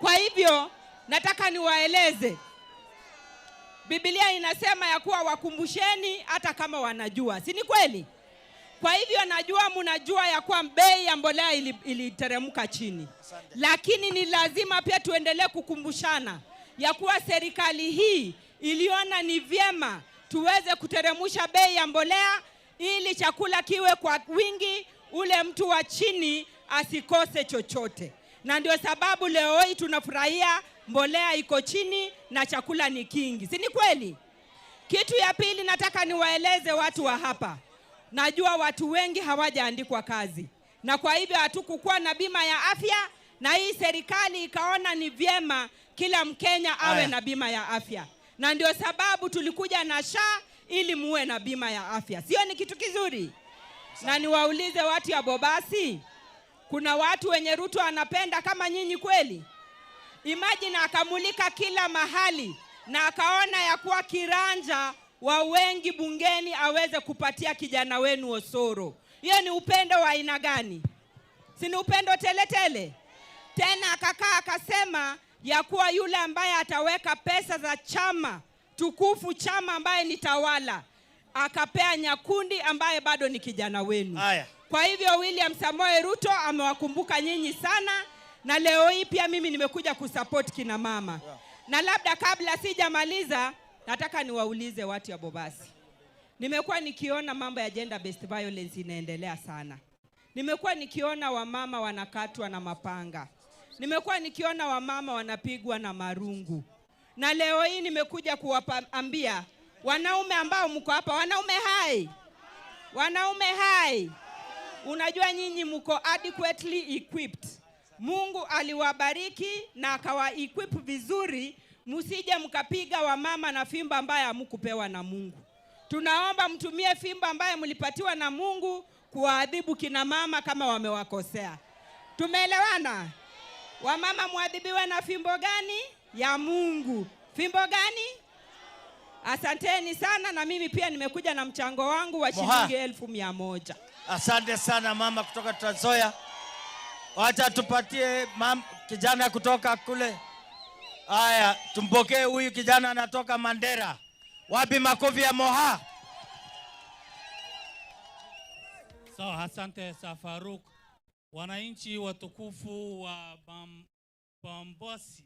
Kwa hivyo nataka niwaeleze, Biblia inasema ya kuwa wakumbusheni hata kama wanajua, si ni kweli? Kwa hivyo najua mnajua ya kuwa bei ya mbolea iliteremka chini. Lakini ni lazima pia tuendelee kukumbushana ya kuwa serikali hii iliona ni vyema tuweze kuteremsha bei ya mbolea ili chakula kiwe kwa wingi, ule mtu wa chini asikose chochote. Na ndio sababu leo hii tunafurahia mbolea iko chini na chakula ni kingi, si ni kweli? Kitu ya pili nataka niwaeleze watu wa hapa. Najua watu wengi hawajaandikwa kazi, na kwa hivyo hatukukuwa na bima ya afya, na hii serikali ikaona ni vyema kila Mkenya awe na bima ya afya. Na ndio sababu tulikuja na SHA ili muwe na bima ya afya. Sio ni kitu kizuri? Na niwaulize watu ya Bobasi, kuna watu wenye Ruto anapenda kama nyinyi kweli? Imagine akamulika kila mahali na akaona ya kuwa kiranja wa wengi bungeni aweze kupatia kijana wenu Osoro. Hiyo ni upendo wa aina gani? Si ni upendo tele tele? Tena akakaa akasema ya kuwa yule ambaye ataweka pesa za chama tukufu, chama ambaye ni tawala, akapea Nyakundi ambaye bado ni kijana wenu. Kwa hivyo William Samoei Ruto amewakumbuka nyinyi sana, na leo hii pia mimi nimekuja kusupport kina mama. Na labda kabla sijamaliza, nataka niwaulize watu ya Bobasi. Nimekuwa nikiona mambo ya gender based violence inaendelea sana. Nimekuwa nikiona wamama wanakatwa na mapanga. Nimekuwa nikiona wamama wanapigwa na marungu. Na leo hii nimekuja kuwaambia wanaume ambao mko hapa, wanaume hai. Wanaume hai! Unajua nyinyi mko adequately equipped. Mungu aliwabariki na akawa equip vizuri, msije mkapiga wamama na fimbo ambaye hamkupewa na Mungu. Tunaomba mtumie fimbo ambaye mlipatiwa na Mungu kuwaadhibu kina mama kama wamewakosea. Tumeelewana? Wamama muadhibiwe na fimbo gani? Ya Mungu. Fimbo gani? Asanteni sana, na mimi pia nimekuja na mchango wangu wa Moha. shilingi 100,000. Asante sana mama kutoka Trans Nzoia. Wacha tupatie mam, kijana kutoka kule. Haya, tumpokee huyu kijana anatoka Mandera. Wapi makofi ya Moha? Sawa, asante sa Faruk. Wananchi watukufu wa Bambosi,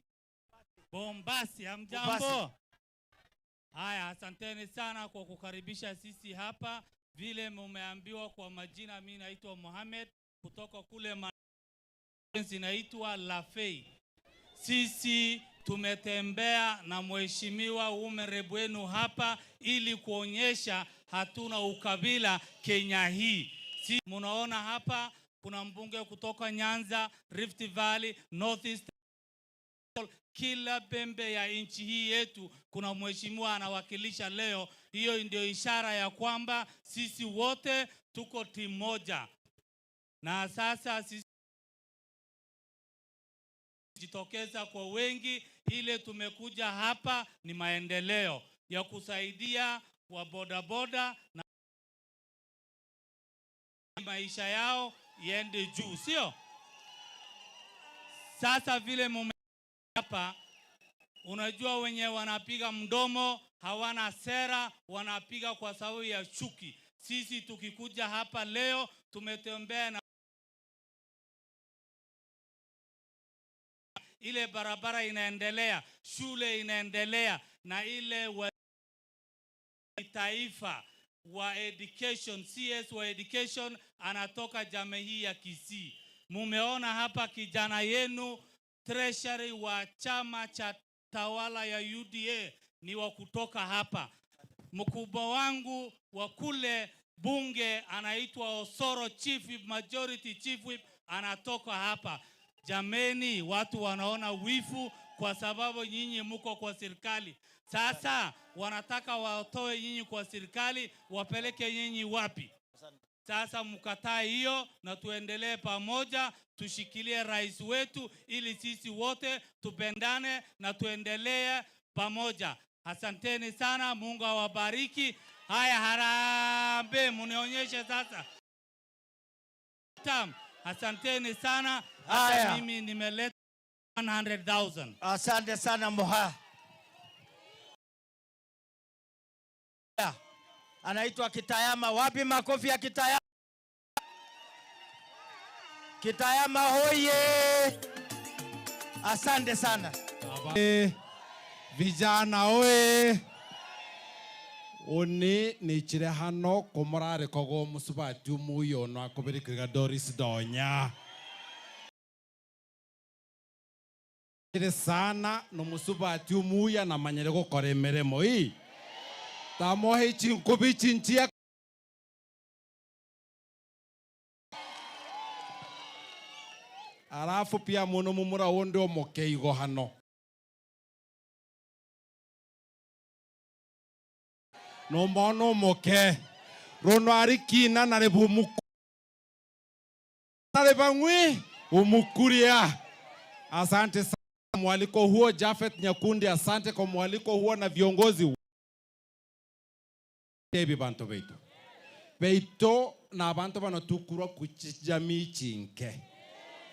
Bombasi, hamjambo? Bombasi. Haya, asanteni sana kwa kukaribisha sisi hapa. Vile mumeambiwa kwa majina, mimi naitwa Mohamed kutoka kule inaitwa Lafey. Sisi tumetembea na mheshimiwa Women wenu hapa ili kuonyesha hatuna ukabila Kenya hii. Si munaona hapa kuna mbunge kutoka Nyanza, Rift Valley, North East, kila pembe ya nchi hii yetu kuna mheshimiwa anawakilisha leo. Hiyo ndio ishara ya kwamba sisi wote tuko timu moja, na sasa sisi jitokeza kwa wengi. Ile tumekuja hapa ni maendeleo ya kusaidia wa bodaboda na maisha yao iende juu, sio? Sasa vile mume hapa, unajua wenye wanapiga mdomo hawana sera, wanapiga kwa sababu ya chuki. Sisi tukikuja hapa leo tumetembea na ile barabara inaendelea, shule inaendelea, na ile wa taifa wa education, CS wa education anatoka jamii hii ya Kisii. Mumeona hapa kijana yenu treasury wa chama cha tawala ya UDA ni wa kutoka hapa. Mkubwa wangu wa kule bunge anaitwa Osoro, chief whip, majority chief whip anatoka hapa. Jameni, watu wanaona wifu kwa sababu nyinyi muko kwa serikali. Sasa wanataka watoe nyinyi kwa serikali, wapeleke nyinyi wapi? Sasa mkatae hiyo na tuendelee pamoja, tushikilie rais wetu ili sisi wote tupendane na tuendelee pamoja. Asanteni sana, Mungu awabariki. Haya, harambee, munionyeshe sasa. Tam, asanteni sana. Hata Haya. mimi nimeleta 100,000. Asante sana Moha. Anaitwa Kitayama. Wapi makofi ya Kitayama? Kitayama hoye! Asante sana. Vijana oye! Uni nichire hano kumurariko go musubati umuya ono akubirikiriga Doris Donya. Chire sana no musubati umuya namanyire gukora emirimo ii. Tamohe chinkubi chinchia Alafu pia muno mumura wonde omokeigo hano. Nombono omoke. Rono arikina nare bumuku. Nare bangwi umukuria. Asante sana mwaliko huo Jafet Nyakundi, asante kwa mwaliko huo na viongozi ebi bantu beitu. Beito na bantu banotukurwa kuchijamii chinke.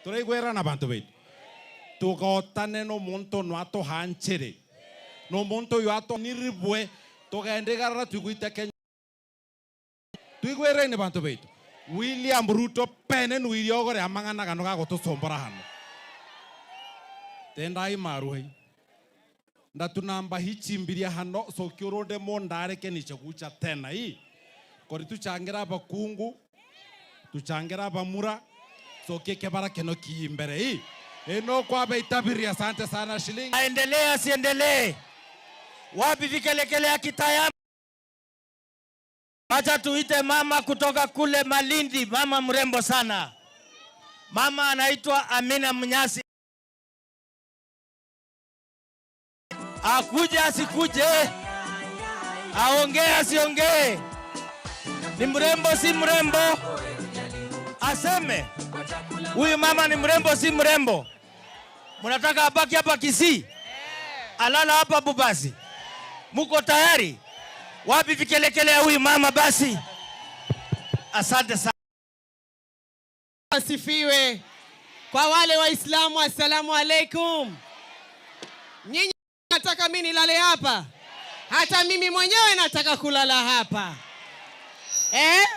Turaigwera na bantu beitu. Tugotane no muntu no atohanchere. No muntu yo ato niribwe tugendegarara tuiguite Kenya. Tuigwere ni bantu beitu. William Ruto pene nuiriogore amang'ana gano gagotusombora hano. Tendai maruhei. Ndatunamba hichimbiria hano sokiurunde mondareke niche gucha tena hii. Kori tuchangira abakungu, tuchangira abamura, sokie kebara keno kiimbere hii. Eno kwa beitabiria, asante sana shilingi. Aendelee asiendelee? Wapi vikelekele ya Kitayama? Wacha tuite mama kutoka kule Malindi, mama mrembo sana. Mama anaitwa Amina Mnyasi. Akuje asikuje, aongee asiongee, ni mrembo si mrembo, aseme huyu mama ni mrembo si mrembo. Mnataka abaki hapa Kisii, alala hapa Bobasi? Muko tayari? Wapi vikelekele ya huyu mama basi? Asante sana. Asifiwe. Kwa wale Waislamu, assalamu alaikum. Nyinyi nataka mimi nilale hapa? Hata mimi mwenyewe nataka kulala hapa eh?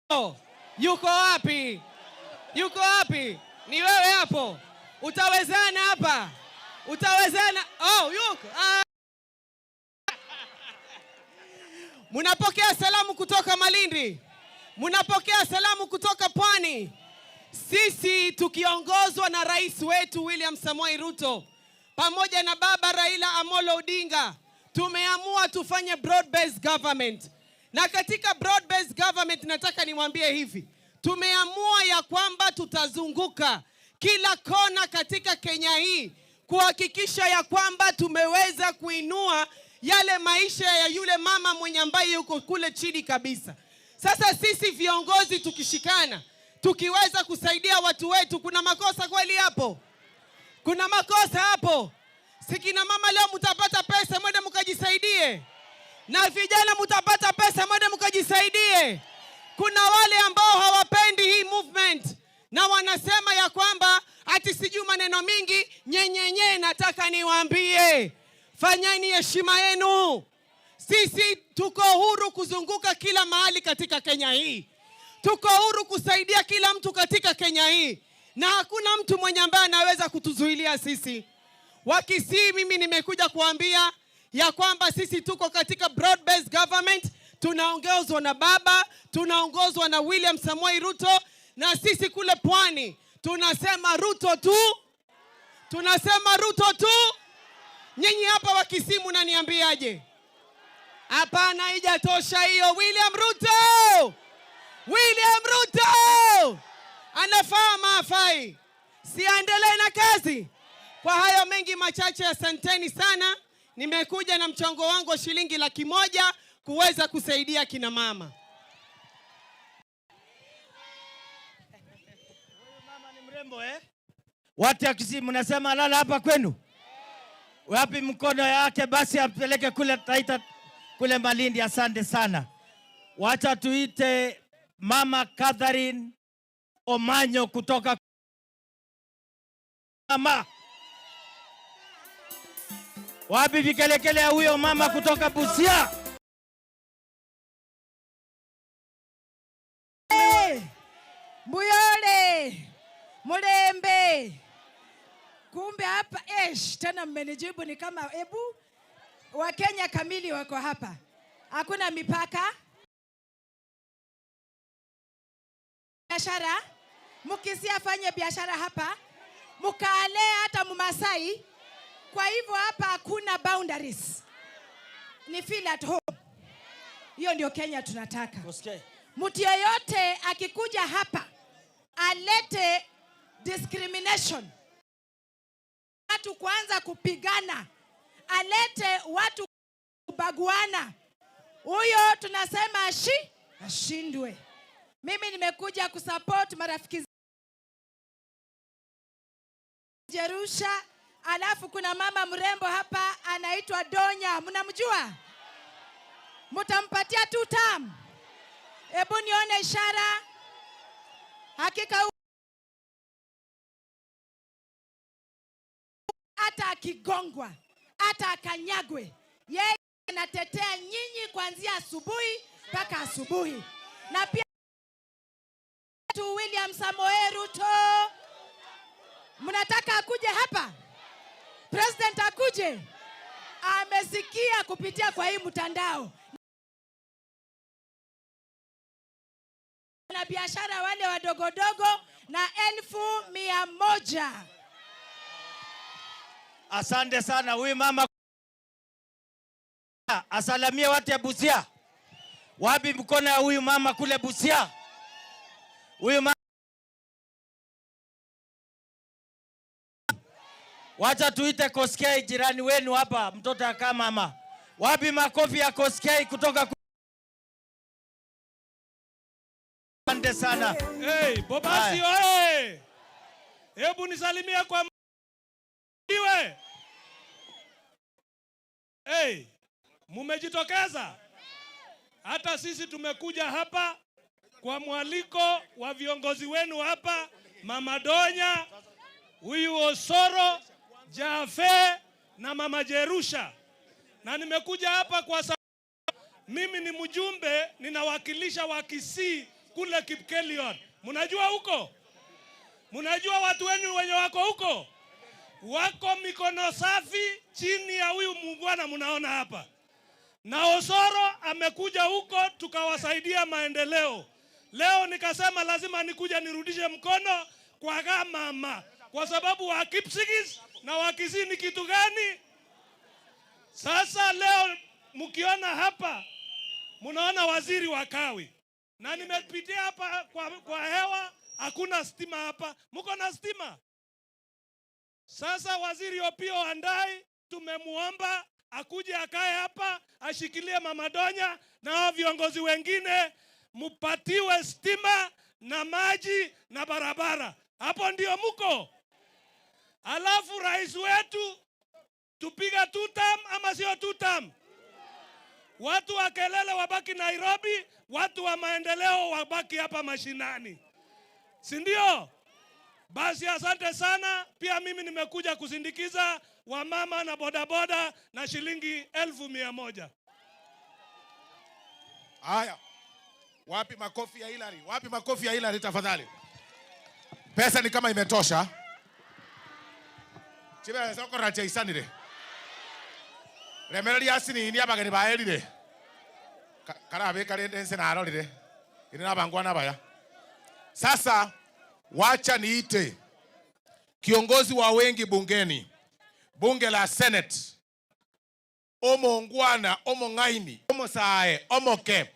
Oh, yuko wapi? Yuko wapi? Ni wewe hapo. Utawezana hapa? Utawezana? Oh, yuko. Ah. Munapokea salamu kutoka Malindi, munapokea salamu kutoka Pwani. Sisi tukiongozwa na rais wetu William Samoei Ruto pamoja na baba Raila Amolo Odinga tumeamua tufanye broad based government, na katika broad based government nataka niwaambie hivi, tumeamua ya kwamba tutazunguka kila kona katika Kenya hii kuhakikisha ya kwamba tumeweza kuinua yale maisha ya yule mama mwenye ambaye yuko kule chini kabisa. Sasa sisi viongozi tukishikana, tukiweza kusaidia watu wetu, kuna makosa kweli hapo? Kuna makosa hapo? Si kina mama leo mtapata pesa mwende mkajisaidie, na vijana mtapata pesa mwende mkajisaidie. Kuna wale ambao hawapendi hii movement na wanasema ya kwamba ati sijui maneno mingi nyenyenye. Nataka niwaambie, fanyeni heshima yenu. Sisi tuko huru kuzunguka kila mahali katika Kenya hii, tuko huru kusaidia kila mtu katika Kenya hii, na hakuna mtu mwenye ambaye anaweza kutuzuilia sisi. Wakisii, mimi nimekuja kuambia ya kwamba sisi tuko katika broad based government, tunaongozwa na baba, tunaongozwa na William Samoei Ruto, na sisi kule pwani tunasema Ruto tu, tunasema Ruto tu. Nyinyi hapa Wakisii mnaniambiaje? Hapana, haijatosha hiyo. William Ruto, William Ruto anafaa maafai, siaendelee na kazi. Kwa hayo mengi machache, asanteni sana. Nimekuja na mchango wangu wa shilingi 100,000 kuweza kusaidia kina mama. Mrembo, eh? Watu ya Kisii mnasema lala hapa kwenu? Wapi mkono yake basi apeleke kule Taita, kule Malindi. Asante sana. Wacha tuite Mama Catherine Omanyo kutoka mama. Wapi vikelekele ya huyo mama kutoka Busia? Hey, Mbuyole Mulembe, kumbe hapa esh, tena mmenijibu ni kama ebu Wakenya kamili wako hapa, hakuna mipaka. Biashara Mkisii afanye biashara hapa, mkale hata Mumasai. Kwa hivyo hapa hakuna boundaries, ni feel at home. Hiyo ndio Kenya tunataka. Mtu yeyote akikuja hapa alete discrimination, watu kuanza kupigana, alete watu kubaguana, huyo tunasema ashindwe. Mimi nimekuja kusupport marafiki Jerusha, alafu kuna mama mrembo hapa anaitwa Donya, mnamjua? Mtampatia tu tam. Hebu nione ishara. Hakika hata akigongwa, hata akanyagwe, yeye anatetea nyinyi kuanzia asubuhi mpaka asubuhi. Na pia tu William Samoei Ruto, mnataka akuje hapa? President akuje? Amesikia kupitia kwa hii mtandao. Na biashara wale wadogodogo na 1,100. Asante sana huyu mama. Asalamie watu ya Busia. Wapi mkono ya huyu mama kule Busia? Huyu mama. Wacha tuite Koskei jirani wenu hapa, mtoto akaa mama. Wapi makofi ya Koskei kutoka Asante sana. Hey, Bobasi oye! Hebu nisalimie kwa iwe. Hey, mumejitokeza. Hata sisi tumekuja hapa kwa mwaliko wa viongozi wenu hapa, Mama Donya, huyu Osoro, Jafe na Mama Jerusha. Na nimekuja hapa kwa sababu mimi ni mjumbe, ninawakilisha Wakisii kule Kipkelion. Mnajua huko? Mnajua watu wenu wenye wako huko? Wako mikono safi chini ya huyu muungwana mnaona hapa. Na Osoro amekuja huko tukawasaidia maendeleo. Leo nikasema lazima nikuja nirudishe mkono kwa mama, kwa sababu wa Kipsigis na wa Kisii ni kitu gani? Sasa leo mkiona hapa, mnaona waziri wa kawi, na nimepitia hapa kwa hewa, hakuna stima hapa. Mko na stima? Sasa waziri Opiyo Wandayi tumemuomba akuje akae hapa ashikilie Mama Donya na hao viongozi wengine, mupatiwe stima na maji na barabara. Hapo ndio muko. Alafu rais wetu tupiga two term ama sio two term? Watu wa kelele wabaki Nairobi, watu wa maendeleo wabaki hapa mashinani, si ndio? Basi asante sana. Pia mimi nimekuja kusindikiza wamama na bodaboda na shilingi 1,100. Haya, wapi makofi ya Hillary? Wapi makofi ya Hillary tafadhali? Pesa ni kama imetosha. Chibe soko racha isanire. Remereria asini ni abageni baerire. Karabe karende nse narorire. Ine nabangwa nabaya. Sasa wacha niite kiongozi wa wengi bungeni, bunge la Senate, omongwana, omong'aini, omosae, omoke,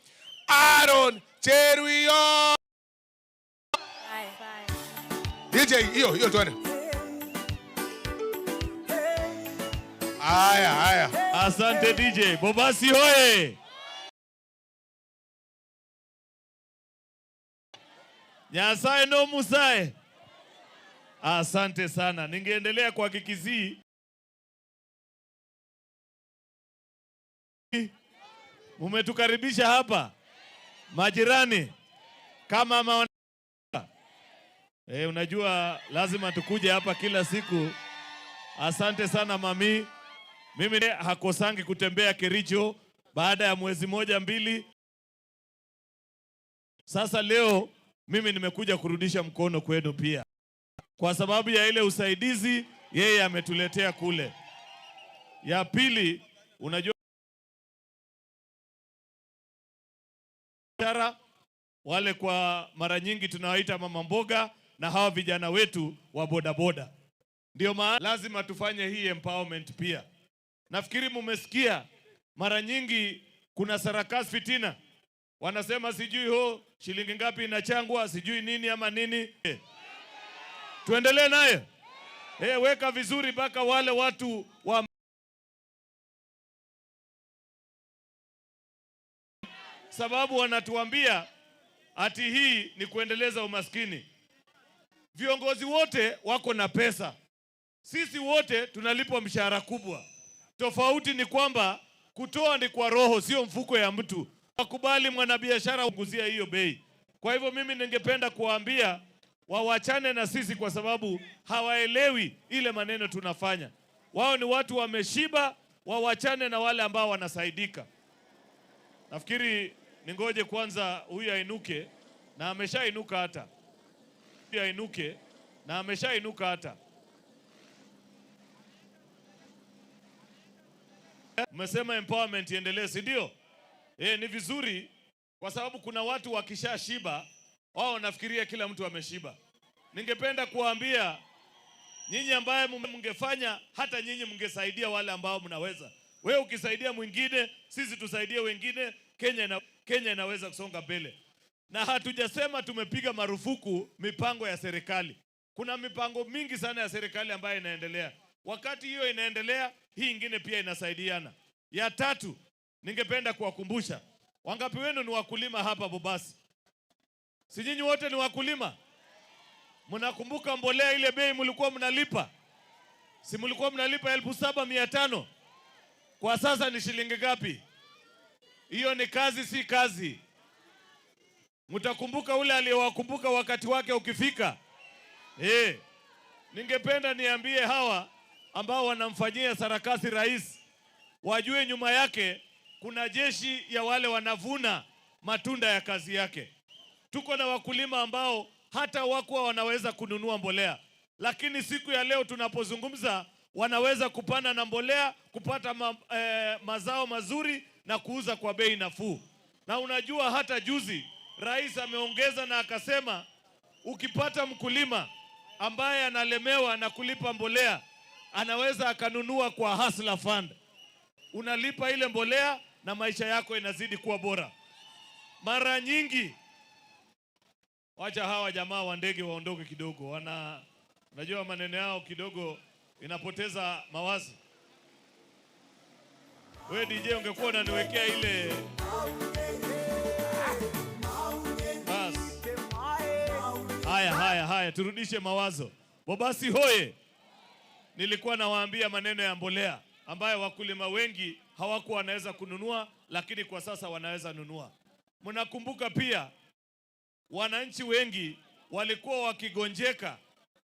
Aaron Cheruiyot. DJ, hiyo hiyo twende. Haya, haya. Asante DJ. Bobasi hoye. Nyasaye no musae. Asante sana. Ningeendelea kwa Kikisii. Mumetukaribisha hapa majirani kama maona. Unajua lazima tukuje hapa kila siku. Asante sana mami. Mimi hakosangi kutembea Kericho baada ya mwezi moja mbili. Sasa leo mimi nimekuja kurudisha mkono kwenu pia, kwa sababu ya ile usaidizi yeye ametuletea kule. Ya pili, unajua wale kwa mara nyingi tunawaita mama mboga na hawa vijana wetu wa bodaboda. Ndio maana lazima tufanye hii empowerment pia. Nafikiri mumesikia mara nyingi kuna sarakasi fitina. Wanasema sijui ho shilingi ngapi inachangwa, sijui nini ama nini. Tuendelee nayo. Weka vizuri mpaka wale watu wa sababu wanatuambia ati hii ni kuendeleza umaskini. Viongozi wote wako na pesa. Sisi wote tunalipwa mshahara kubwa. Tofauti ni kwamba kutoa ni kwa roho, sio mfuko ya mtu. Wakubali mwanabiashara kuguzia hiyo bei. Kwa hivyo mimi ningependa kuwaambia wawachane na sisi, kwa sababu hawaelewi ile maneno tunafanya. Wao ni watu wameshiba, wawachane na wale ambao wanasaidika. Nafikiri ningoje kwanza huyu ainuke, na ameshainuka hata. Huyu ainuke, na ameshainuka hata. Mmesema empowerment iendelee, si ndio? Ni vizuri kwa sababu kuna watu wakishashiba wao wanafikiria kila mtu ameshiba. Ningependa kuwaambia nyinyi ambaye mngefanya, hata nyinyi mngesaidia wale ambao mnaweza. Wewe ukisaidia mwingine, sisi tusaidie wengine, Kenya inaweza kusonga mbele. Na hatujasema tumepiga marufuku mipango ya serikali. Kuna mipango mingi sana ya serikali ambayo inaendelea. Wakati hiyo inaendelea, hii ingine pia inasaidiana. Ya tatu, ningependa kuwakumbusha, wangapi wenu ni wakulima hapa Bobasi? Si nyinyi wote ni wakulima? Mnakumbuka mbolea ile bei mlikuwa mnalipa? Si mlikuwa mnalipa 7,500? Kwa sasa ni shilingi ngapi? Hiyo ni kazi, si kazi? Mtakumbuka ule aliyewakumbuka wakati wake ukifika. Ningependa niambie hawa ambao wanamfanyia sarakasi rais wajue nyuma yake kuna jeshi ya wale wanavuna matunda ya kazi yake. Tuko na wakulima ambao hata wakuwa wanaweza kununua mbolea, lakini siku ya leo tunapozungumza wanaweza kupanda na mbolea, kupata mazao mazuri na kuuza kwa bei nafuu. Na unajua hata juzi rais ameongeza na akasema ukipata mkulima ambaye analemewa na kulipa mbolea anaweza akanunua kwa Hustler Fund. Unalipa ile mbolea na maisha yako inazidi kuwa bora. Mara nyingi, wacha hawa jamaa wa ndege waondoke kidogo, unajua maneno yao kidogo inapoteza mawazo. We DJ ungekuwa unaniwekea ile bas. Haya, haya, haya, turudishe mawazo. Bobasi hoye. Nilikuwa nawaambia maneno ya mbolea ambayo wakulima wengi hawakuwa wanaweza kununua, lakini kwa sasa wanaweza nunua. Mnakumbuka pia wananchi wengi walikuwa wakigonjeka,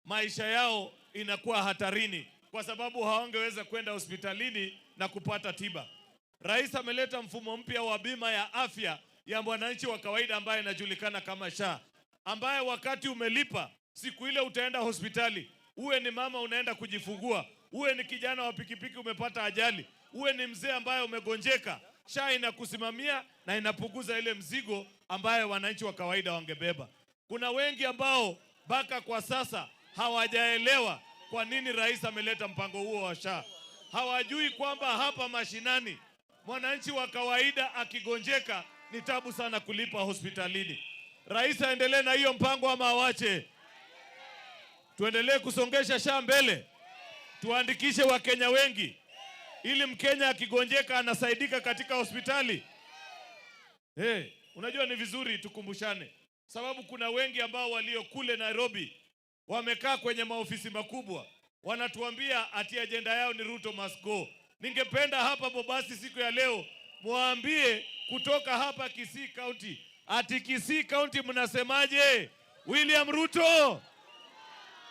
maisha yao inakuwa hatarini kwa sababu hawangeweza kwenda hospitalini na kupata tiba. Rais ameleta mfumo mpya wa bima ya afya ya mwananchi wa kawaida ambaye inajulikana kama SHA, ambaye wakati umelipa siku ile utaenda hospitali, uwe ni mama unaenda kujifungua, uwe ni kijana wa pikipiki umepata ajali, uwe ni mzee ambaye umegonjeka, SHA inakusimamia na inapunguza ile mzigo ambayo wananchi wa kawaida wangebeba. Kuna wengi ambao mpaka kwa sasa hawajaelewa kwa nini rais ameleta mpango huo wa SHA. Hawajui kwamba hapa mashinani mwananchi wa kawaida akigonjeka ni tabu sana kulipa hospitalini. Rais aendelee na hiyo mpango ama awache? Tuendelee kusongesha SHA mbele, tuandikishe Wakenya wengi ili Mkenya akigonjeka anasaidika katika hospitali. Hey, unajua ni vizuri tukumbushane, sababu kuna wengi ambao walio kule Nairobi wamekaa kwenye maofisi makubwa wanatuambia ati ajenda yao ni Ruto must go. Ningependa hapa Bobasi siku ya leo muambie kutoka hapa Kisii County, ati Kisii County mnasemaje? William Ruto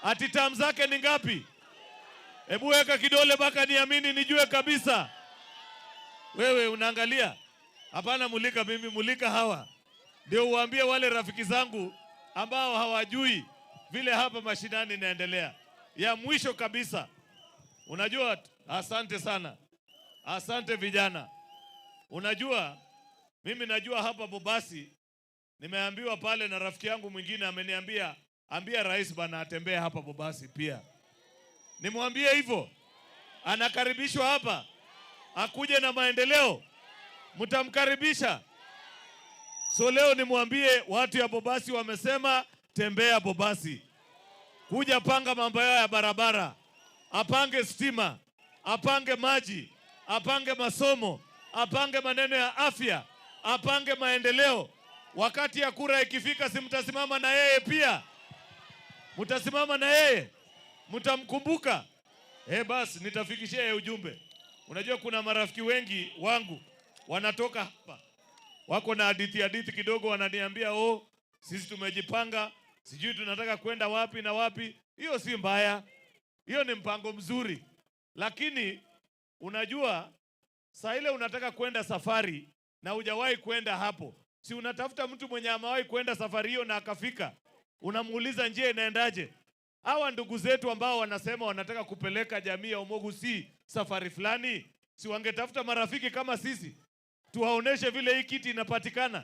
ati term zake ni ngapi? Hebu weka kidole mpaka niamini nijue kabisa. Wewe unaangalia? Hapana, mulika mimi, mulika hawa. Ndio uambie wale rafiki zangu ambao hawajui vile hapa mashinani inaendelea. Ya mwisho kabisa, unajua, asante sana, asante vijana. Unajua, mimi najua hapa Bobasi, nimeambiwa pale na rafiki yangu mwingine ameniambia, ambia rais bana atembee hapa Bobasi pia. Nimwambie hivyo, anakaribishwa hapa, akuje na maendeleo, mtamkaribisha. So leo nimwambie watu ya Bobasi wamesema tembea Bobasi, kuja panga mambo yao ya barabara, apange stima, apange maji, apange masomo, apange maneno ya afya, apange maendeleo. Wakati ya kura ikifika, si mtasimama na yeye pia? Mtasimama na yeye, mtamkumbuka. Basi nitafikishia yeye ujumbe. Unajua kuna marafiki wengi wangu wanatoka hapa, wako na hadithi hadithi kidogo, wananiambia oh, sisi tumejipanga, sijui tunataka kwenda wapi na wapi. Hiyo si mbaya, hiyo ni mpango mzuri, lakini unajua saa ile unataka kwenda safari na hujawahi kwenda hapo, si unatafuta mtu mwenye amewahi kwenda safari hiyo na akafika, unamuuliza njia inaendaje? Hawa ndugu zetu ambao wanasema wanataka kupeleka jamii ya Omogusii safari fulani, si wangetafuta marafiki kama sisi tuwaoneshe vile hii kiti inapatikana?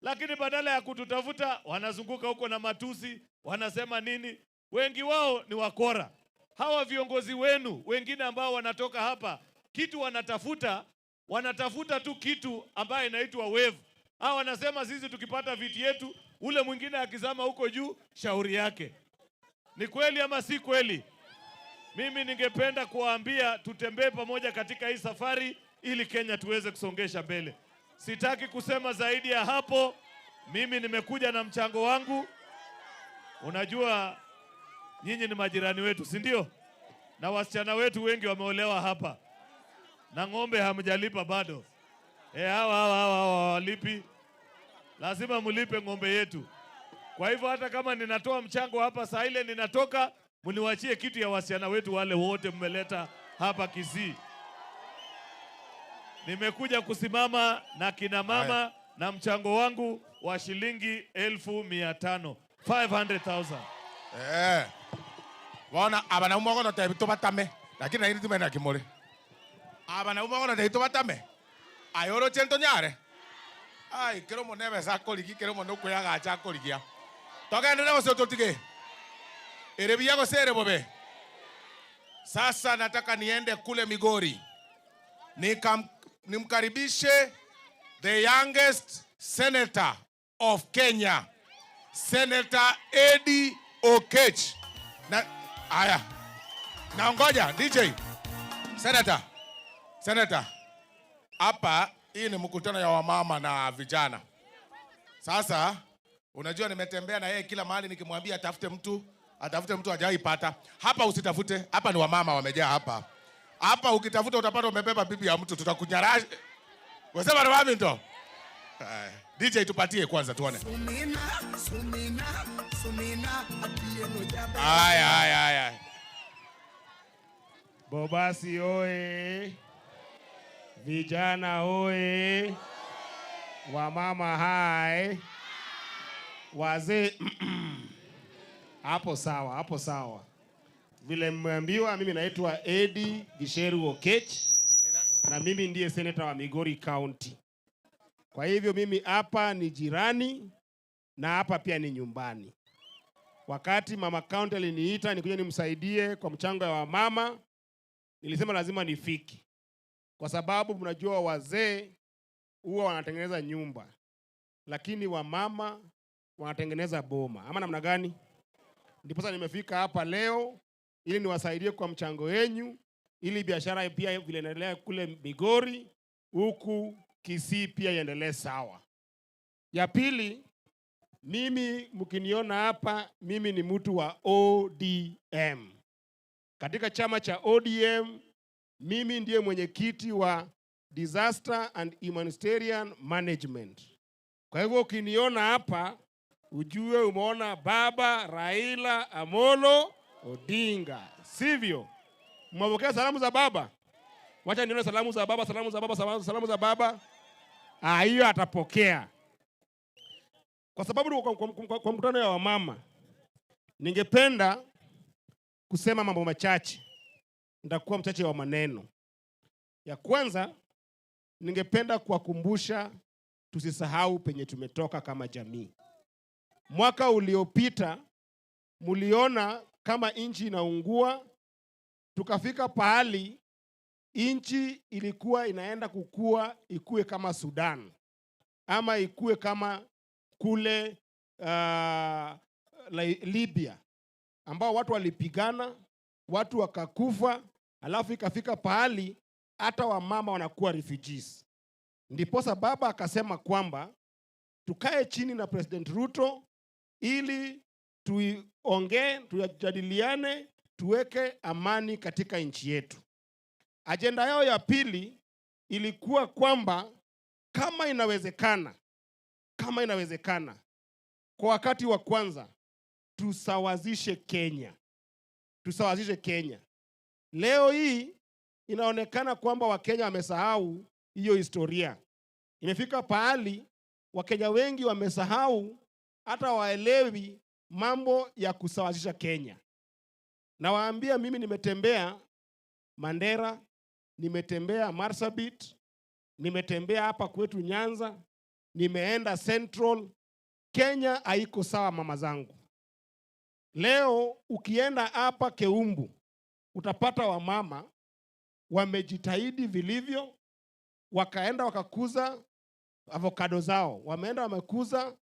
Lakini badala ya kututafuta wanazunguka huko na matusi, wanasema nini? Wengi wao ni wakora. Hawa viongozi wenu wengine ambao wanatoka hapa Kitu wanatafuta, wanatafuta tu kitu ambayo inaitwa wave. Hawa wanasema sisi tukipata viti yetu, ule mwingine akizama huko juu, shauri yake. Ni kweli ama si kweli? Mimi ningependa kuwaambia tutembee pamoja katika hii safari ili Kenya tuweze kusongesha mbele. Sitaki kusema zaidi ya hapo. Mimi nimekuja na mchango wangu. Unajua nyinyi ni majirani wetu, si ndio? Na wasichana wetu wengi wameolewa hapa, na ng'ombe hamjalipa bado. E, hawa hawa hawa hawa hawalipi, lazima mlipe ng'ombe yetu. Kwa hivyo hata kama ninatoa mchango hapa saa ile ninatoka, mniwachie kitu ya wasichana wetu wale wote mmeleta hapa Kisii. Nimekuja kusimama na kina mama na mchango wangu wa shilingi 500,000, 500,000. Eh. Bona aba nabo mogono tebi tobatame lakini nairi tumena kimore aba nabo mogono tebi tobatame ayoro chento nyare ai kero monebe sakorigi kero mono kuyagacha akorigia togendere gose totige ere buya gose ere bobe. Sasa nataka niende kule Migori nikam nimkaribishe the youngest senator of Kenya, Senator Eddie Okech. Na haya, na ngoja DJ. Senator, Senator, hapa hii ni mkutano ya wamama na vijana. Sasa unajua nimetembea na yeye kila mahali nikimwambia atafute mtu, atafute mtu hajaipata. Hapa usitafute, hapa ni wamama wamejaa hapa. Hapa ukitafuta utapata umebeba bibi ya mtu, tutakunyarasha. Wasema na wapi ndo? DJ tupatie kwanza tuone. Sumina, sumina, sumina, atieno jabe. Haya, haya, haya. Bobasi oye! Vijana oye! Wamama hai! Wazee hapo sawa, hapo sawa. Vile mmeambiwa, mimi naitwa Eddie Gisheru Okech na mimi ndiye seneta wa Migori County. Kwa hivyo mimi hapa ni jirani na hapa pia ni nyumbani. Wakati mama county aliniita nikuje nimsaidie kwa mchango wa mama, nilisema lazima nifike, kwa sababu mnajua wazee huwa wanatengeneza nyumba, lakini wamama wanatengeneza boma, ama namna gani? Ndiposa nimefika hapa leo ili niwasaidie kwa mchango wenyu, ili biashara pia vile inaendelea kule Migori, huku Kisii pia iendelee sawa. Ya pili, mimi mkiniona hapa, mimi ni mtu wa ODM. Katika chama cha ODM, mimi ndiye mwenyekiti wa Disaster and Humanitarian Management. Kwa hivyo ukiniona hapa, ujue umeona Baba Raila Amolo Odinga, sivyo? Mmepokea salamu za baba? Wacha nione salamu za baba, salamu za baba, salamu, salamu za baba. Ah, hiyo atapokea. Kwa sababu kwa mkutano ya wamama, ningependa kusema mambo machache. Nitakuwa mchache wa maneno. Ya kwanza, ningependa kuwakumbusha tusisahau penye tumetoka kama jamii. Mwaka uliopita muliona kama nchi inaungua, tukafika pahali nchi ilikuwa inaenda kukua ikue kama Sudan ama ikue kama kule Libya, ambao watu walipigana, watu wakakufa, alafu ikafika pahali hata wamama wanakuwa refugees. Ndiposa baba akasema kwamba tukae chini na President Ruto ili tuongee, tujadiliane, tuweke amani katika nchi yetu. Ajenda yao ya pili ilikuwa kwamba kama inawezekana kwa wakati wa kwanza tusawazishe Kenya. Tusawazishe Kenya. Leo hii inaonekana kwamba Wakenya wamesahau hiyo historia. Imefika pahali Wakenya wengi wamesahau, hata waelewi mambo ya kusawazisha Kenya. Nawaambia mimi nimetembea Mandera, nimetembea Marsabit, nimetembea hapa kwetu Nyanza, nimeenda Central. Kenya haiko sawa mama zangu. Leo ukienda hapa Keumbu utapata wamama Wamejitahidi vilivyo, wakaenda wakakuza avocado zao, wameenda wamekuza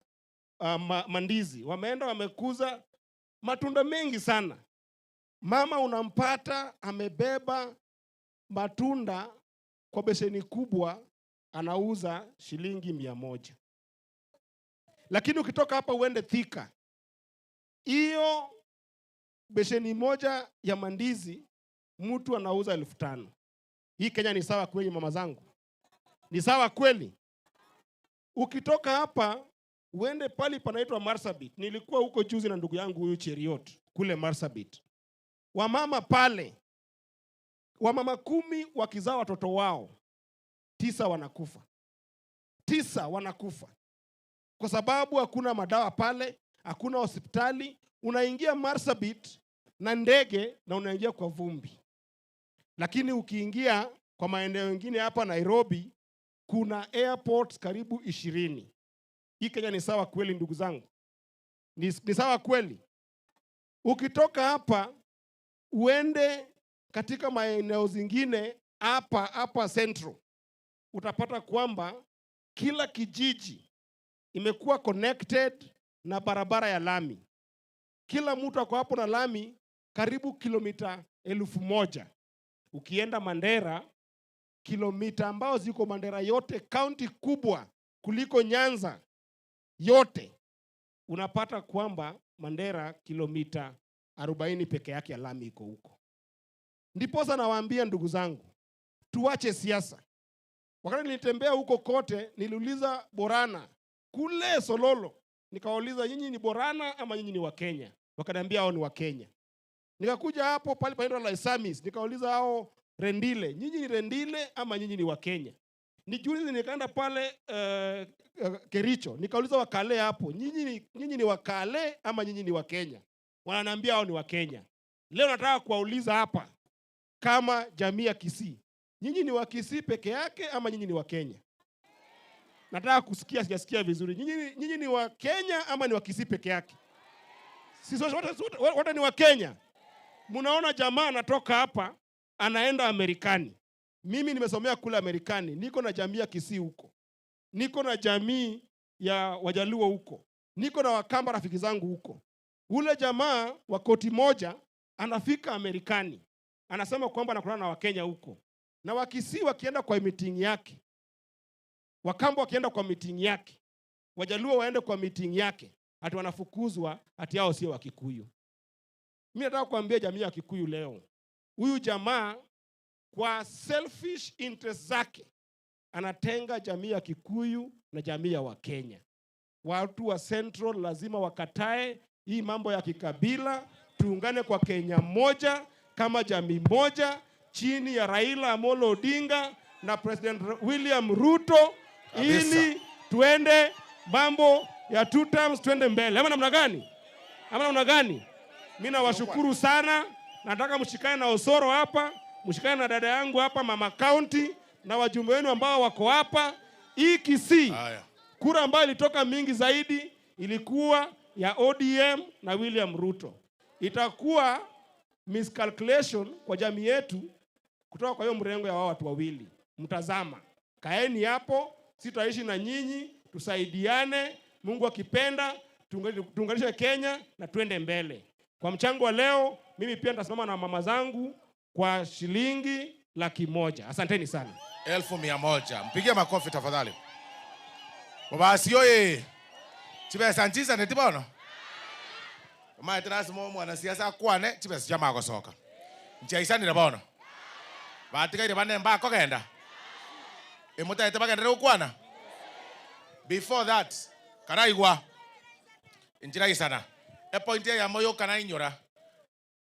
uh, mandizi, wameenda wamekuza matunda mengi sana. Mama unampata amebeba matunda kwa beseni kubwa, anauza shilingi 100. Lakini ukitoka hapa uende Thika, hiyo besheni moja ya mandizi mtu anauza 5,000. Hii Kenya ni sawa kweli, mama zangu? Ni sawa kweli? Ukitoka hapa uende pali panaitwa Marsabit. Nilikuwa huko juzi na ndugu yangu huyu Cheriot kule Marsabit. Wamama pale, wamama 10 wakizaa watoto wao, 9 wanakufa. 9 wanakufa kwa sababu hakuna madawa pale, hakuna hospitali. Unaingia Marsabit na ndege na unaingia kwa vumbi. Lakini ukiingia kwa maeneo mengine hapa Nairobi, kuna airports karibu 20. Hii Kenya ni sawa kweli ndugu zangu? Ni sawa kweli? Ukitoka hapa uende katika maeneo zingine hapa hapa Central, utapata kwamba kila kijiji imekuwa connected na barabara ya lami. Kila mtu ako hapo na lami karibu kilomita 1,000. Ukienda Mandera, kilomita ambao ziko Mandera yote, kaunti kubwa kuliko Nyanza yote, unapata kwamba Mandera kilomita 40 peke yake ya lami iko huko. Ndiposa nawaambia ndugu zangu, tuache siasa. Wakati nilitembea huko kote, niliuliza Borana kule Sololo, nikawauliza nyinyi ni Borana ama nyinyi ni Wakenya? Wakaniambia hao ni Wakenya. Nikakuja hapo pale panaitwa Laisamis, nikauliza hao Rendile, nyinyi ni Rendile ama nyinyi ni Wakenya? Nijulize, nikaenda pale Kericho, nikauliza Wakale hapo, nyinyi ni Wakale ama nyinyi ni Wakenya? Wananiambia hao ni Wakenya. Leo nataka kuwauliza hapa kama jamii ya Kisii, nyinyi ni wa Kisii peke yake ama nyinyi ni Wakenya? Nataka kusikia, sijasikia vizuri. Nyinyi ni wa Kenya ama ni wa Kisii peke yake? Sisi wote ni wa Kenya. Mnaona jamaa anatoka hapa anaenda Amerikani. Mimi nimesomea kule Amerikani, niko na jamii ya Kisii huko, niko na jamii ya Wajaluo huko, niko na Wakamba rafiki zangu huko. Ule jamaa wa koti moja anafika Amerikani, anasema kwamba anakutana na Wakenya huko, na Wakisii wakienda kwa meeting yake, Wakamba wakienda kwa meeting yake, Wajaluo waende kwa meeting yake, ati wanafukuzwa ati hao sio Wakikuyu. Mimi nataka kuambia jamii ya Kikuyu leo, huyu jamaa kwa selfish interest zake anatenga jamii ya Kikuyu na jamii ya Wakenya. Watu wa Central lazima wakatae hii mambo ya kikabila, tuungane kwa Kenya moja kama jamii moja chini ya Raila Amolo Odinga na President William Ruto, ili tuende mambo ya 2 terms, tuende mbele. Ama namna gani? Ama namna gani? Mimi nawashukuru sana. Nataka mshikane na Osoro hapa, mshikane na dada yangu hapa Mama County na wajumbe wenu ambao wako hapa. Hii Kisii, kura ambayo ilitoka mingi zaidi ilikuwa ya ODM na William Ruto. Itakuwa miscalculation kwa jamii yetu kutoka kwa hiyo mrengo ya wao watu wawili. Mtazama, kaeni hapo, sitaishi na nyinyi, tusaidiane, Mungu akipenda tuunganishe Kenya na tuende mbele. Kwa mchango wa leo, mimi pia nitasimama na mama zangu kwa shilingi 100,000. Asanteni sana. 100,000. Mpigie makofi tafadhali. Basi oye. Chibesa nchisa netibono. Maana lazima mwanasiasa akwane chibesa chama gosoka. Nchaisanire bono. Batigaire bane mbakogenda. Emutaete bagendere gokwana. Before that, karaigwa. Njira isana. E point ya moyo kana inyora.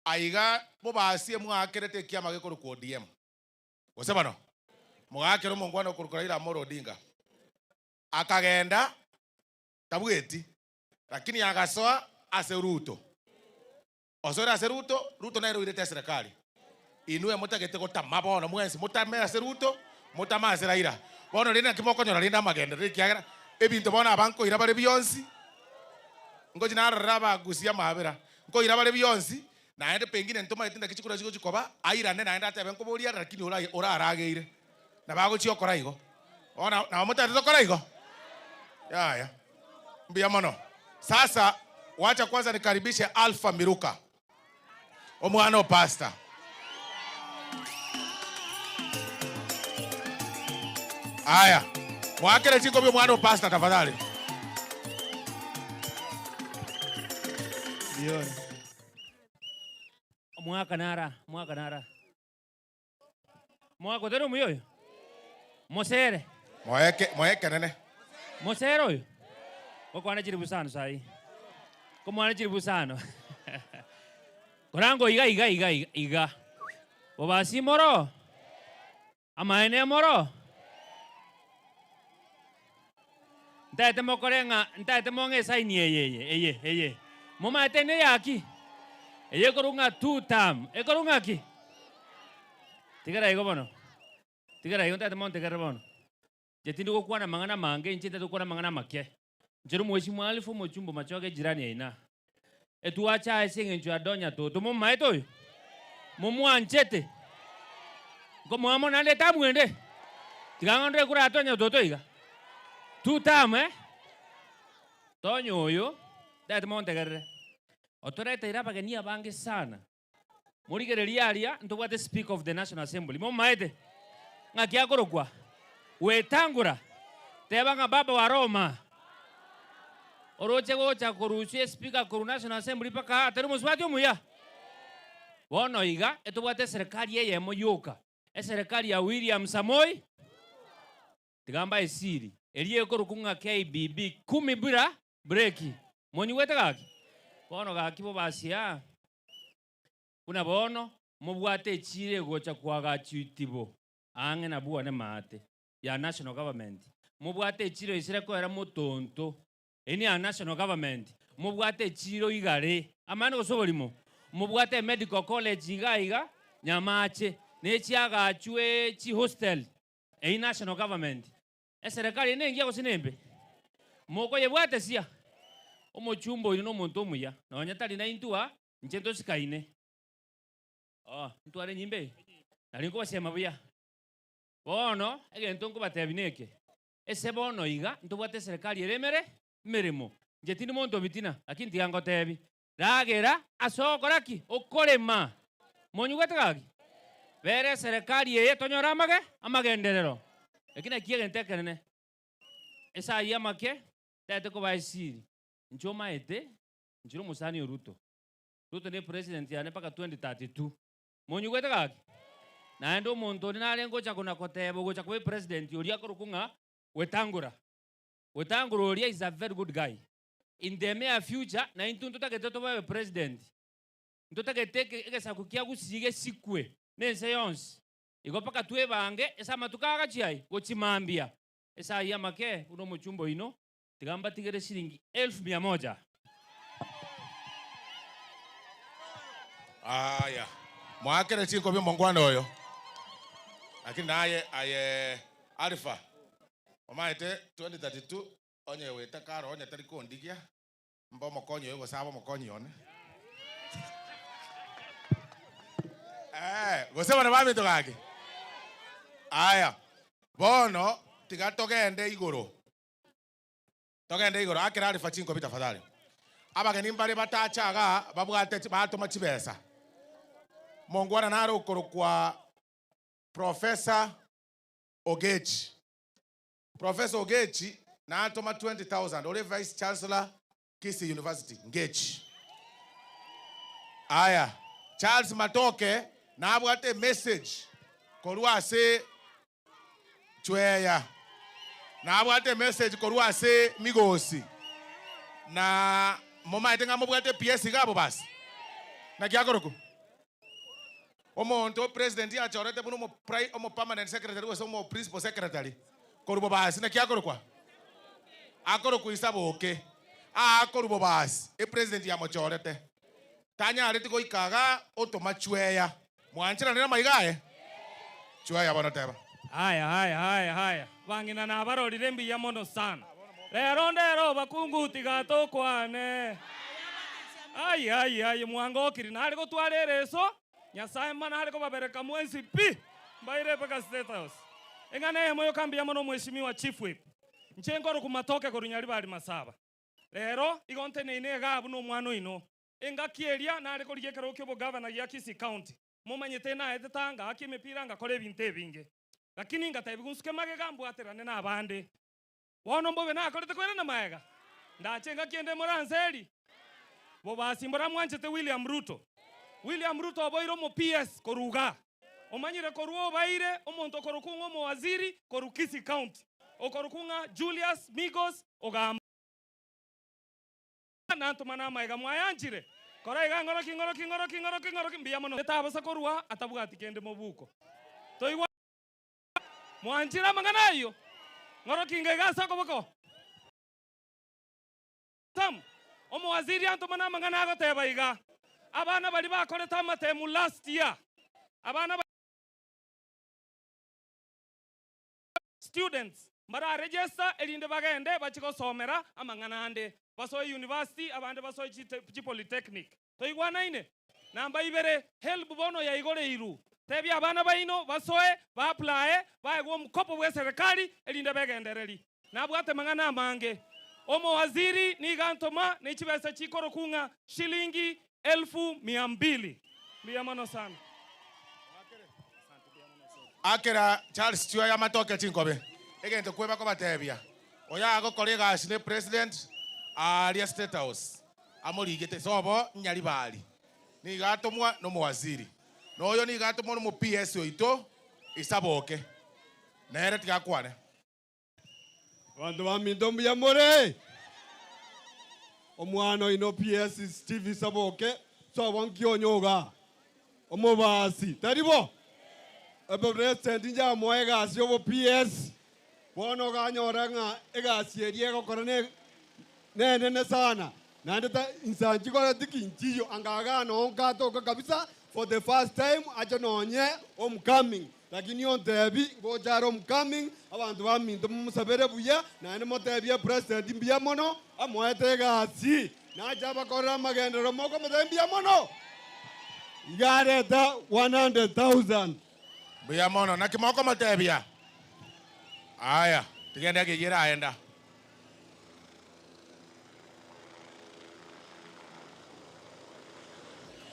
Aiga bobasie mwakerete kiama gikuru ku ODM. Gose bano. Mwakero mongwana kurukura Raila Amolo Odinga. Akagenda tabweti. Lakini agasoa ase Ruto. Osora ase Ruto, Ruto naye roirete serikali. Inwe mutagete gotama bono mwensi mutame ase Ruto, mutama ase Raila. Bono rina kimokonyora rinda magenda rikiagera ebinto bono abankoira bare bionsi. Ngochi narora abagusia mabera. Nkoira bare bionsi. Naende pengine ntomaeti naki chikura chigochi koba, airane naende atebe nkoboria are lakini ora orarageire. Nabo agochia okora igo. Bono nabo motagete tokore igo? Yaya. Mbuya mono. Sasa wacha kwanza nikaribishe Alpha Miruka. Omwana o pastor. Aya, mwakere chinkobi omwana o pastor tafadhali. Ndiyo. Omwaka nara, omwaka nara. Mwaka otari omuya oyo? Mosere. Moeke, moekenene. Mosere oyo? Gokwana chiribu sano sahi. Komwana chiribu sano. Korango iga iga iga iga iga. Bobasi moro. Amaene moro. Ntaete mokore ng'a ntaete mong'e esaini eye eye eye eye. Momaete neyaki? Eye ekorwa ng'a two term. Ekorwa ng'a ki? Tigera igo bono. Tigera igo ntaete montegerere bono. Inche tindi gokwana amang'ana amange, inche ntaete gokwana amang'ana amake. Inche nomwesimo Alifa, omochumba omachoge ejirani yaino. Etwacha ase eng'encho ya Donya Toto. Momomaete oyo? Momwanchete? Nkomoa mono naende etamu ende? Tiga ng'o ndore kura Tonya Toto iga. Two term eh? Tonya oyo, ntaete montegerere. Otoreteire abageni abange sana. Morigererie aria ntobwate Speaker of the National Assembly, momomaete? Ng'aki akorokwa? Wetangura. Teba ng'a baba wa Roma. Oroche gocha korusia espeaker korwa National Assembly mpaka aa, tari omosubati omuya? Bono iga etobwate eserekari eyemo yoka, eserekari ya William Samoei Tiga mbae esiri eria ekorokwa ng'a KBB kumi bila breki. Monyigwete gaki? Bono gaki bobasia buna bono mobwate echira egocha koagachwa itibo ang'e na bwane maate ya national government. Mobwate echiro esire koera motonto Eye neya national government, mobwate echiro igare, amani gose oborimo, mobwate emedical college iga iga Nyamache, na echiagachwe chihostel, eyio national government. Eserekari eye nengiya gose nembe? Mokoyebwate sia? Omochumba oyio nomonto omuya, nonya tari naintwe aa, inche ntosikaine. Oh, ntware enyimba eye? Nari nkobasema buya. Bono, egento nkobatebia neke, Ase bono iga ntobwate eserekari ere emere emeremo. Inche tindi monto o bitina, lakini tiga ngotebi, ragera ase ogokora ki? Okorema. Monyigwete gaki? Bera eserekari eye tonyore amage amagenderero. Eki nakio egento ekenene. Ase ayio amake, ntagete kobaa esiri. Inche omaete, inche nomosani o Ruto. Ruto ne president yane mpaka 2032. Monyigwete gaki? Naende omonto onde narenge gocha kona koteba ogocha koba epresident oria akorokwa ng'a Wetangula. Wetangula oria is a very good guy. In the near future naintwe ntotagete tobe abapresident. Ntotagete eke egesaku kia Gusii gesikwe na ense yonsi. Igo mpaka twebange ase amatuko agachia aye gochia mambia. Ase ayio amake buna omochumba oino Tiga mbatigere shilingi elfu mia moja. Aya, moakere chinkobi omongwana oyo. Lakini naye aye Alpha, omaete 2032 onye goeta karo onye tari kondigia, mbe omokonyi oyo gose abe omokonyi one. Eh, gose bana baminto gaki. Aya, bono tiga togende igoro. Togende igoro, akera Alifa chinkobi tafadhali. Abageni mbare batacha igaa babwate batoma chibesa. Mongwana nare okorokwa Professor Ogechi. Professor Ogechi natoma 20,000 ore Vice Chancellor Kisii University, Ngechi. Aya, Charles Matoke nabwate emessage korwa ase Chweya. Nabwate emessage korwa ase Migosi. Na momaete ng'a mobwate PS iga abwo basi? Naki akorokwa? Omonto president achorete buna omo pri omo permanent secretary gose omo principal secretary korwa bobasi naki akorokwa? Akorokwa Isaboke. Aa korwa bobasi epresident yamochorete. Tanyareti goika igaa otoma chweya. Mwancheranire amaiga aye? Chweya bono teba. Haya haya haya haya bang'ina nabarorire mbuya mono sana. Rero ndero bakungu tiga tokwane. Ai ai ai mwangokiri nare gotwara ereso, Nyasaye mana are kobabereka mwensi pi, mbaire mpaka State House. Eng'ana eyemo yoka mbuya mono Mheshimiwa Chief Whip. Inche nkorokwa Matoke korwa Nyaribari Masaba. Rero igo nteneine igaa buna omwana oino. Engaki eria nare korigia ekerogo kia obogavana gia Kisii County. Momanyete naete tanga ngaakia emepira ngakora ebinto ebinge. Lakini ngatebiwa nsuke magega mbwaterane na abande. Bono mbobe nakorete koirana magega? Ndache engaki ende moranseri? Bobasi mbora mwanchete William Ruto. William Ruto oboire omo PS korwa igaa. Omanyire korwa obaire omonto okorokwa ng'a omowaziri korwa Kisii County. Okorokwa ng'a Julius Migos Ogamba. Nantoma namaiga mwayanchire. Kora iga ng'oroki ng'oroki ng'oroki ng'oroki ng'oroki mbuya mono. Etabosa korwa atabwati kende mobuko. Toigwa mwanchire amang'ana ayio. Ng'oroki inga iga ase okoboko. Sam, omowaziri antoma namang'ana agoteba iga, Abana baria bakorete amatemu last year, abana Students, mbararegister erinde bagende bachie gosomera amang'ana ande, basoe university abande basoe chipolytechnic. Toigwanaine? Namba ibere, Helb bono yaigoreirwe. Tebia abana baino basoe, ba applye, baegwe omokopo bw'eserekari erinde begendereri. Nabwate mang'ana amange. Omowaziri nigo antoma ne chibesa chikorokwa ng'a shilingi elfu mia mbili. Mbuya mono sana. Akera Charles Chioyo amatoke chinkobe, egento kweba kobatebia, oyo agokora egasi ne president aaria State House amorigete sobo Nyaribari nigo atomwa nomowaziri, noyo nigo atomwa nomo PS oito Isaboke nere tiga akwane. Abanto baminto mbuya more? Omwana oino PS Steve Saboke sobo nkionye igaa omobasi tari bo? Epresident inche amoe egasi yobo PS bono okanyora ng'a egasi eria egokora ne nenene sana naende ta insa nchikoreti ki nchiyo anga igaa noo nkatoka kabisa for the first time ache nonye homecoming Lakini ontebi, ngocha are homecoming, abanto baminto momosabere buya, naende motebie president mbuya mono, amoete egasi, nache abakorere amagenderero mokomotebia mbuya mono. Iga areta 100,000. Mbuya mono, naki mokomotebia? Aya, tiga endege eyio eraenda.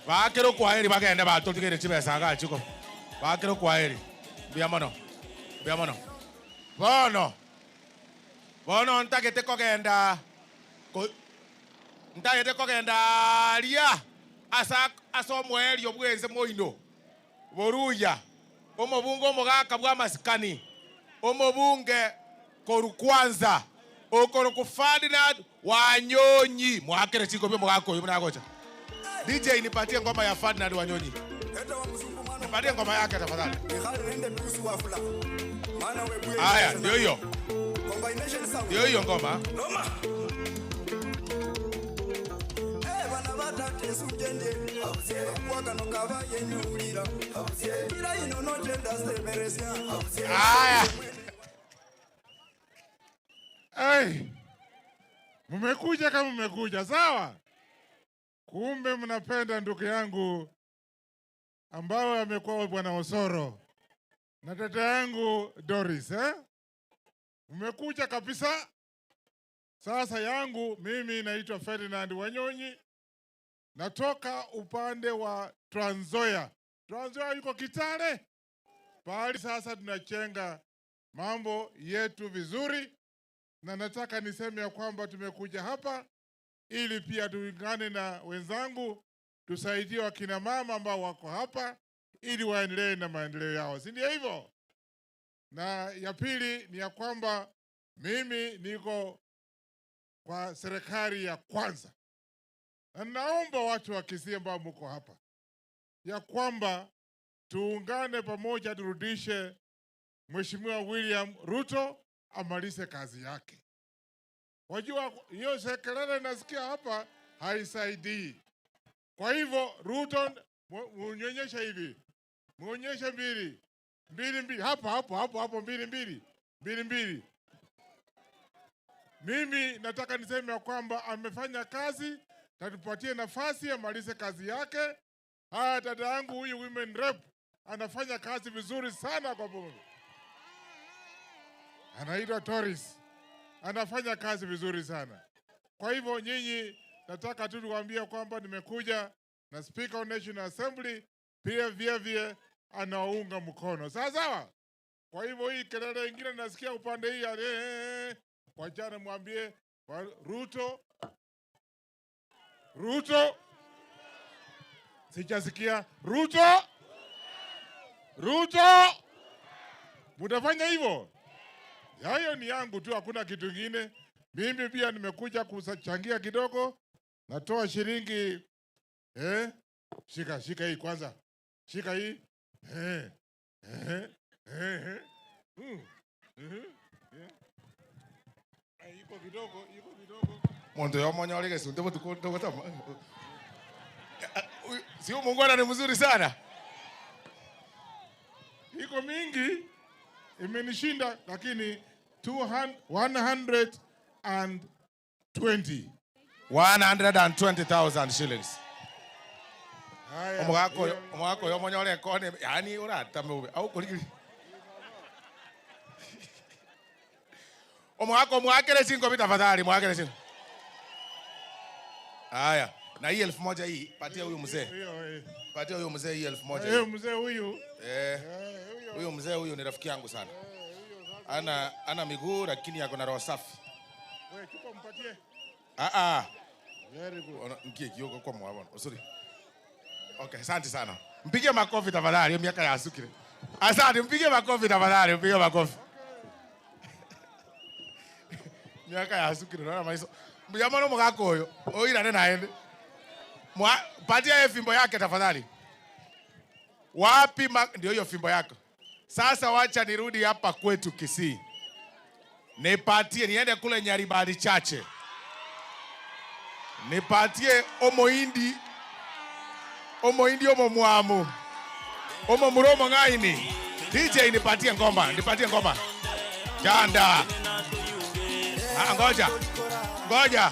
Baakere okwaheri bagende batotigeire chibesa igaa chiko. Baakere okwaheri. Mbuya mono. Mbuya mono. Bono, bono ntagete kogenda ko ntagete kogenda aaria ase ase omoerio bw'ense moino. Boruya, omobunge omogaka bw'amasikani, omobunge korwa Kwanza, okorokwa Ferdinand Wanyonyi. Moakere chinkobi omogaka oyio buna agocha. DJ nipatie ngoma ya Ferdinand Wanyonyi. Nipatie ngoma yake tafadhali. Aya, ndio hiyo. Ndio hiyo ngoma. Aya. Hey, mmekuja kama mmekuja sawa. Kumbe mnapenda ndugu yangu ambao amekuwa bwana Osoro na tata yangu Doris eh? Mmekuja kabisa. Sasa yangu mimi naitwa Ferdinand Wanyonyi, natoka upande wa Trans Nzoia. Trans Nzoia yuko Kitale pahali sasa tunachenga mambo yetu vizuri, na nataka niseme ya kwamba tumekuja hapa ili pia tuungane na wenzangu tusaidie wakina mama ambao wako hapa ili waendelee na maendeleo yao, si ndio hivyo? Na ya pili ni ya kwamba mimi niko kwa serikali ya kwanza, na naomba watu wa Kisii ambao mko hapa ya kwamba tuungane pamoja, turudishe Mheshimiwa William Ruto amalize kazi yake. Wajua hiyo kelele nasikia hapa haisaidii. Kwa hivyo Ruto, munyonyeshe hivi, muonyeshe mbili mbili mbili, hapo hapo hapo hapo, mbili mbili mbili mbili. Mimi nataka niseme ya kwamba amefanya kazi Tatupatie nafasi amalize kazi yake. Haya, dada yangu huyu women rep anafanya kazi vizuri sana kwa bunge, anaitwa Toris, anafanya kazi vizuri sana. Kwa hivyo nyinyi, nataka tu niwaambie kwamba nimekuja na Speaker of National Assembly pia vile vile anaunga mkono, sawa sawa. Kwa hivyo hii kelele ingine nasikia upande hii ya eh, eh, wachana, mwambie Ruto, Ruto, sijasikia Ruto, Ruto, mutafanya hivyo? Hayo ni yangu tu, hakuna kitu kingine. Mimi pia nimekuja kuchangia kidogo, natoa shilingi eh, shika shika hii kwanza, shika hii eh, eh, eh, eh. Yeah. Iko kidogo, iko kidogo. Muntu yomonyorige gesunte botuko ndogotama. Si mungwana ni mzuri sana. Iko mingi imenishinda, lakini 200, 120. 120,000 shillings. Haya, Omogaka oyo, omogaka oyo omonyore ekone, yani oratame obe. Au korigiri. Omogaka omwakere singo tafadhali, mwakere singo. Haya, na hii 1000 hii patia huyu mzee. Patia huyu mzee hii 1000 Eh, mzee huyu. Eh. Huyu mzee huyu ni rafiki yangu sana. Ana miguu lakini ako na roho safi. Wewe chukua mpatie. Ah ah. Very good. Ona nkie kioko kwa mwa Sorry. Okay, asante sana. Mpigie makofi tafadhali, miaka ya asukire. Asante, mpigie makofi tafadhali, mpigie makofi. Miaka ya asukire naona maiso. Mjamano mugako huyo. Oira nena aende. Mwa patia yeye fimbo yake tafadhali. Wapi ndio hiyo fimbo yako. Sasa wacha nirudi hapa kwetu Kisii. Nipatie niende kule Nyaribari chache. Nipatie omoindi. Omoindi omo mwamu. Omo muromo ngaini. DJ nipatie ngoma, nipatie ngoma. Janda. Ah, ngoja. Ngoja.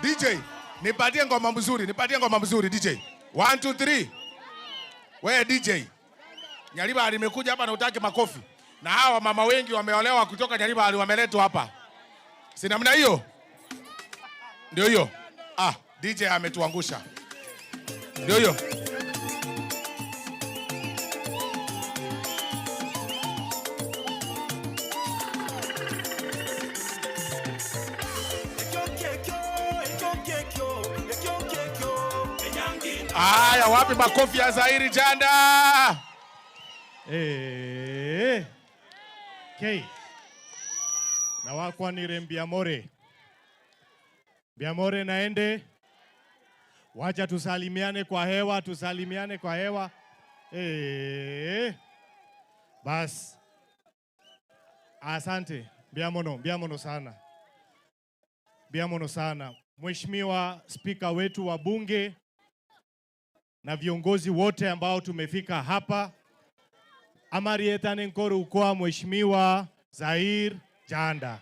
DJ, nipatie ngoma mzuri, nipatie ngoma mzuri DJ. 1 2 3. Wewe DJ. Nyaribari nimekuja hapa na utaki makofi. Na hawa mama wengi wameolewa kutoka Nyaribari wameletwa hapa. Si namna hiyo? Ndio hiyo. Ah, DJ ametuangusha. Ndio hiyo. Aya, wapi makofi ya Zairi Janda? K. Na wakwanire Mbiamore. Mbiamore naende. Wacha tusalimiane kwa hewa, tusalimiane kwa hewa. Bas. Asante. Mbiamono, mbiamono sana. Mbiamono sana. Mheshimiwa Spika wetu wa Bunge na viongozi wote ambao tumefika hapa. Amarieta Nenkoru ukoa Mheshimiwa Zair Janda.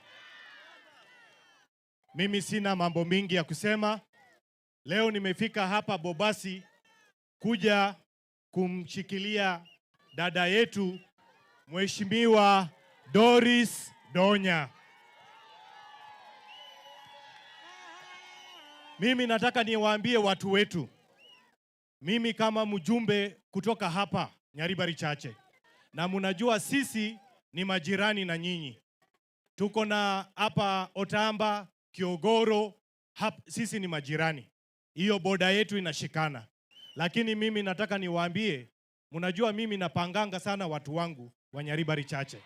Mimi sina mambo mingi ya kusema. Leo nimefika hapa Bobasi kuja kumshikilia dada yetu Mheshimiwa Doris Donya. Mimi nataka niwaambie watu wetu, mimi kama mjumbe kutoka hapa Nyaribari Chache, na mnajua sisi ni majirani na nyinyi. Tuko na hapa Otamba, Kiogoro, sisi ni majirani. Hiyo boda yetu inashikana. Lakini mimi nataka niwaambie, mnajua mimi napanganga sana watu wangu wa Nyaribari Chache.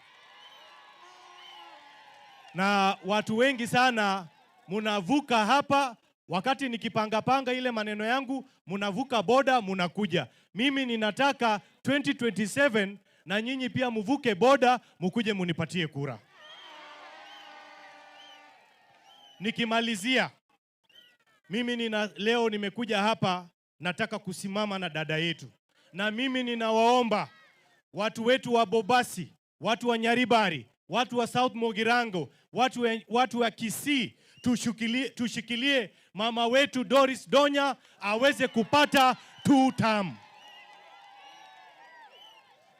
Na watu wengi sana mnavuka hapa, wakati nikipangapanga ile maneno yangu, mnavuka boda mnakuja. Mimi ninataka 2027 na nyinyi pia mvuke boda mkuje munipatie kura. Nikimalizia, mimi leo nimekuja hapa nataka kusimama na dada yetu. Na mimi ninawaomba watu wetu wa Bobasi, watu wa Nyaribari, watu wa South Mugirango, watu wa Kisii, tushikilie, tushikilie mama wetu Doris Donya aweze kupata two term.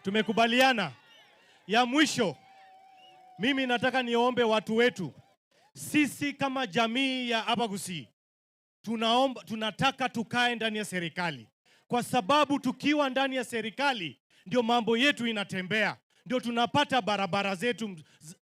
Tumekubaliana. Ya mwisho, mimi nataka niombe watu wetu, sisi kama jamii ya Abagusi tunaomba, tunataka tukae ndani ya serikali, kwa sababu tukiwa ndani ya serikali ndio mambo yetu inatembea, ndio tunapata barabara zetu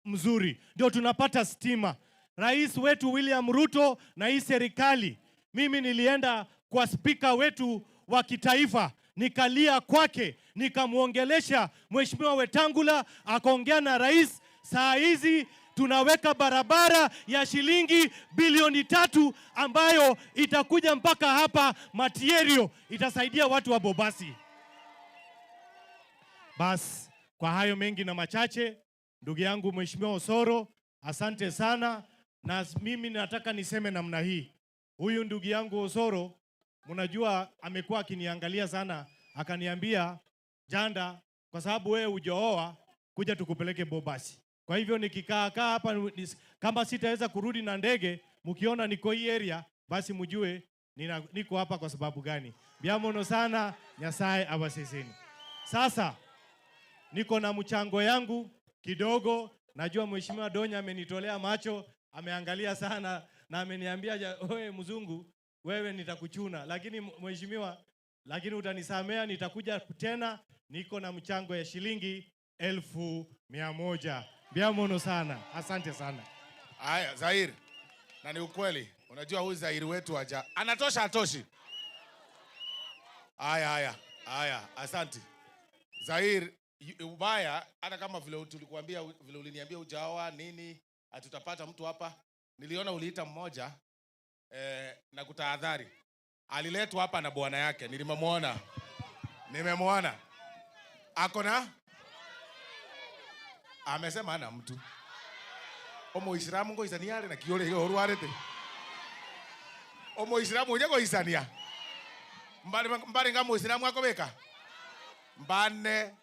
mzuri, ndio tunapata stima. Rais wetu William Ruto na hii serikali, mimi nilienda kwa spika wetu wa kitaifa nikalia kwake, nikamwongelesha Mheshimiwa Wetangula, akaongea na rais. Saa hizi tunaweka barabara ya shilingi bilioni 3 ambayo itakuja mpaka hapa Matierio, itasaidia watu wa Bobasi. Bas, kwa hayo mengi na machache, ndugu yangu Mheshimiwa Osoro, asante sana. Na mimi nataka niseme namna hii, huyu ndugu yangu Osoro, mnajua amekuwa akiniangalia sana, akaniambia Janda, kwa sababu wewe hujaoa, kuja tukupeleke Bobasi. Kwa hivyo nikikaa kaa hapa kama sitaweza kurudi na ndege, mkiona niko hii area, basi mjue niko hapa kwa sababu gani. Biamono sana, Nyasaye awasisini. Sasa niko na mchango yangu kidogo. Najua Mheshimiwa Donya amenitolea macho, ameangalia sana na ameniambia, wewe mzungu, wewe nitakuchuna. Lakini mheshimiwa, lakini utanisamea, nitakuja tena. Niko na mchango ya shilingi 100,000. Biamono sana, asante sana. Haya, Zair, na ni ukweli, unajua huyu Zair wetu haja anatosha, atoshi. Haya, haya, haya, asante Zair. Ubaya hata kama vile tulikuambia, vile uliniambia hujaoa nini, hatutapata mtu hapa. Niliona uliita mmoja na kutahadhari, aliletwa hapa na bwana yake, nilimwona, nimemwona ako na amesema ana mtu omuislamu ngoisania are na kiore igo orwarete omuislamu onya goisania mbare mbare nga muislamu akobeka mbane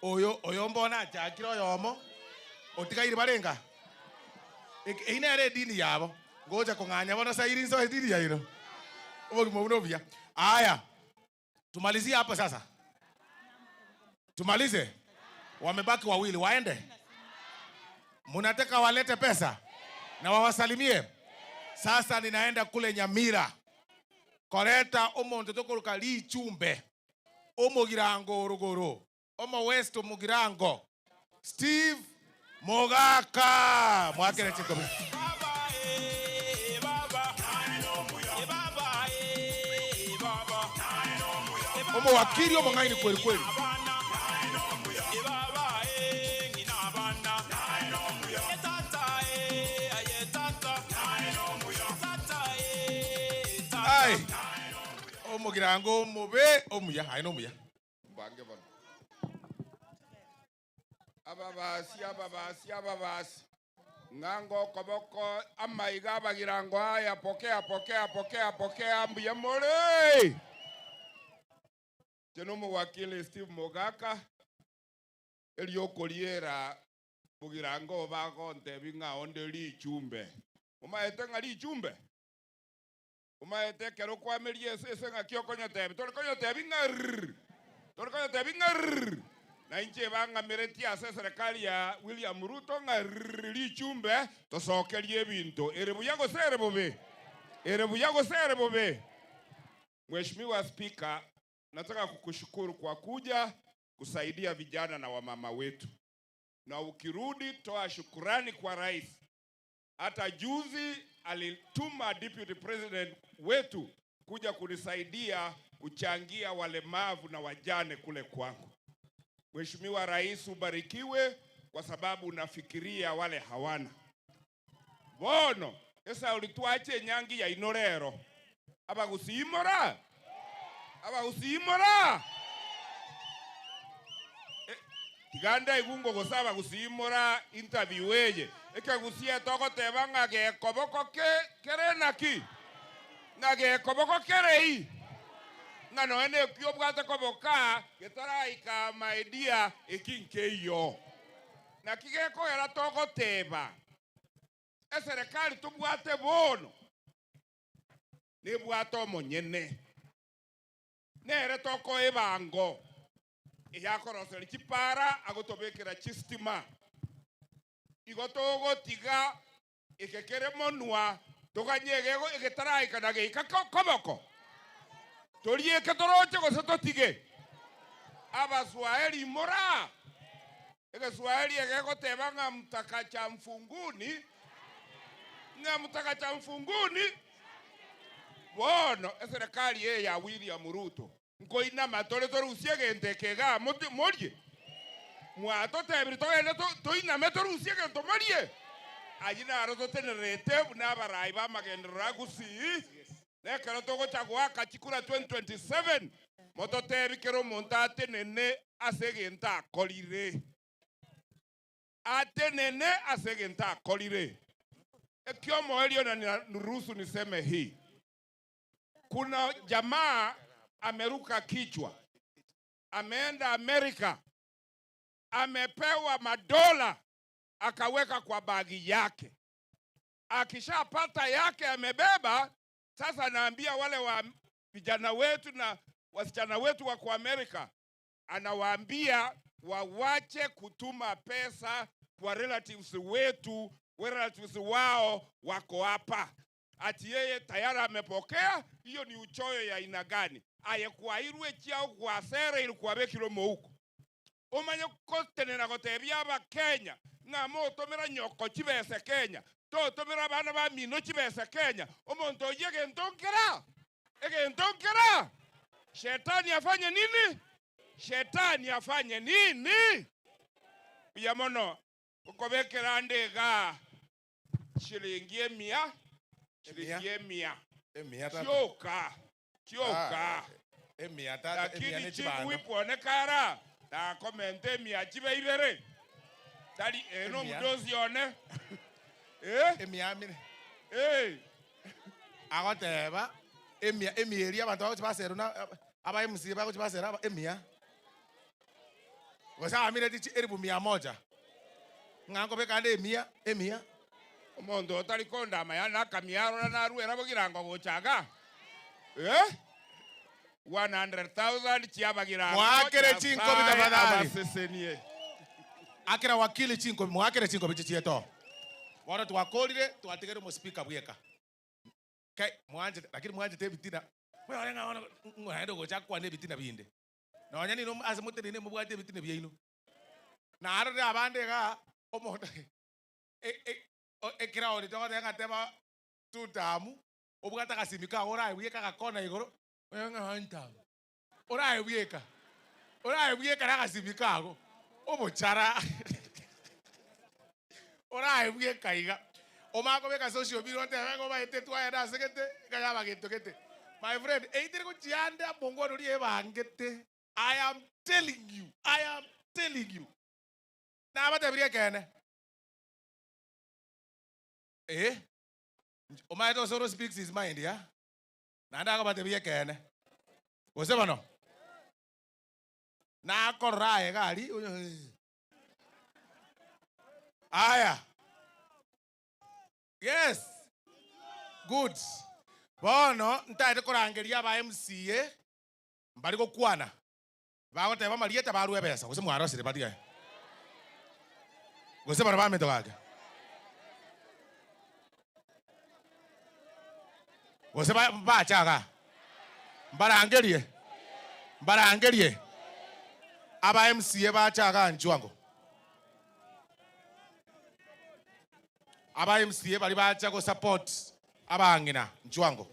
oyo oyo mbona achakire oyomo otigaire barenga eine ere edini yabo ngoja kong'anya bono sairi nso edini yaino obogima buno buya. Aya, tumalizie hapo sasa, tumalize. Wamebaki wawili, waende. Munataka walete pesa na wawasalimie. Sasa ninaenda kule Nyamira koreta omonto tokoruka lichumbe omogirango orogoro omo west omogirango Steve Mogaka mwakere chikobi. Omo wakili omo ngaini kweli kweli. Ai. Omogirango omobe omuya aino omuya. Mbange bano. Ababasi ababasi ababasi. Ng'ango koboko amaiga abagirango haya pokea pokea pokea pokea mbuya more. Teno muwakili Steve Mogaka eriokoriera mugirango bagonte ng'a onde richumbe. Omaete ng'a richumbe. Omaete kero kwamerie ese ese ng'a kiokonyotebi. Tori konyotebi ng'a rrrr. Tori konyotebi ng'a rrrr. Na inche bang'ameretie ase serikali ya William Ruto ng'a rrrr richumbe tosokerie ebinto. Ere buya gose ere bobe? Ere buya gose ere bobe? Mheshimiwa Spika, nataka kukushukuru kwa kuja kusaidia vijana na wamama wetu. Na ukirudi toa shukurani kwa rais. Hata juzi alituma deputy president wetu kuja kunisaidia kuchangia walemavu na wajane kule kwangu. Mheshimiwa Rais, ubarikiwe kwa sababu unafikiria wale hawana. Bono, esa ulituache nyangi ya inorero. Abagusimora. Abagusimora. Tiganda igungo gosaba gusimora interview eye. Ekagusia togoteba ng'a gekoboko ke kere naki. Ng'a gekoboko kerei. Ng'a noene ekio obwate koboka getaraika my dear ekinkeiyo. Naki gekogera togoteba. Eserekari tobwate bono, nebwate omonyene, nere tokoa ebango eyakoroseria chipara agotobekera chistima. Igo togotiga eke kere monwa toganye egego egetaraika na geika koboko. Torieke toroche gose totige. Abaswahili moraa! Egeswahili egegoteba ng'a mtaka cha mfunguni, ng'a mtaka cha mfunguni. Bono eserekari eye ya William Ruto nkoinama tore torusie egento eke igaa morie. Mwatotebirie togende toiname torusie egento morie. Ayio naro totenerete buna abarai b'amagenderero a Gusii. Na ekero togocha goaka chikura 2027, mototebi kera omonto atenene ase egento akorire. Atenene ase egento akorire. Ekiomoerio na niruhusu niseme hii. Kuna jamaa ameruka kichwa, ameenda Amerika, amepewa madola akaweka kwa bagi yake. Akishapata yake amebeba, sasa anaambia wale wa vijana wetu na wasichana wetu wako Amerika, anawaambia wawache kutuma pesa kwa relatives wetu, relatives wao wako hapa. Ati yeye tayari amepokea. Hiyo ni uchoyo ya aina gani? Aye kwairwe chiao gwasere ili kwabekirwe mouko. Omanye kotenena gotebia Abakenya ng'a motomera nyoko chibese Kenya, totomera abana ba mino chibese Kenya. Omonto oyio egento nkera, egento nkera. Shetani afanye nini? Shetani afanye nini? Buya mono okobekera ande igaa shilingi emia, shilingi emia. Emia tata. Chioka, chioka. Ah, emia tata, emia Lakini ne chibando. chigwipone kara, nakomenta emia chibe ibere. Tari eno Emia. omudosi one. Eh? Emia mire. Eh. Agoteba emia emia eria abanto bagochi baserwa na aba MC bagochi basera aba emia. Gose amireti chi elifu mia moja. Ng'a nkobeka ande emia emia. Omonto otari kondama yaani nakamiarora narwera bogirango gocha iga. Eh? 100,000 chiabagirango. Mwakere chinkobi Nyasaye tafadhali. abasesenie. Akera wakili chinkobi, mwakere chinkobi chichieto. Bono twakorire, twatigere omospika bweka. Kai, mwanchete, lakini mwanchete ebitina. Mwerore ng'a bono ng'o naende ogocha kwana ebitina binde. Nonya nino ase motenene mobwate ebitina biaino. Narorire abande igaa, omonto ekeraoni togoteba ng'a teba two term, obwate agasimi kago orae bweka agakona igoro, oyo ng'a one term. Orae bweka, orae bweka na agasimi kago, obochara. Orae bweka iga. Omanye kobeka social media otebe ng'a obaete twaenda ase gete, ekayaba gento gete. My friend, eyio teri gochia ande amongwana oria ebangete. I am telling you, I am telling you. Nabatebirie ekeene. Eh, omaete Osoro speaks his mind, ya? Naende akobatebia ekeene. Gose bono, nakorora aye iga aria, Aya. Yes. Good. Bono ntaete korangeria aba MCA mbari gokwana. Bagoteba amarieta barue ebesa gose mwarosire baria aye. Gose baria baminto gake. Gose bache igaa. Mbarangerie. Mbarangerie. Aba MCA bache igaa nchwango. Aba MCA baria bacha go support abang'ina nchwango.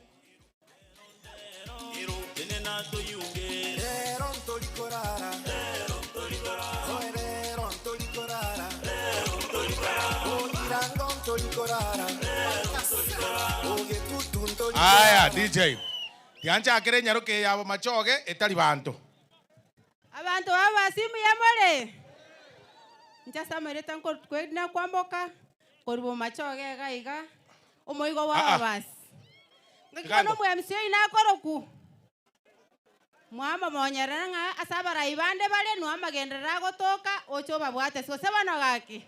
Aya DJ, tianchakere enyaroke eye yabo machoge etari banto. Abanto b'Abasi mbuya more? Inche ase amareta nkorwa kwamboka, korwa bomachoge iga iga, omoigo bwa Ah, ah. Abasi. Ngaki Tiga bono omwemisi oino akorokwu, mwamomonyerera ng'a ase abarai bande bare noa amagenderero agotoka, oche obabwate ase gose bono gaki.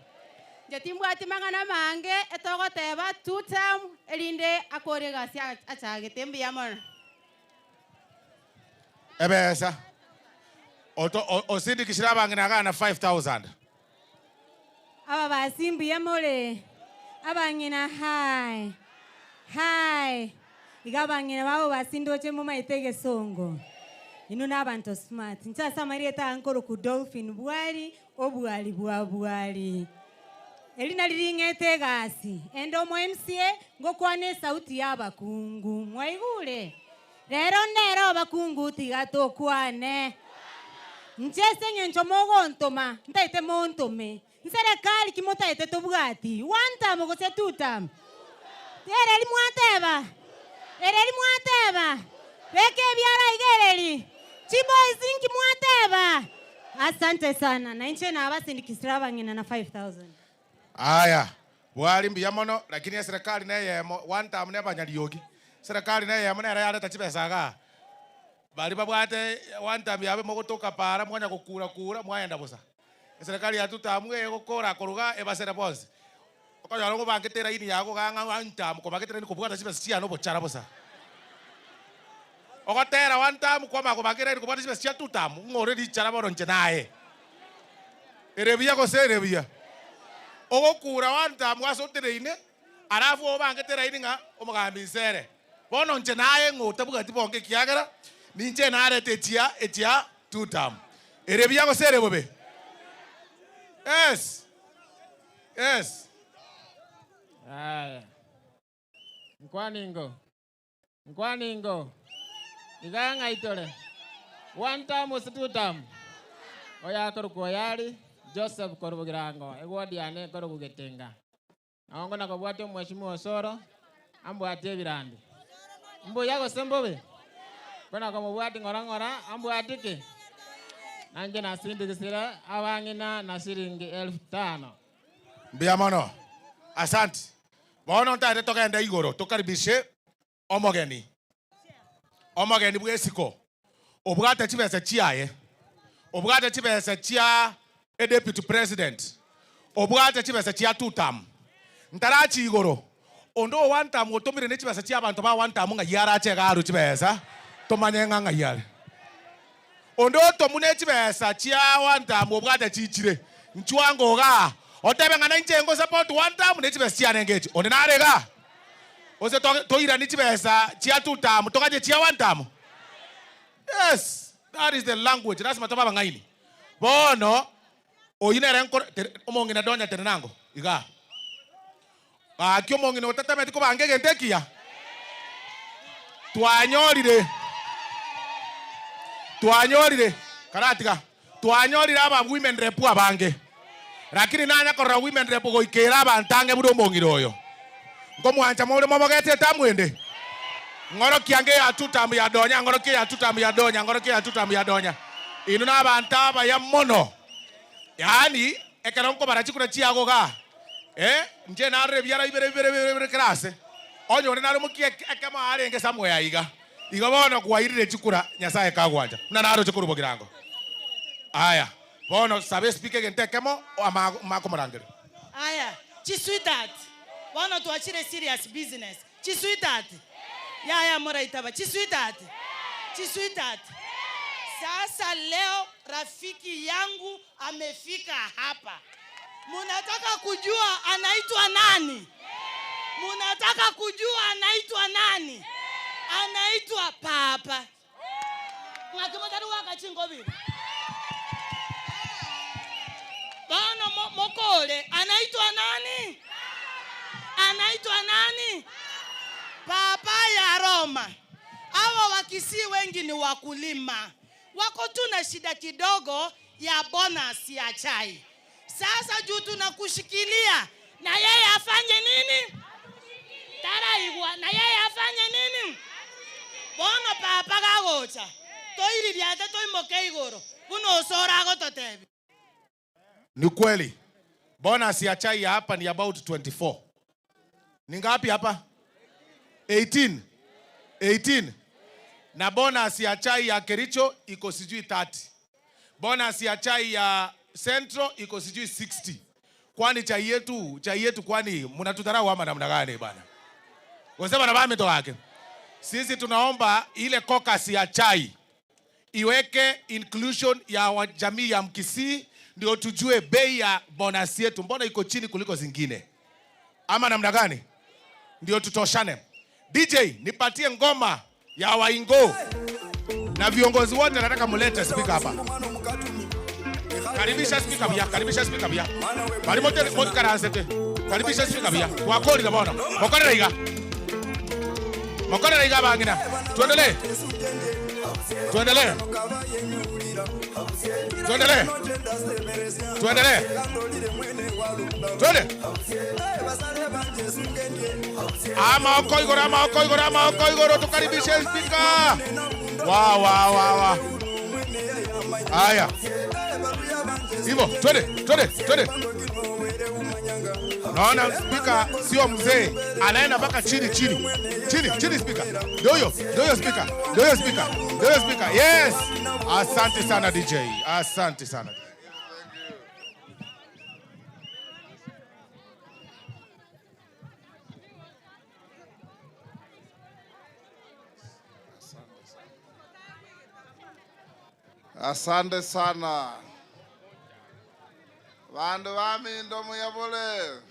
Inche timbwati mang'ana amange etogoteba two term erinde akore egasi achagete. Mbuya mono. Ebesa. Oto, o, osindikishire abang'ina iga na 5000. Ababasi mbuya more? Abang'ina hi! Hi! Iga abang'ina babobasi ndoche momaete egesongo. Inwe nabanto smart. Inche ase amarieta aya nkorokwa Dolphin Bwari, obwari bwa bwari. Eri nari ring'ete egasi. Ende omo MCA ngokwana esauti ya abakungu. Mwaigure? Rero nere obakungu tiga tokwane. Inche ase eng'encho mogontoma, ntaete montome. Nserekari ki motaete tobwati? One term gose two term? Ereri mwateba? Ereri mwateba? Beka ebiara iga ereri? Chiboys inki mwateba? Asante sana. Na inche nabasindikisire abang'ina na 5000. Aya, bwari mbuya mono, lakini eserekari neyemo, one term nebanyariogi. Eserekari neyemo nere yareta chibesa igaa. Baria babwate one term yabo mogotoka para mwanya gokura kura mwaenda bosa. Eserekari ya two term egokora korwa igaa ebasere bonsi. Okonyora ngobangete eraini yago igaa ng'a one term kobangete eraini kobwata chibesa chiane obochara bosa. Ogotera one term kwamanya kobanga eraini kobwata chibesa chia two term ng'a ore richara bono inche naye. Ere buya gose ere buya? Ogokura one term ase otereine alafu obangete eraini ng'a omogambi inse ere. Bono inche naye ng'a otabwati bonge ekiagera ninche narete echia echia two term. Ere buya gose ere bobe? Yes. Yes. Aya. Nkwaningo. Nkwaningo. Iga ng'ai tore? One term gose two term? Oyo akorokwa Oyari Joseph korwa Bogirango, eward yane ekorokwa Getenga. Nabo ngona kobwatia omweshimiwa Osoro, ambwatie ebirandi. Mbuya gose mbobe? Kona komobwatia ng'ora ng'ora, ambwatie ki? Nainche nasindigisire abang'ina na shilingi elfu tano. Mbuya mono. Asante. Bono ntagete togende igoro tokaribishe omogeni, omogeni bw'esiko, obwate chibesa chiaye, obwate chibesa chia edeputy president, obwate chibesa chia two term. Ntarachi igoro, onde o one term otomire ne chibesa chia abanto ba one term ng'ai arache iga arwe chibesa tomanye ng'a ng'ai are. Onde otomu ne chibesa chia one term obwate chichire, nchwango igaa, otebe ng'a nainche ngo support one term ne chibesa chiane ngechi. Onde nare igaa? Gose toiranie chibesa chia two term toganye chia one term? Yes, that is the language. Lasima tobe abang'aini. Bono, oyio nere nkore, omong'ina Donya tenenango igaa. Gaki omong'ina otatameti kobanga egento ekiya? Twanyorire, twanyorire, karatiga, twanyorire aba women rep abange, lakini nanya korora women rep goikera abanto ang'e buna omong'ina oyo. Nkomwancha more mobogete etamu ende? Ng'orokia ange ya tutamu ya donya, ng'orokia ya tutamu ya donya, ng'orokia ya tutamu ya donya. Inwe nabanto abaya mono. Yaani, ekero nkobara chikura chiago igaa, eh, inche narore ebiara bibere bibere bibere bibere kera ase. Onye onde nare omokia ekemo arenge somewhere iga. Igo bono kwairire chikura Nyasaye kagwancha, buna naroche korwa bogirango. Aya, bono saba espeaker egento ekemo ama makomorangeria. Aya, chisweetheart, bono twachire serious business. Chisweetheart, yaya moraitaba, chisweetheart, chisweetheart. Sasa leo rafiki yangu amefika hapa. Munataka kujua anaitwa nani? Munataka kujua anaitwa nani? Anaitwa Papa. Ng'aki motari goaka chingobiri? Bono mo- mokore, anaitwa nani? Anaitwa nani? Papa ya Roma. Hawa Wakisii wengi ni wakulima, wako tu na shida kidogo ya bonus ya chai. Sasa juu tunakushikilia, na yeye afanye nini? Taraigwa, na yeye afanye nini? Bono papa gagocha toiririate toimoke igoro buna osoro agototebi. Ni kweli bonus ya chai ya hapa ni about 24. Ni ngapi hapa? 18. 18. Na bonus ya chai ya Kericho iko sijui 30. Bonus ya chai ya Central iko sijui 60. Kwani chai yetu, chai yetu kwani mnatudharau ama namna gani bana? Gose bana baminto gaki. Sisi tunaomba ile caucus ya chai iweke inclusion ya wa jamii ya Mkisii ndio tujue bei ya bonus yetu mbona iko chini kuliko zingine. Ama namna gani? Ndio tutoshane. DJ, nipatie ngoma ya Waingo. Na viongozi wote nataka mulete speaker hapa. Karibisha speaker bia, karibisha speaker bia. Bali mote mote karansete. Karibisha speaker bia. Wakoli na bona. Mokorera iga. Mokorera iga bangina. Tuendelee. Tuendelee. Tuendelee. Tuendelee. Twende. Ama oko igoro, ama oko igoro, ama oko igoro, tukaribishe speaker. Wa wa wa wa. Haya. Hivyo, twende, twende, twende. Naona speaker sio mzee, anaenda mpaka chini chini. Chini, chini speaker. Ndio huyo, ndio huyo speaker. Ndio huyo speaker. Ndio huyo speaker. Yes. Asante sana DJ. Asante sana. Asante sana vandu vamindo muyavule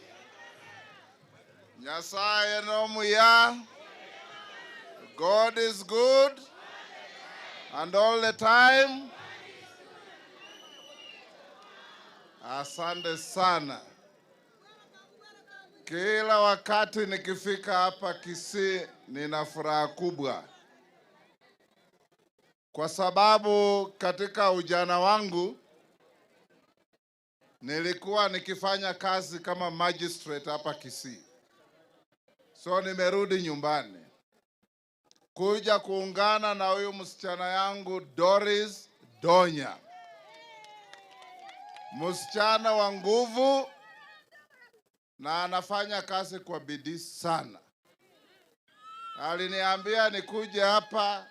Nyasaye nomuya. God is good and all the time. Asante sana. Kila wakati nikifika hapa Kisii nina furaha kubwa kwa sababu katika ujana wangu nilikuwa nikifanya kazi kama magistrate hapa Kisii. So nimerudi nyumbani kuja kuungana na huyu msichana yangu Doris Donya, msichana wa nguvu na anafanya kazi kwa bidii sana. Aliniambia nikuje hapa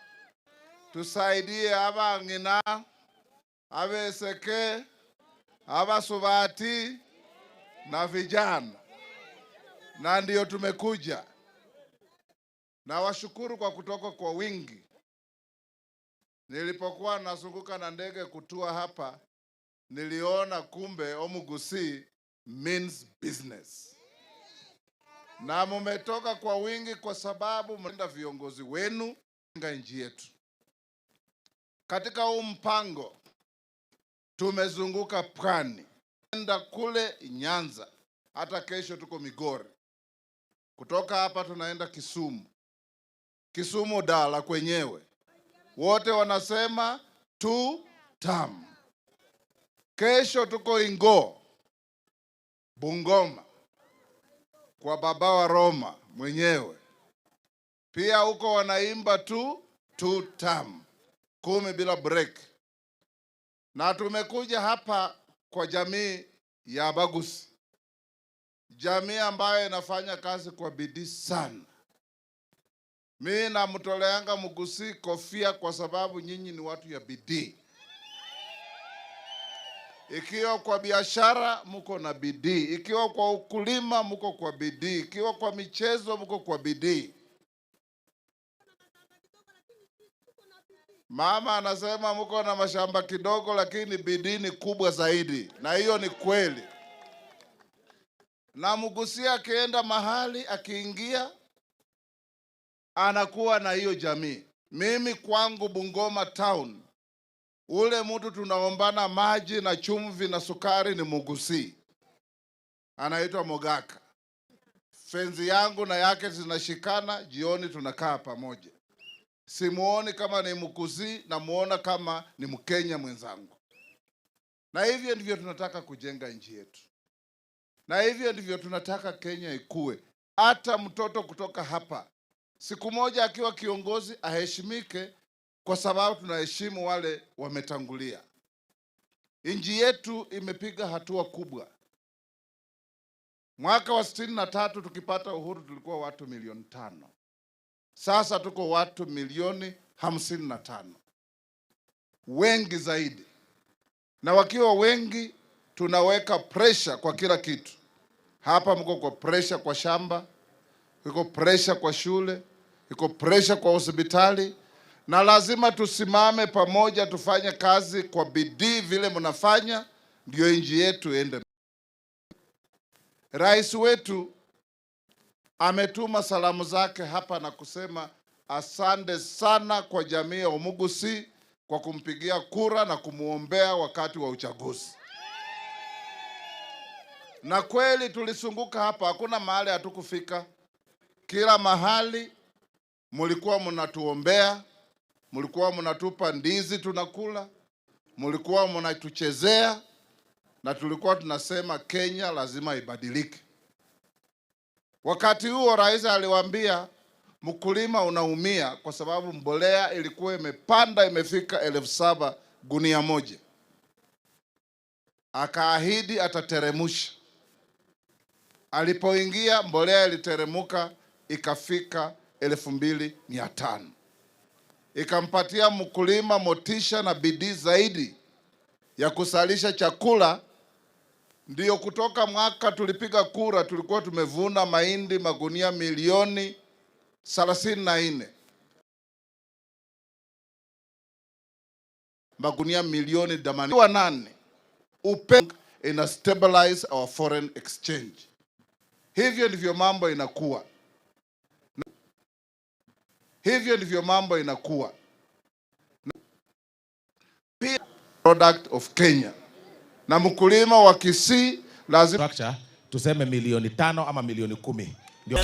tusaidie abang'ina, abeseke, abasubati na vijana, na ndiyo tumekuja. Na washukuru kwa kutoka kwa wingi. Nilipokuwa nazunguka na ndege kutua hapa, niliona kumbe Omugusi means business, na mumetoka kwa wingi kwa sababu mnaenda viongozi wenu katika nchi yetu. Katika huu mpango tumezunguka pwani, enda kule Nyanza, hata kesho tuko Migori. Kutoka hapa tunaenda Kisumu, Kisumu Dala kwenyewe, wote wanasema tu tam. Kesho tuko Ingo, Bungoma, kwa baba wa Roma mwenyewe. Pia huko wanaimba tu tu tam 10 bila break. Na tumekuja hapa kwa jamii ya Abagusi, jamii ambayo inafanya kazi kwa bidii sana. Mi namtoleanga Mugusii kofia kwa sababu nyinyi ni watu ya bidii. Ikiwa kwa biashara muko na bidii, ikiwa kwa ukulima muko kwa bidii, ikiwa kwa michezo muko kwa bidii. Mama anasema muko na mashamba kidogo, lakini bidii ni kubwa zaidi, na hiyo ni kweli. Na Mugusii akienda mahali, akiingia, anakuwa na hiyo jamii. Mimi kwangu Bungoma town, ule mtu tunaombana maji na chumvi na sukari ni Mugusii, anaitwa Mogaka. Fenzi yangu na yake zinashikana, jioni tunakaa pamoja. Simuoni kama ni Mugusii, namuona kama ni Mkenya mwenzangu. Na hivyo ndivyo tunataka kujenga nchi yetu, na hivyo ndivyo tunataka Kenya ikue. Hata mtoto kutoka hapa siku moja akiwa kiongozi aheshimike, kwa sababu tunaheshimu wale wametangulia. Nchi yetu imepiga hatua kubwa. Mwaka wa 63 tukipata uhuru tulikuwa watu milioni 5. Sasa tuko watu milioni 55, wengi zaidi. Na wakiwa wengi Tunaweka pressure kwa kila kitu. Hapa mko kwa pressure kwa shamba, iko pressure kwa shule, iko pressure kwa hospitali, na lazima tusimame pamoja, tufanye kazi kwa bidii vile mnafanya, ndio nchi yetu iende. Rais wetu ametuma salamu zake hapa na kusema asante sana kwa jamii ya Omugusi kwa kumpigia kura na kumwombea wakati wa uchaguzi. Na kweli tulisunguka hapa, hakuna mahali hatukufika. Kila mahali mulikuwa mnatuombea, mulikuwa mnatupa ndizi tunakula, mulikuwa mnatuchezea, na tulikuwa tunasema Kenya lazima ibadilike. Wakati huo rais aliwaambia mkulima unaumia kwa sababu mbolea ilikuwa imepanda imefika 7,000 gunia moja. Akaahidi atateremusha. Alipoingia mbolea iliteremuka ikafika 2,500. Ikampatia mkulima motisha na bidii zaidi ya kusalisha chakula. Ndiyo kutoka mwaka tulipiga kura tulikuwa tumevuna mahindi magunia milioni 34, magunia milioni 88. Upe ina stabilize our foreign exchange. Hivyo ndivyo mambo inakuwa. Hivyo ndivyo mambo inakuwa. Pia product of Kenya. Na mkulima wa Kisii lazima tuseme milioni 5 ama milioni 10 ndio.